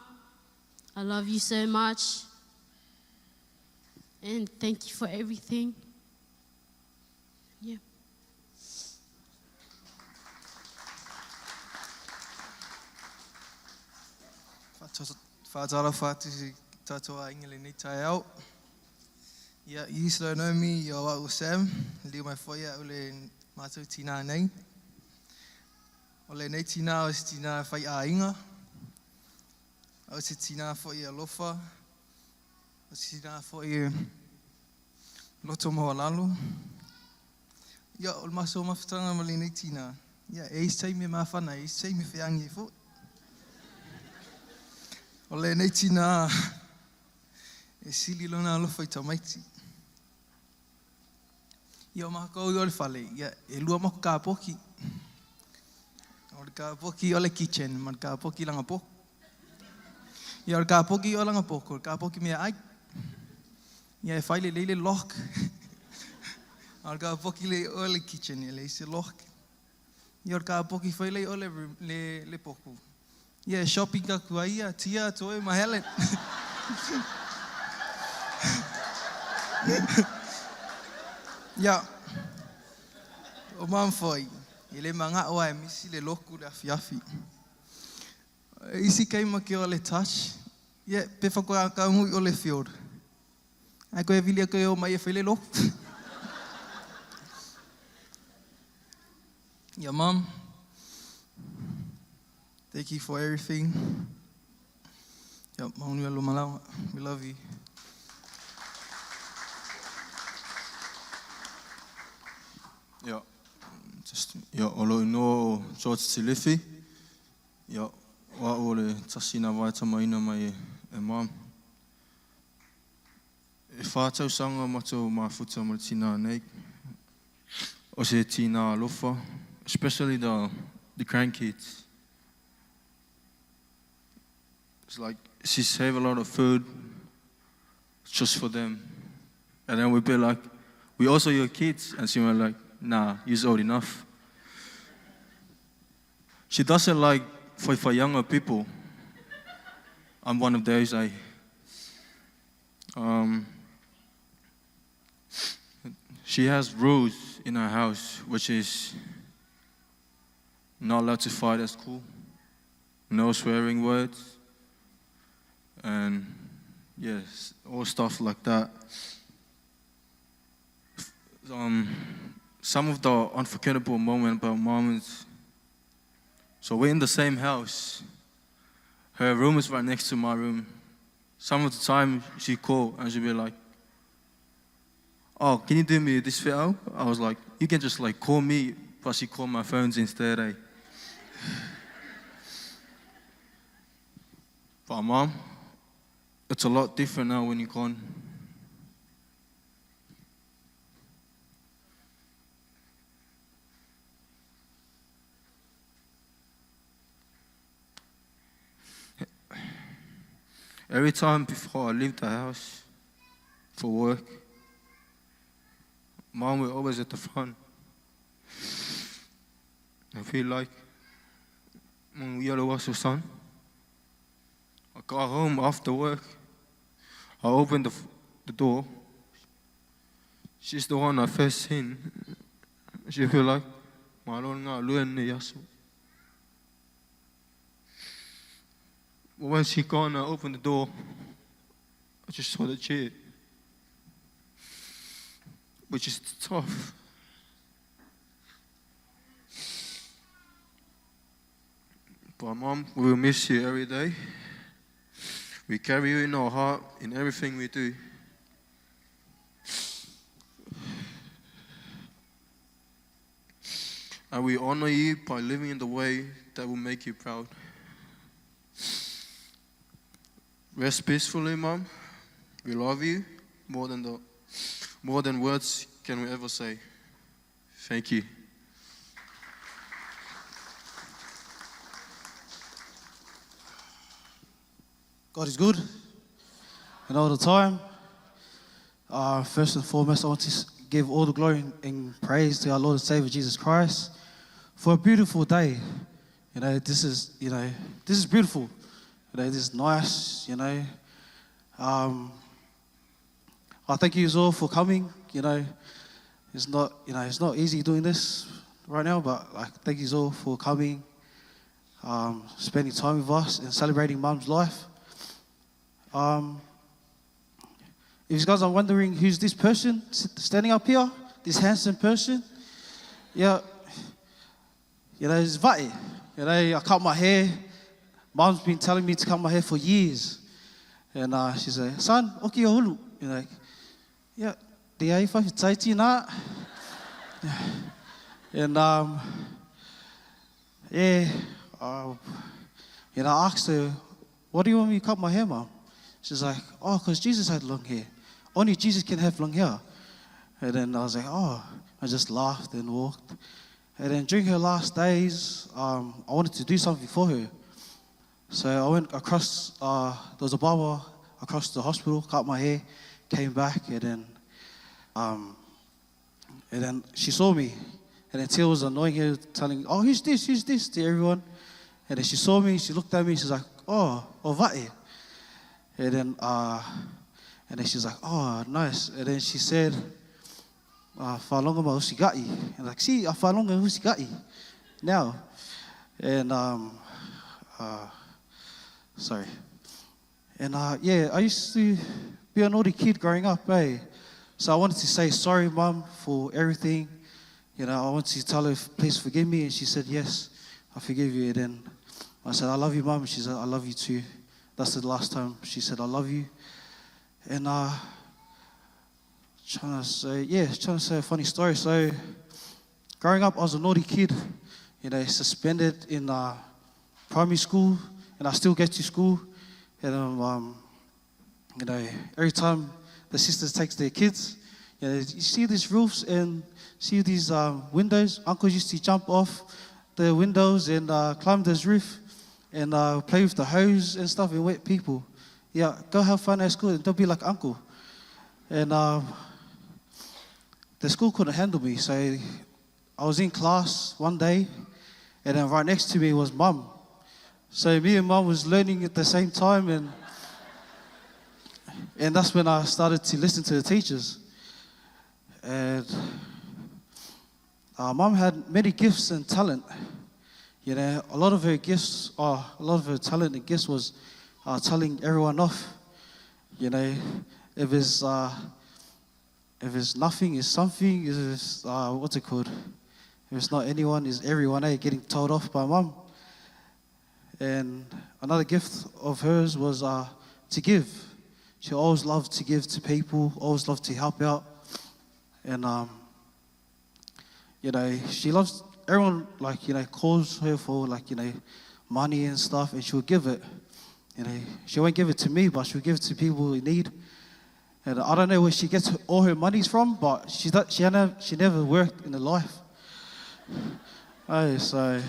I love you so much. And thank you for everything. Yeah. Whaatalofa atu i tātou aiga lenei taeao. Ia, you don't know me, ia o a'u o Sam, liu mai foi a'u le matou tinā nei. O lenei tinā o se tinā e whai āinga, o se tinā foi e alofa, o se tinā foi e loto maualalo. Ia, o le maso mafutaga ma lenei tinā, ia, e isi taimi e mafana, e isi taimi e feagi ai foi. O lenei tinā, e sili lona alofa i tamaiti. Ia, o makou i o le fale, ia, e lua makou kapoki. O le kapoki o le kitchen ma le kapoki laga poko. Ia, o le kapoki o laga poko, o le kapoki meaai. Ia, e fai lelei le lock. A o le kapoki le o le kitchen, e leai se lock. Ia, o le kapoki foi le o le, le, le poko. Ia, e shopping aku ai ia, Tia, Toi ma Helen. Ia, o mum foi, e le maga'o lava e misi le loku i le afiafi. Isi kaima ke o le touch, ia, pe fakoa i o le field. Ae koe vili atu e o mai e fai le loku. Ia, mum, thank you for everything. Ia, maunu ia lo malaga. We love you. Ia, just, ia, o lou inoa o George Tilifi. Ia, o a'u o le tasi na vaetamaina mai e, e mum. E whā tausaga matou mafuta ma le tinā nei. O se tinā alofa, especially the, the grandkids. It's like she save a lot of food just for them. And then we'd be like, we also your kids. And she went like, nah, you're old enough. She doesn't like for, for younger people. I'm one of those. I she has rules in her house, which is not allowed to fight at school, no swearing words, and yes, all stuff like that. Some of the unforgettable moment about mom is so we're in the same house. Her room is right next to my room. Some of the time she call and she'll be like, "Oh, can you do me this favor?" I was like, "You can just like call me," but she called my phones instead. Eh? But mom, it's a lot different now when you're gone. Every time before I leave the house for work, mom was always at the front. I feel like when we all was her son. I got home after work. I opened the, the door. She's the one I first seen. She feel like, But when she gone, I opened the door. I just saw the chair, which is tough. But mom, we will miss you every day. We carry you in our heart in everything we do. And we honor you by living in the way that will make you proud. Rest peacefully, Mom. We love you more than, the, more than words can we ever say. Thank you. God is good and all the time. First and foremost, I want to give all the glory and praise to our Lord and Savior Jesus Christ for a beautiful day. You know, this is, you know, this is beautiful. You know, this is nice, you know. I thank you all for coming. You know, it's not, you know, it's not easy doing this right now, but like, thank you all for coming, spending time with us and celebrating Mum's life. If you guys are wondering who's this person standing up here, this handsome person, yeah, you know, it's Va'e. You know, I cut my hair. Mom's been telling me to cut my hair for years. And she said, son, oki hulu. You're like, yeah, the ai taiti na. And yeah, you know, I asked her, what do you want me to cut my hair, Mom? She's like, oh, because Jesus had long hair. Only Jesus can have long hair. And then I was like, oh. I just laughed and walked. And then during her last days, I wanted to do something for her. So I went across, there was a barber across the hospital, cut my hair, came back, and then she saw me. And then Tia was annoying her, telling, oh, who's this, to everyone. And then she saw me, she looked at me, she's like, oh, Va'e. And then she's like, oh, nice. And then she said, Whalonga ma usiga'i. And like, see, a whalonga usiga'i now. And, sorry. And, yeah, I used to be a naughty kid growing up, eh? So I wanted to say sorry, Mum, for everything. You know, I wanted to tell her, please forgive me. And she said, yes, I forgive you. And then I said, I love you, Mum. And she said, I love you too. That's the last time she said, I love you. And trying to say a funny story. So growing up, I was a naughty kid, you know, suspended in primary school, and I still get to school. And, you know, every time the sisters take their kids, you know, you see these roofs and see these windows. Uncles used to jump off the windows and climb this roof and play with the hose and stuff and wet people. Yeah, go have fun at school and don't be like uncle. And the school couldn't handle me, so I was in class one day, and then right next to me was Mum. So me and Mum was learning at the same time, and that's when I started to listen to the teachers. And Mum had many gifts and talent. You know, a lot of her gifts, a lot of her talent and gifts was telling everyone off. You know, if it's If it's nothing, it's something. If it's, what's it called? If it's not anyone, it's everyone, eh? Getting told off by mum. And another gift of hers was to give. She always loved to give to people, always loved to help out. And, you know, she loves, everyone, like, you know, calls her for, like, you know, money and stuff, and she'll give it. You know, she won't give it to me, but she'll give it to people in need. And I don't know where she gets all her monies from, but she, she, never, she never worked in her life. Oh, so,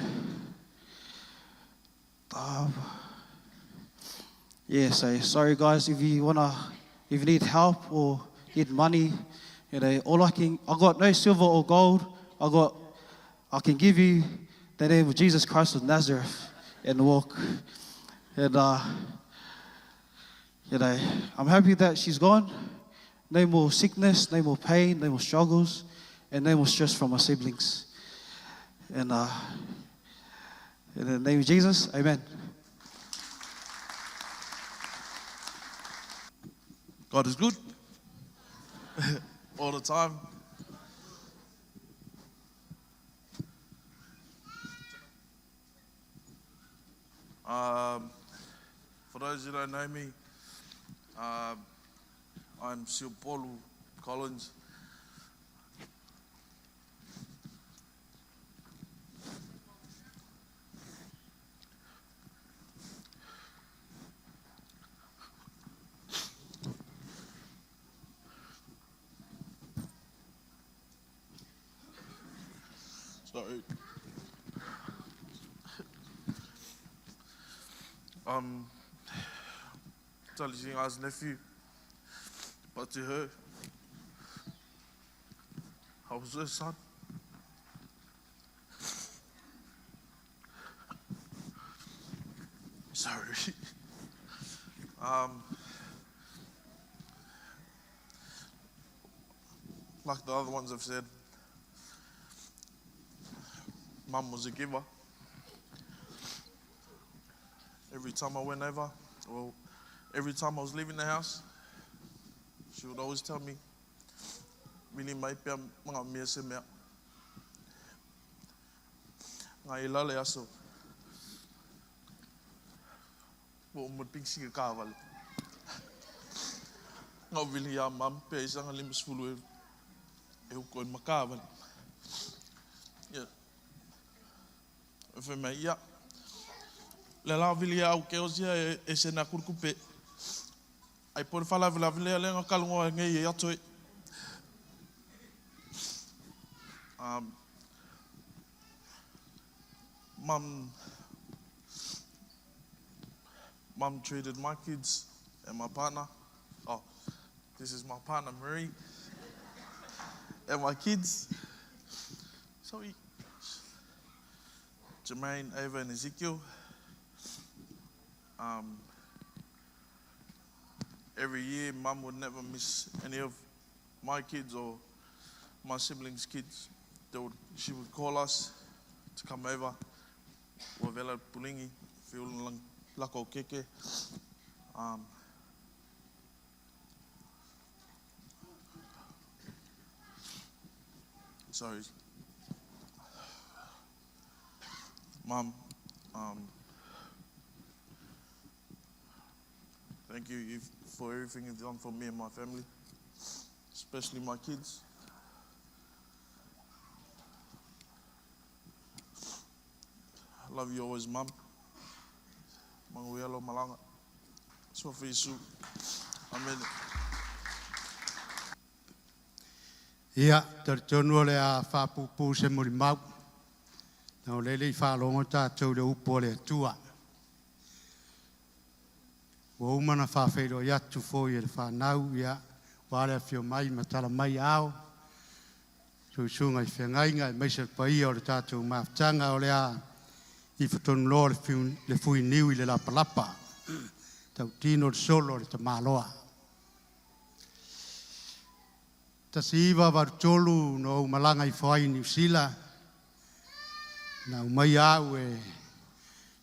yeah, so sorry guys, if you wanna, if you need help or need money, you know, all I can, I got no silver or gold. I got, I can give you the name of Jesus Christ of Nazareth and walk. And, you know, I'm happy that she's gone. No more sickness, no more pain, no more struggles, and no more stress from my siblings. And in the name of Jesus, amen. God is good all the time. For those who don't know me, I'm Siupolu Collins. Sorry. Talisinga's nephew, but to her, I was her son. Sorry. Like the other ones have said, Mum was a giver. Every time I went over, well, every time I was leaving the house, she would always tell me, Vili mai pea mga mea se mea. Ngā i lale aso. Wo mo ping singa kāwale. Ngā vili ia mam pea i sanga lima sefulu e, e huko i makāwale. Ia. E whai mai ia. Le la vili ia au ke osia e, e se nā kurukupe. Ai po le whalavelave lea le ngā kalongoa e ngei e ato e. Mum, Mum treated my kids and my partner. Oh, this is my partner Marie and my kids. Sorry. Jermaine, Ava, and Ezekiel. Every year, Mum would never miss any of my kids or my siblings' kids. They would, she would call us to come over. Ua vela pulingi, whiu lako keke. Sorry. Mum, thank you for everything you've done for me and my family, especially my kids. I love you always, Mum. Manguelo malanga. Sofi. Amen. Ia, talitonu o le a faapuupuu se molimau. Na o le le i faalogo tatou i le upu a le Atua. Ua uma ona faafeiloai atu foi e le fanau, ia, ua le afio mai ma tala mai ao, susuga i feagaiga aemaise le paia o le tatou mafutaga o le a ifo tonu loa le fuiniu i le lapalapa, tautino le solo a le tamaloa. 1983 na ou malaga ifo ai i Niu Sila, na aumaia au e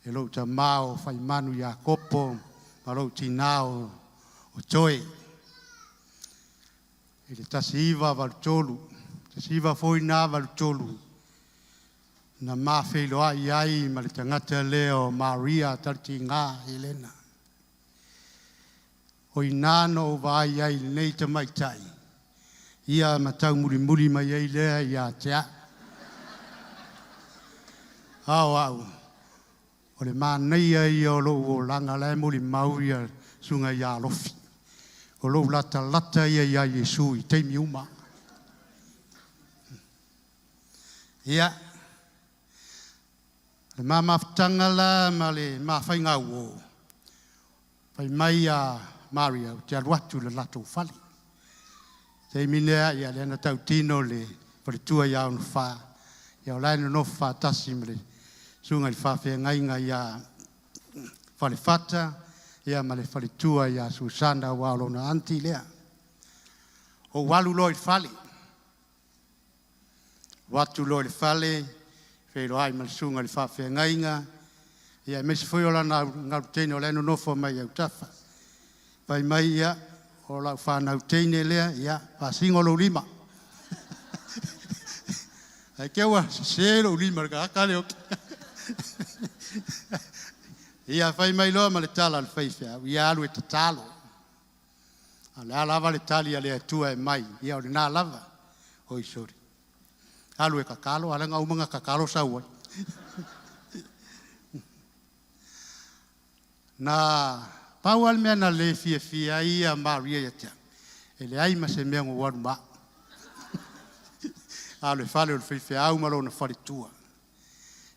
e lou tamā o Faimanu Iakopo ma lou tinā o Toe. i le 1983, 19 foi na 83, na ma feiloai ai ma le tagata lea o Maria Talitiga Helena. O i na ou vaai ai i lenei tamaitai, ia ma taumulimuli mai ai lea ia te au. Ao au, o le manaia ia o lou olaga la e molimau ia susuga ia Alofi. O lou latalata ia ia Iesu i taimi uma. Ia, le ma mafutaga la ma le mafaiga uo, fai mai a Maria, ou te alu atu i le latou fale. Taimi lea, ia lea na tautino le faletua ia Onofā, ia o la e nonofo faatasi ma le susuga i le faafeagaiga ia Falefata, ia ma le faletua ia Susana ua o lona aunty lea. Ou alu loa i le fale. Ou atu loa i le fale, feiloai ma le susuga i le faafeagaiga, ia aemaise foi o lana galuteine o la e nonofo mai i autafa. Fai mai ia, o lau fanau teine lea, ia, faasigo lou lima. Ai ke ua sese lou lima le tagata lea. Ia fai mai loa ma le tala a le faifeau, ia alu e tatalo. A le a lava le tali a le Atua e mai, ia o lena lava. Oi sori. Alu e tatalo, ala nga uma nga tatalo sau ai. Na pau lava le mea na le fiafia ai ia Maria ia te au, e leai ma se mea na ou alu ma au. Alu e fale o le faifeau ma lona faletua.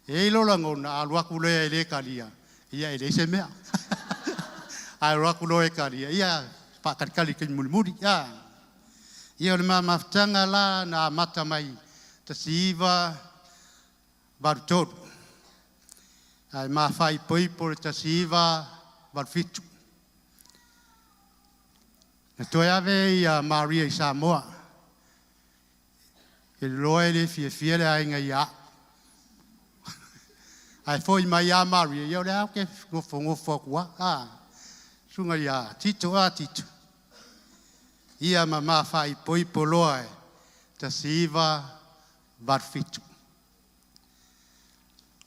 E i lo lagona, alu atu lea e le talia, ia e leai se mea. Ae alu atu loa e talia, ia faatalitali i taimi mulimuli. Ia, ia o le mafutaga la na amata mai 1983. Ae mafaipoipo le 1987. Na toe ave ia Maria i Samoa. E loa e le fiafia le aiga ia au. Ae foi mai ia Maria, ia o le au ke gofo atu a. Ah, susuga ia Tito a Tito. Ia ma mafaipoipo loa e 1987.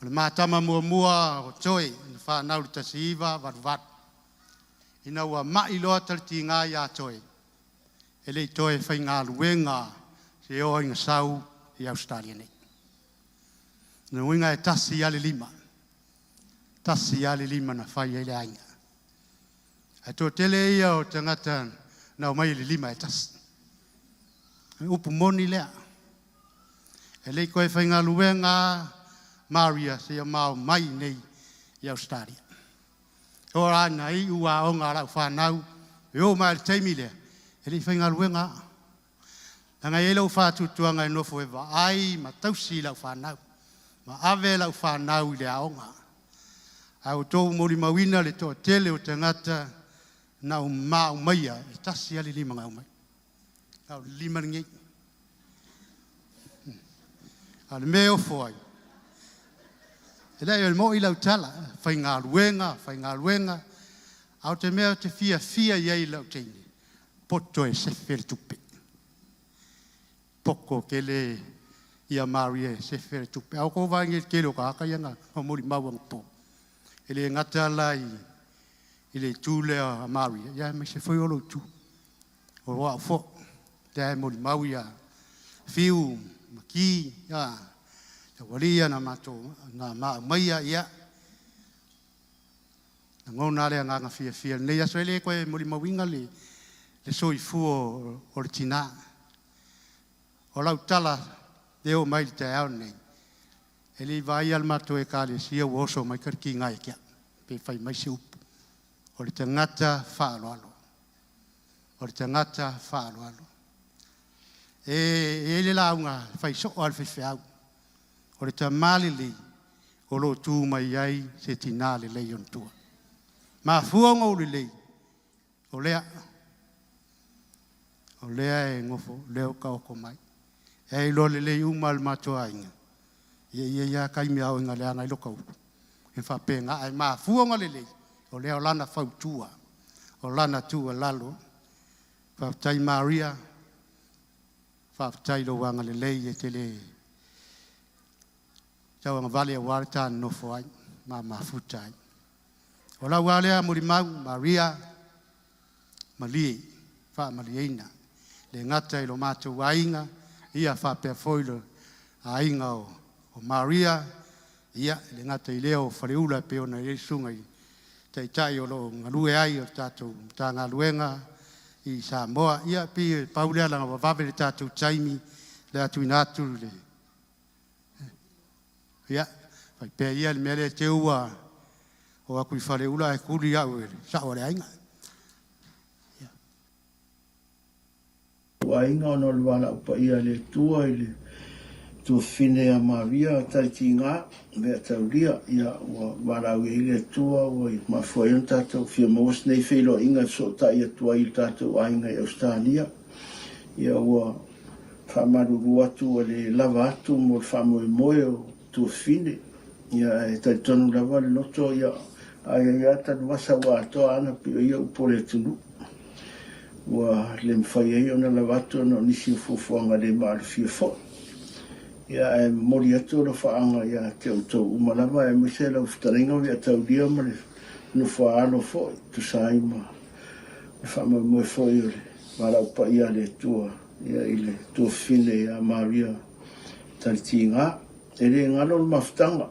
O le matama muamua o Toe, na whanau le 1988. Ina ua mai loa talitiga ia Toe, e le i toe faigaluega se o ina sau i Australia nei. Na uiga e tasi a le lima. Tasi a le lima na fai ai le aiga. Ae toatele ia o tagata na omai i le lima e tasi. E upu moni lea. E le i toe faigaluega Maria se ia mao mai nei i Australia. O la na i ua aoga a lau whanau, e o mai le taimi lea, e le i faigaluega a. Langa e lau whātutuanga e nofo e vaai ma tausi lau whanau. Ma ave lau whanau i le aoga. A o tou molimauina le toatele o tagata na o mau maia e tasi a le lima ngau mai. Au le lima lenei. A le mea e ofo ai. E lea o le mo i lau tala, faigaluega, faigaluega, a o te mea o te fiafia i ai lau teine, poto e sefe le tupe. Poto tele ia Maria e sefe le tupe. A o kou vaai le tele o tagata ia na molimau anapo. E le gata la i le itu lea a Maria, ia aemaise foi o lou itu. O au foi, lea e molimau ia Fiu, Maki, ia, taualia na matou na maaumaia, ia. Lagona le agaga fiafia lenei aso e le koe molimauina le soifua o le tinā. O lau tala le o mai le taeao lenei, e le i vaai le matou ekalesia ua oso mai talitiga ia te au, pe fai mai se upu. O le tagata faaaloalo. O le tagata faaaloalo. E i ai le lauga fai soo a le faifeau. O le tamā lelei o lo o tu mai ai se tinā lelei ona tua. Mafua ona ou lelei, o lea e gofo lea o taoto mai. E iloa lelei uma le matou aiga. Ia ia ia taimi a o ina leaga ai loka upu. E faapena ae mafua ona lelei, o lea o lana fautua, o lana tuualalo. Faafetai Maria. Faafetai i lou agalelei e te le tauagavale aua le ta nonofo ai ma mafuta ai. O lau lava lea molimau, Maria, malie, faamalieina. Le gata i lo matou aiga, ia faapea foi le aiga o Maria, ia, e le gata i lea o Faleula e pei ona i ai le susuga i taitai o lo o galue ai o le tatou Matagaluega i Samoa. Ia e pei e pau lea leaga ua vave le tatou taimi le a tuuina atu i le ia faipea ia le mea lea te ua o atu i Faleula ae tuli au e le sao a le aiga. Ou aiga ona o le valaau paia a le Atua i le tuafafine ia Maria Taitiga Veataulia, ia ua valaauia ai le Atua ua mafua ai ona tatou fia maua se nei feiloaiga e fesootai atu ai i le tatou aiga i Ausetalia. Ia ua faamalulu atu ua le lava atu mo le faamoemoe o tuafafine, ia ae talitonu lava le loto, ia a i ai lava tanuvasa ua atoa ana pei o ia upu o le atunuu. Ua le mafai ai ona lava atu ona o nisi o fuafuaga le maalofia foi. Ia ae momoli atu alofaaga ia te outou uma lava aemaise lau fetalaiga Veataulia ma le nofo-a-alo foi tusa ai ma le faamoemoe foi o le valaau paia a le Atua ia i le tuafafine ia Maria Talitiga. E le galo le mafutaga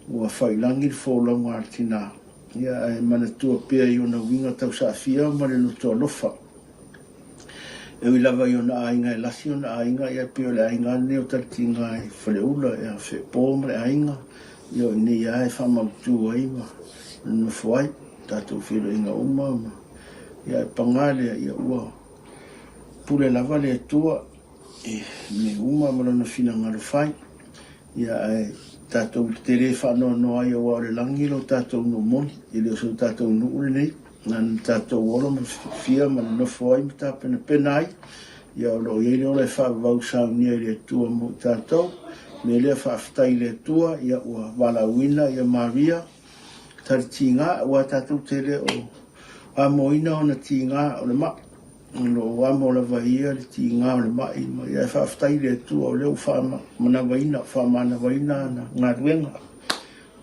ua faiilagi le folauga a le tina, ia ae manatua pea i ona uiga tausaafia ma le loto alofa. E ui lava i ona aiga e lasi ona aiga, ia pei o le aiga lava lenei o Talitiga i Faleula, ia Feepo ma le aiga, ia o i inei lava e faamautu ai ma nonofo ai tatou feiloaiga uma ma, ia ae paga lea, ia ua pule lava le Atua i mea uma ma lona finagalo fai. Ia ae tatou te le faanoanoa ai aua o le lagi lo tatou nuu moni, e le o so tatou nuu lenei. Na ona tatou ola ma fia ma nonofo ai ma tapenapena ai, ia o lo o i ai le ola e faavavau saunia i le Atua mo i tatou. O le mea lea faafetai i le Atua, ia ua valaauina ia Maria tali tiga, aua tatou te le o amoina ona tiga o le mai. O lo o amo lava e ia le tiga o le mai ma ia e faafetai i le Atua o lea ua faamanavaina, faamanavaina ana galuega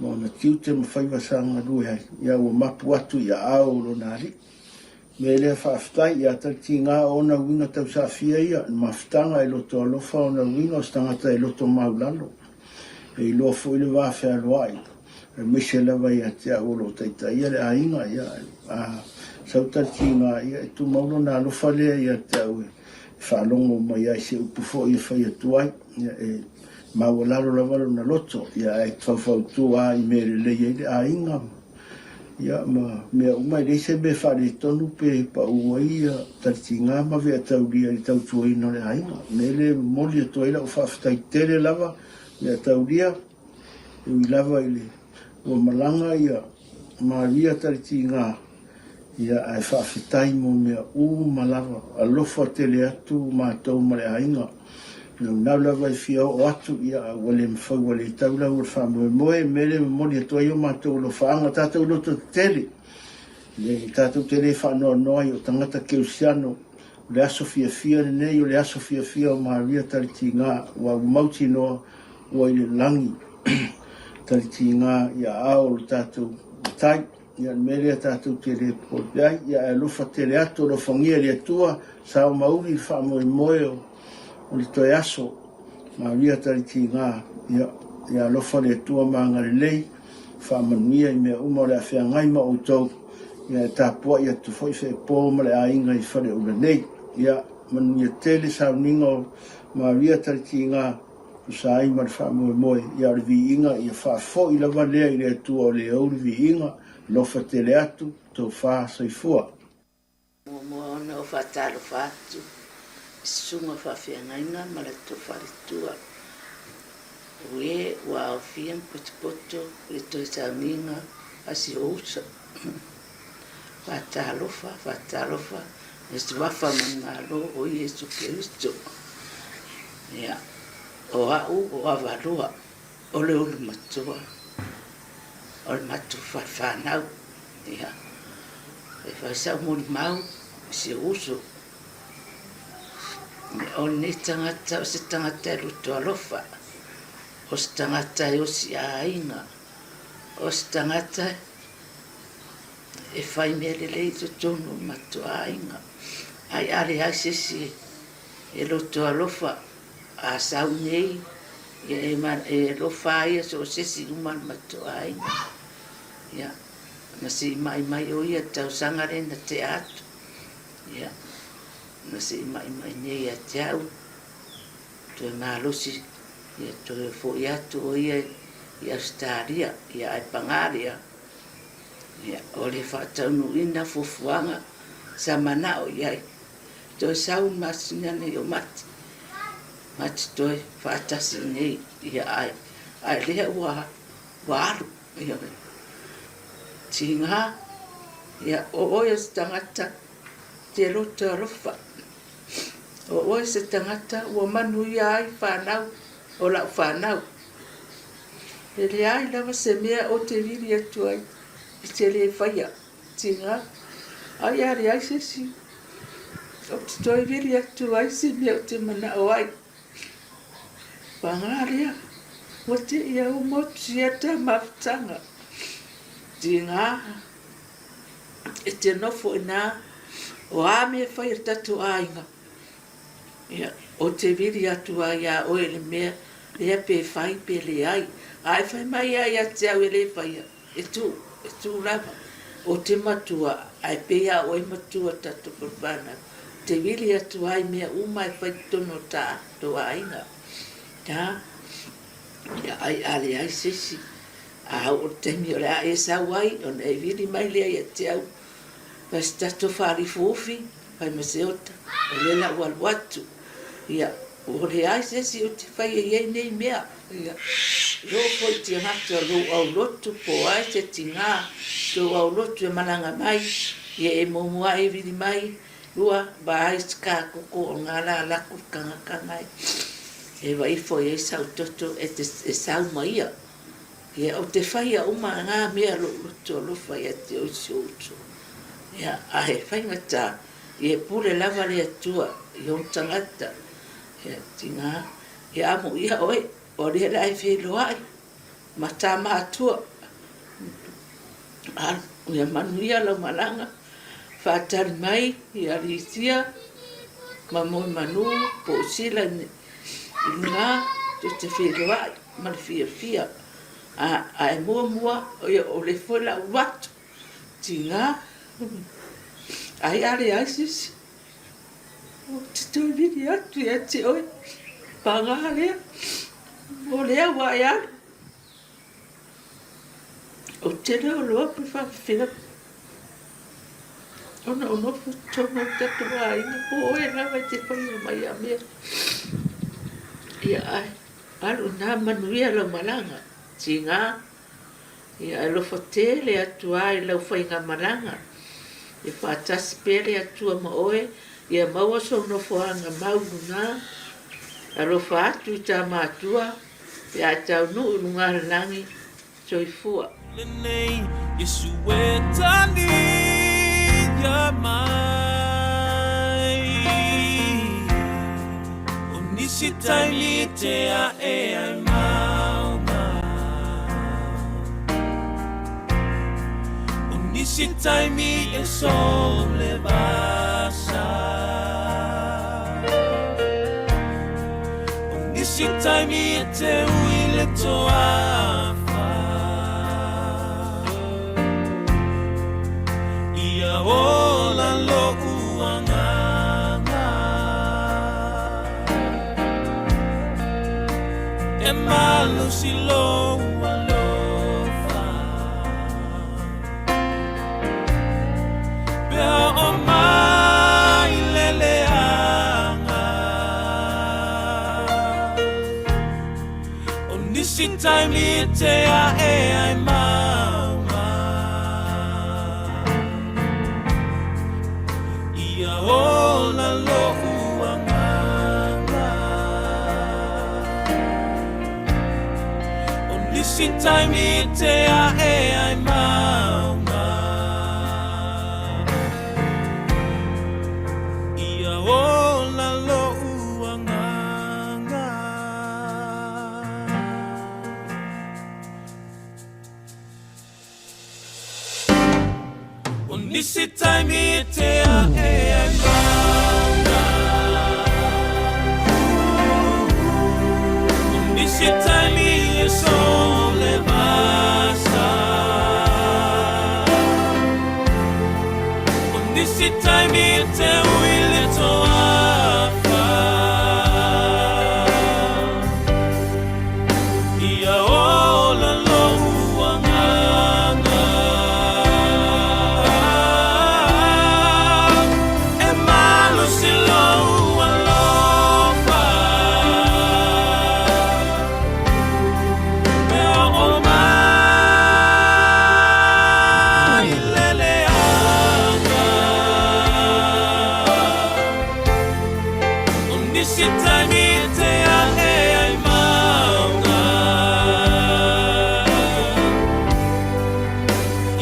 ma ona tiute ma faiva sa galue ai, ia ua mapu atu i aao o lona Alii. O le mea lea faafetai, ia talitiga o ona uiga tausaafia ia, le mafutaga e loto alofa ona uiga o se tagata e loto maulalo. E iloa foi le va fealoai, aemaise lava ia te au o lo o taitaia le aiga, ia, a sau talitiga, ia, e tumau lona alofa lea ia te au e faalogo mai ai se upu foi e fai atu ai, ia, e maualalo lava lona loto, ia, ae faufautua lava i mea e lelei ai le aiga, ia, ma mea uma, e leai se mea faaletonu pe pau ai ia talitiga ma veataulia i le tautuaina o le aiga. O le mea lea e momoli atu ai lau faafetai tele lava veataulia, e ui lava i le ua malaga ia Maria talitiga, ia, ae faafetai mo mea uma lava, alofa tele atu matou ma le aiga. Naunau lava e fia oo atu, ia, a ua le mafai ua le tau lau o le faamoemoe, mea lea e momoli atu ai o matou alofaaga, tatou loto tetele, le tatou te le faanoanoa ai o tagata kerisiano, o le aso fiafia lenei, o le aso fiafia o Maria Talitiga, ua mautinoa ua i le lagi Talitiga i aao o le tatou Matai. Ia, le mea lea tatou te le popole ai, ia ae alofa tele atu, alofagia e le Atua, sao ma uli le faamoemoe o le toe aso, Maria Talitiga, ia, ia alofa le Atua ma agalelei, faamanuia i mea uma o le a feagai ma outou, ia e tapuai atu foi Feepo ma le aiga i Faleula nei. Ia, manuia tele sauniga o Maria Talitiga, tusa ai ma le faamoemoe, ia o le viiga ia faafoi lava lea i le Atua o le ou le viiga, alofa tele atu, tofa soifua. Muamua ona ou faatalofa atu i susuga faafeagaiga ma le faletua o e ua aofia ma potopoto i le toe sauniga a si ou uso. Faatalofa, faatalofa i le Suafa manumalo o Iesu Keriso. Ia, o au o Avaloa, o le ulu matua o le matou falefanau. Ia, e fai sau molimau i si ou uso. O lenei tagata o se tagata e loto alofa, o se tagata e osi aiga, o se tagata e fai mea lelei i totonu o le matou aiga. Ai a leai se isi e loto alofa, a sau nei, ia e alofa lava ia so o se isi uma o le matou aiga. Ia, na siimai mai o ia i le tausaga lea na tea atu. Ia, na siimai mai nei ia te au, toe malosi, ia toe fo'i atu o ia i Ausetalia, ia ae pagā lea, ia, o le faataunuuina fuafuaga sa mana'o i ai, toe sau i le masina nei o Mati, mati toe faatasi i inei, ia ae, ae lea ua, ua alu, ioe. Tiga, ia, o oe o se tagata te loto alofa. O oe se tagata ua manuia ai fanau o lau fanau. E leai lava se mea ou te vili atu ai i te lē faia. Tiga, ai a leai se isi ou te toe vili atu ai se mea ou te manao ai. Pagā lea, ua te'i au motu ia ta mafutaga. Tiga, e te nofo inā, o a mea e fai e le tatou aiga, ia, ou te vili atu ai iā oe i le mea lea pe fai pe leai. A e fai mai ai ia te au e le faia, e tū, e tū lava. Ou te matua, ae pei a oe matua tatou whanau, te vili atu ai mea uma e fai totonu o tatou aiga. Tā, ia ai a leai se isi. A oo le taimi o le a e sau ai, ona e vili mai lea ia te au, fai se tatou faalifuufi, fai ma se ota, o lea la ua alu atu. Ia, ua leai se isi ou te faia i ai nei mea. Ia, e oo foi i te gata o lou aulotu, po o ai se tigā, tou aulotu e malaga mai, ia e muamua e vili mai, lua, vaai se kākoko o ngā lā laku kangakanga e, e vaifo i ai sau toto e te e sau ma ia. Ia, o te whaia uma ngā mea lou loto alofa ia te oi si ou uso. Ia, a he whaingatā, ia e pule lava le Atua i ona tagata. Ia, tingā, ia amo ia oe, o lea la e wheloai, ma tā mātua. A, ia manuia lau malaga, whātari mai i Alicia, ma moe manu, po o Sila i ngā, to te wheloai. ma le fiafia, a, a e muamua, ia o le foi la ulu atu, tigā, ai a leai se isi, ou te toe vili atu ia te oe, pagā lea, o lea ua e alu, ou te le o loa pe faapefea ona ou nofo i totonu o le tatou aiga, po o oe lava e te faia mai ia mea, ia ae. Alu ina manuia lau malaga, tigā, ia alofa tele atu ai i lau faigamalaga, ia faatasi pea le Atua ma oe, ia maua sou nofoaga mau i luga, alofa atu i tā matua, pe a e taunuu i luga le lagi, soifua. Lenei Iesu e talia mai. O nisi taimi te ae ai maunga. O nisi taimi e sole vasa. O nisi taimi e te ui le toafa. Ia ola lo'u agaga. E malosi lou alofa. Pe oo mai le leaga. O nisi taimi e te ae ai maunga. Ia ola lo'u agaga. O nisi taimi e te ae ai maunga. Ia ola lo'u nisi taimi e te a'e ai mauga. O nisi taimi e sō le vasa. O nisi taimi e te ui le toafa. Ia ola lou agaga. E malosi lou alofa. E oo mai le leaga. O nisi taimi e te a'e ai mauga.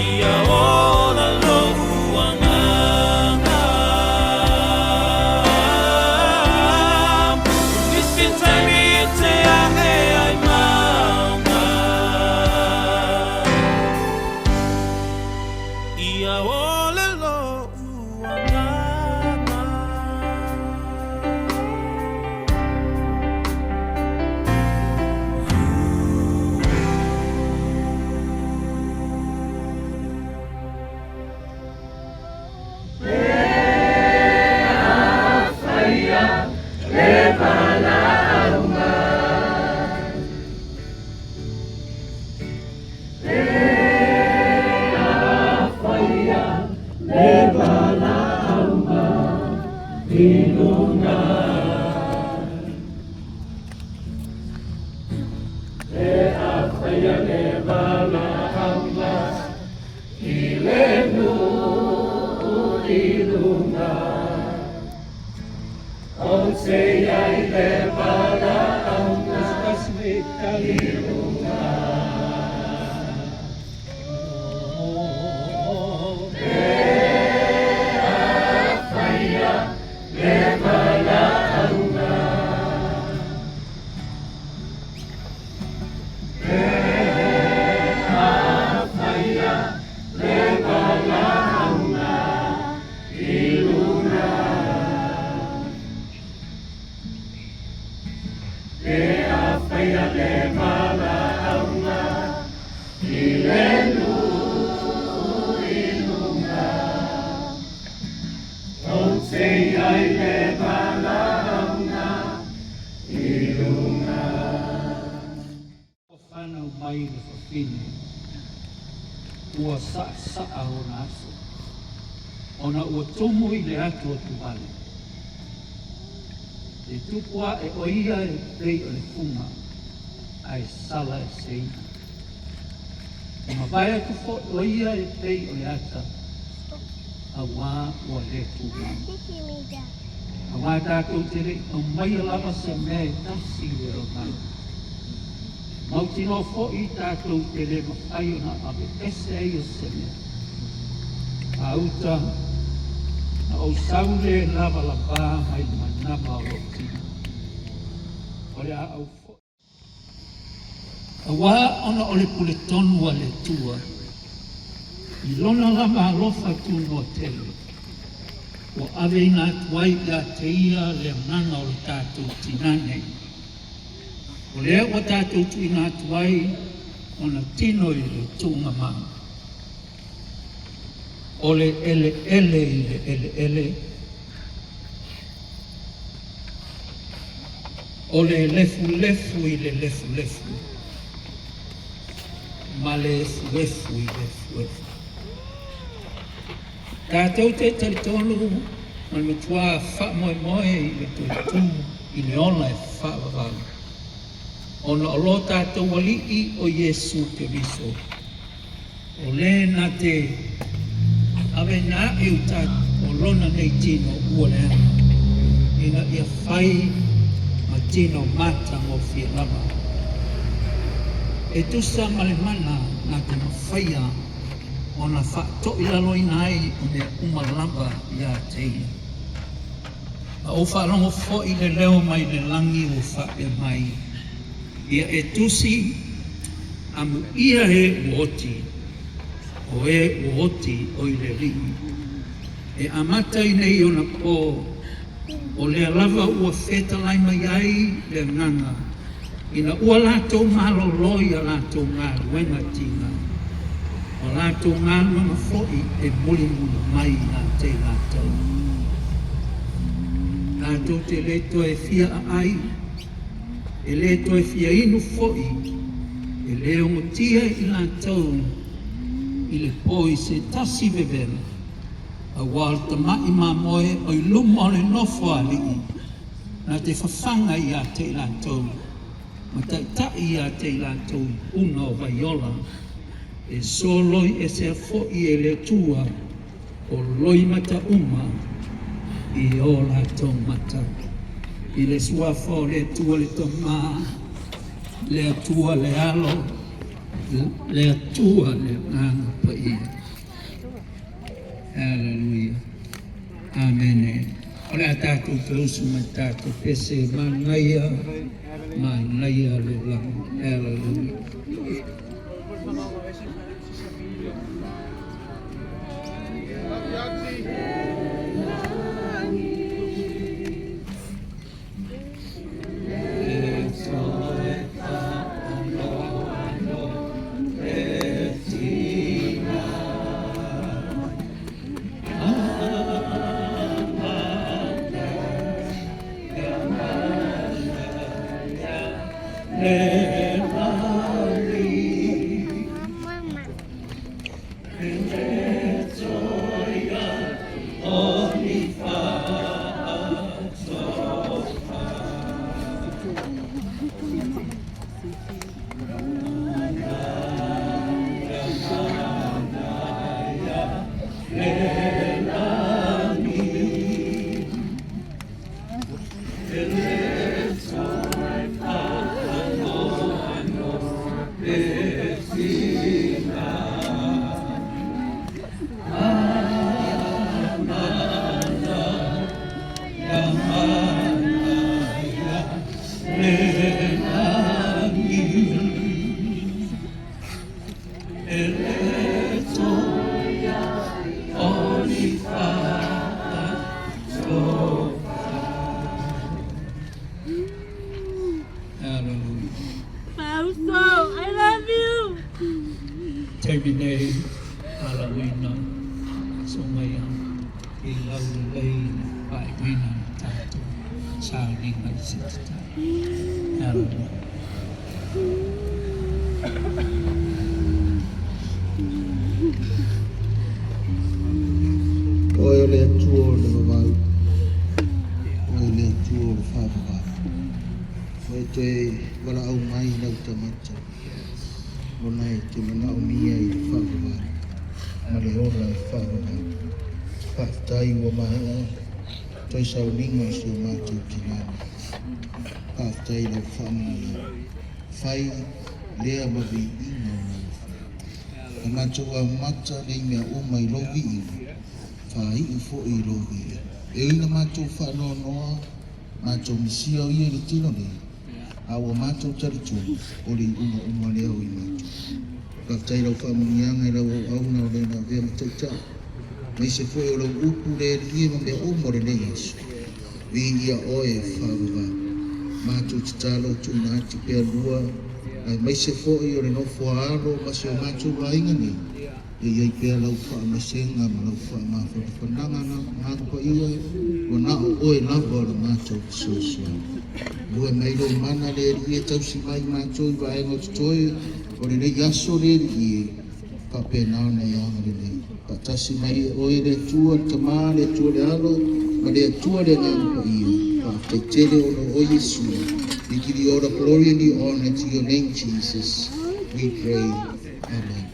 Ia ola lou agaga. O nisi taimi e te a'e ai mauga. Ia ola lou agaga. Ua fanau mai le fafine, ua sa'asa'a ona aso, ona ua tumu i le atu atuvale. E tupu a'e o ia e pei o le fuga, ae sala e seina. E mavae atu fo'i o ia e pei o le ata, auā ua lē tumau. Auā tatou te le'i aumaia lava se mea e tasi i le lalolagi. Mautinoa fo'i tatou te lē mafai ona aveese ai o se mea. A uta, na ou sau lē lavalavā mai le manava o lou tino. O le a ou fo'i. Auā ona o le pule tonu a le Atua i Lona lava alofa tunoa tele, ua aveina atu ai iā te Ia le agaga o le tatou tinā nei. O lea ua tatou tuuina atu ai ona tino i le tuugamau. O le eleele i le eleele, o le lefulefu i le lefulefu, ma le efuefu i le efuefu. Tatou te talitonu ma le matua faamoemoe i le toe tū i le ola e faavavau, ona o lo tatou Alii o Iesu Keriso, o lē na te aveina aʻe uta o lona nei tino ua leaga, ina ia fai ma tino matagofie lava. E tusa ma le mana na te mafaia ona faatoʻilaloina ai o mea uma lava iā te Ia. Na ou faalogo foʻi i le leo mai le lagi ua faapea mai, Ia e tusi, amuia e ua oti. o e ua oti o i le Alii. E amata i nei ona pō, o lea lava ua fetalai mai ai le Agaga, ina ua latou malōlō i a latou galuega tiga, o latou galuega foi e mulimuli mai ia te i latou. Tatou te le toe fia aai, e le toe fia inu foi, e le ogotia i latou i le pō i se tasi vevela, auā o le Tama'i Mamoe o i luma o le nofo a alii, na te fafaga ia te i latou, ma taʻitaʻi ia te i latou i puna o vaiola, e soloi esea foi e le Atua o loimata uma i o latou mata. I le Suafa o le Atua le Tamā, le Atua le Alo, le Atua le Agaga Paia. Hallelujah. Amene. O le a tatou toe usu mai tatou pese manaia, manaia le olaga. Hallelujah. Hallelujah. Fausto, I love you. Taimi nei, alauina, so mai i lau lelei le faaiuina o le tatou sauniga i se tatau. Hallelujah. Oe o le Atua o le vavau, Oe o le Atua o le faavavau. Ua e toe valaau mai i lau tagata, ona e te manaomia i le faavavau ma le ola e faavavau. Faafetai ua maea toe sauniga o si o matou tina nei. Faafetai i lau faamanuiaga. Fai lea ma viiga o lau Afioga. Na matou amata nei mea uma i lou viiga, faaiu foi i lou viiga. E ui ina matou faanoanoa, matou misia o ia i le tino nei, a ua matou talitonu, o le iuga uma lea o i matou. Faafetai i lau faamanuiaga i lau auauna o le na avea ma taitai, aemaise foi o lau upu le Alii e ma mea uma o lenei aso. Viia oe e faavavau. Matou tatalo tuuina atu pea lua, aemaise foi o le nofo a alo ma si o matou aiga nei, ia i ai pea lau faamaisega ma lau faamafanafanaga Agaga Paia, ua na o oe lava o le matou fesoasoani. Lua mai lou mana le Alii e tausi mai matou i vaega o totoe o lenei aso le Alii e, faapena ona e agalelei. Faatasi mai e oe le Atua le Tamā, le Atua le Alo, ma le Atua le Agaga Paia. Faafetai tele ona o oe Iesu. We give you all the glory and the honor to your name, Jesus. We pray. Amen.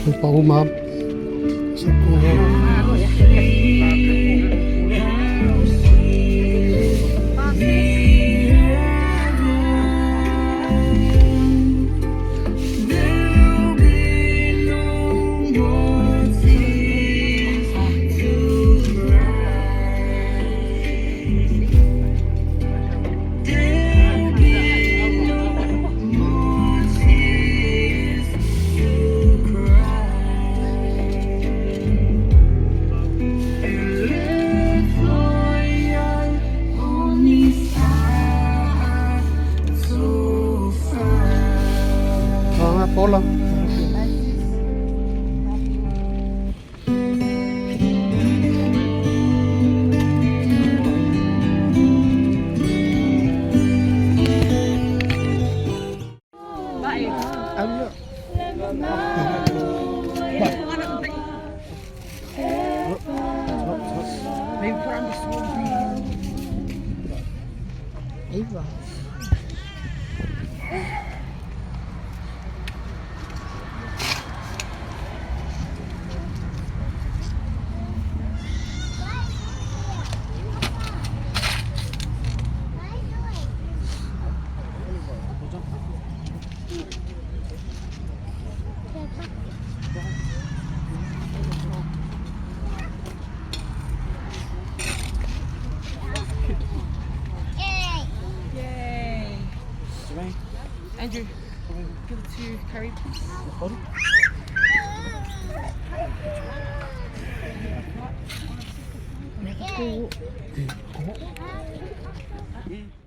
Pa o ma. Sa Pola. Andrew, give it to Curry, please.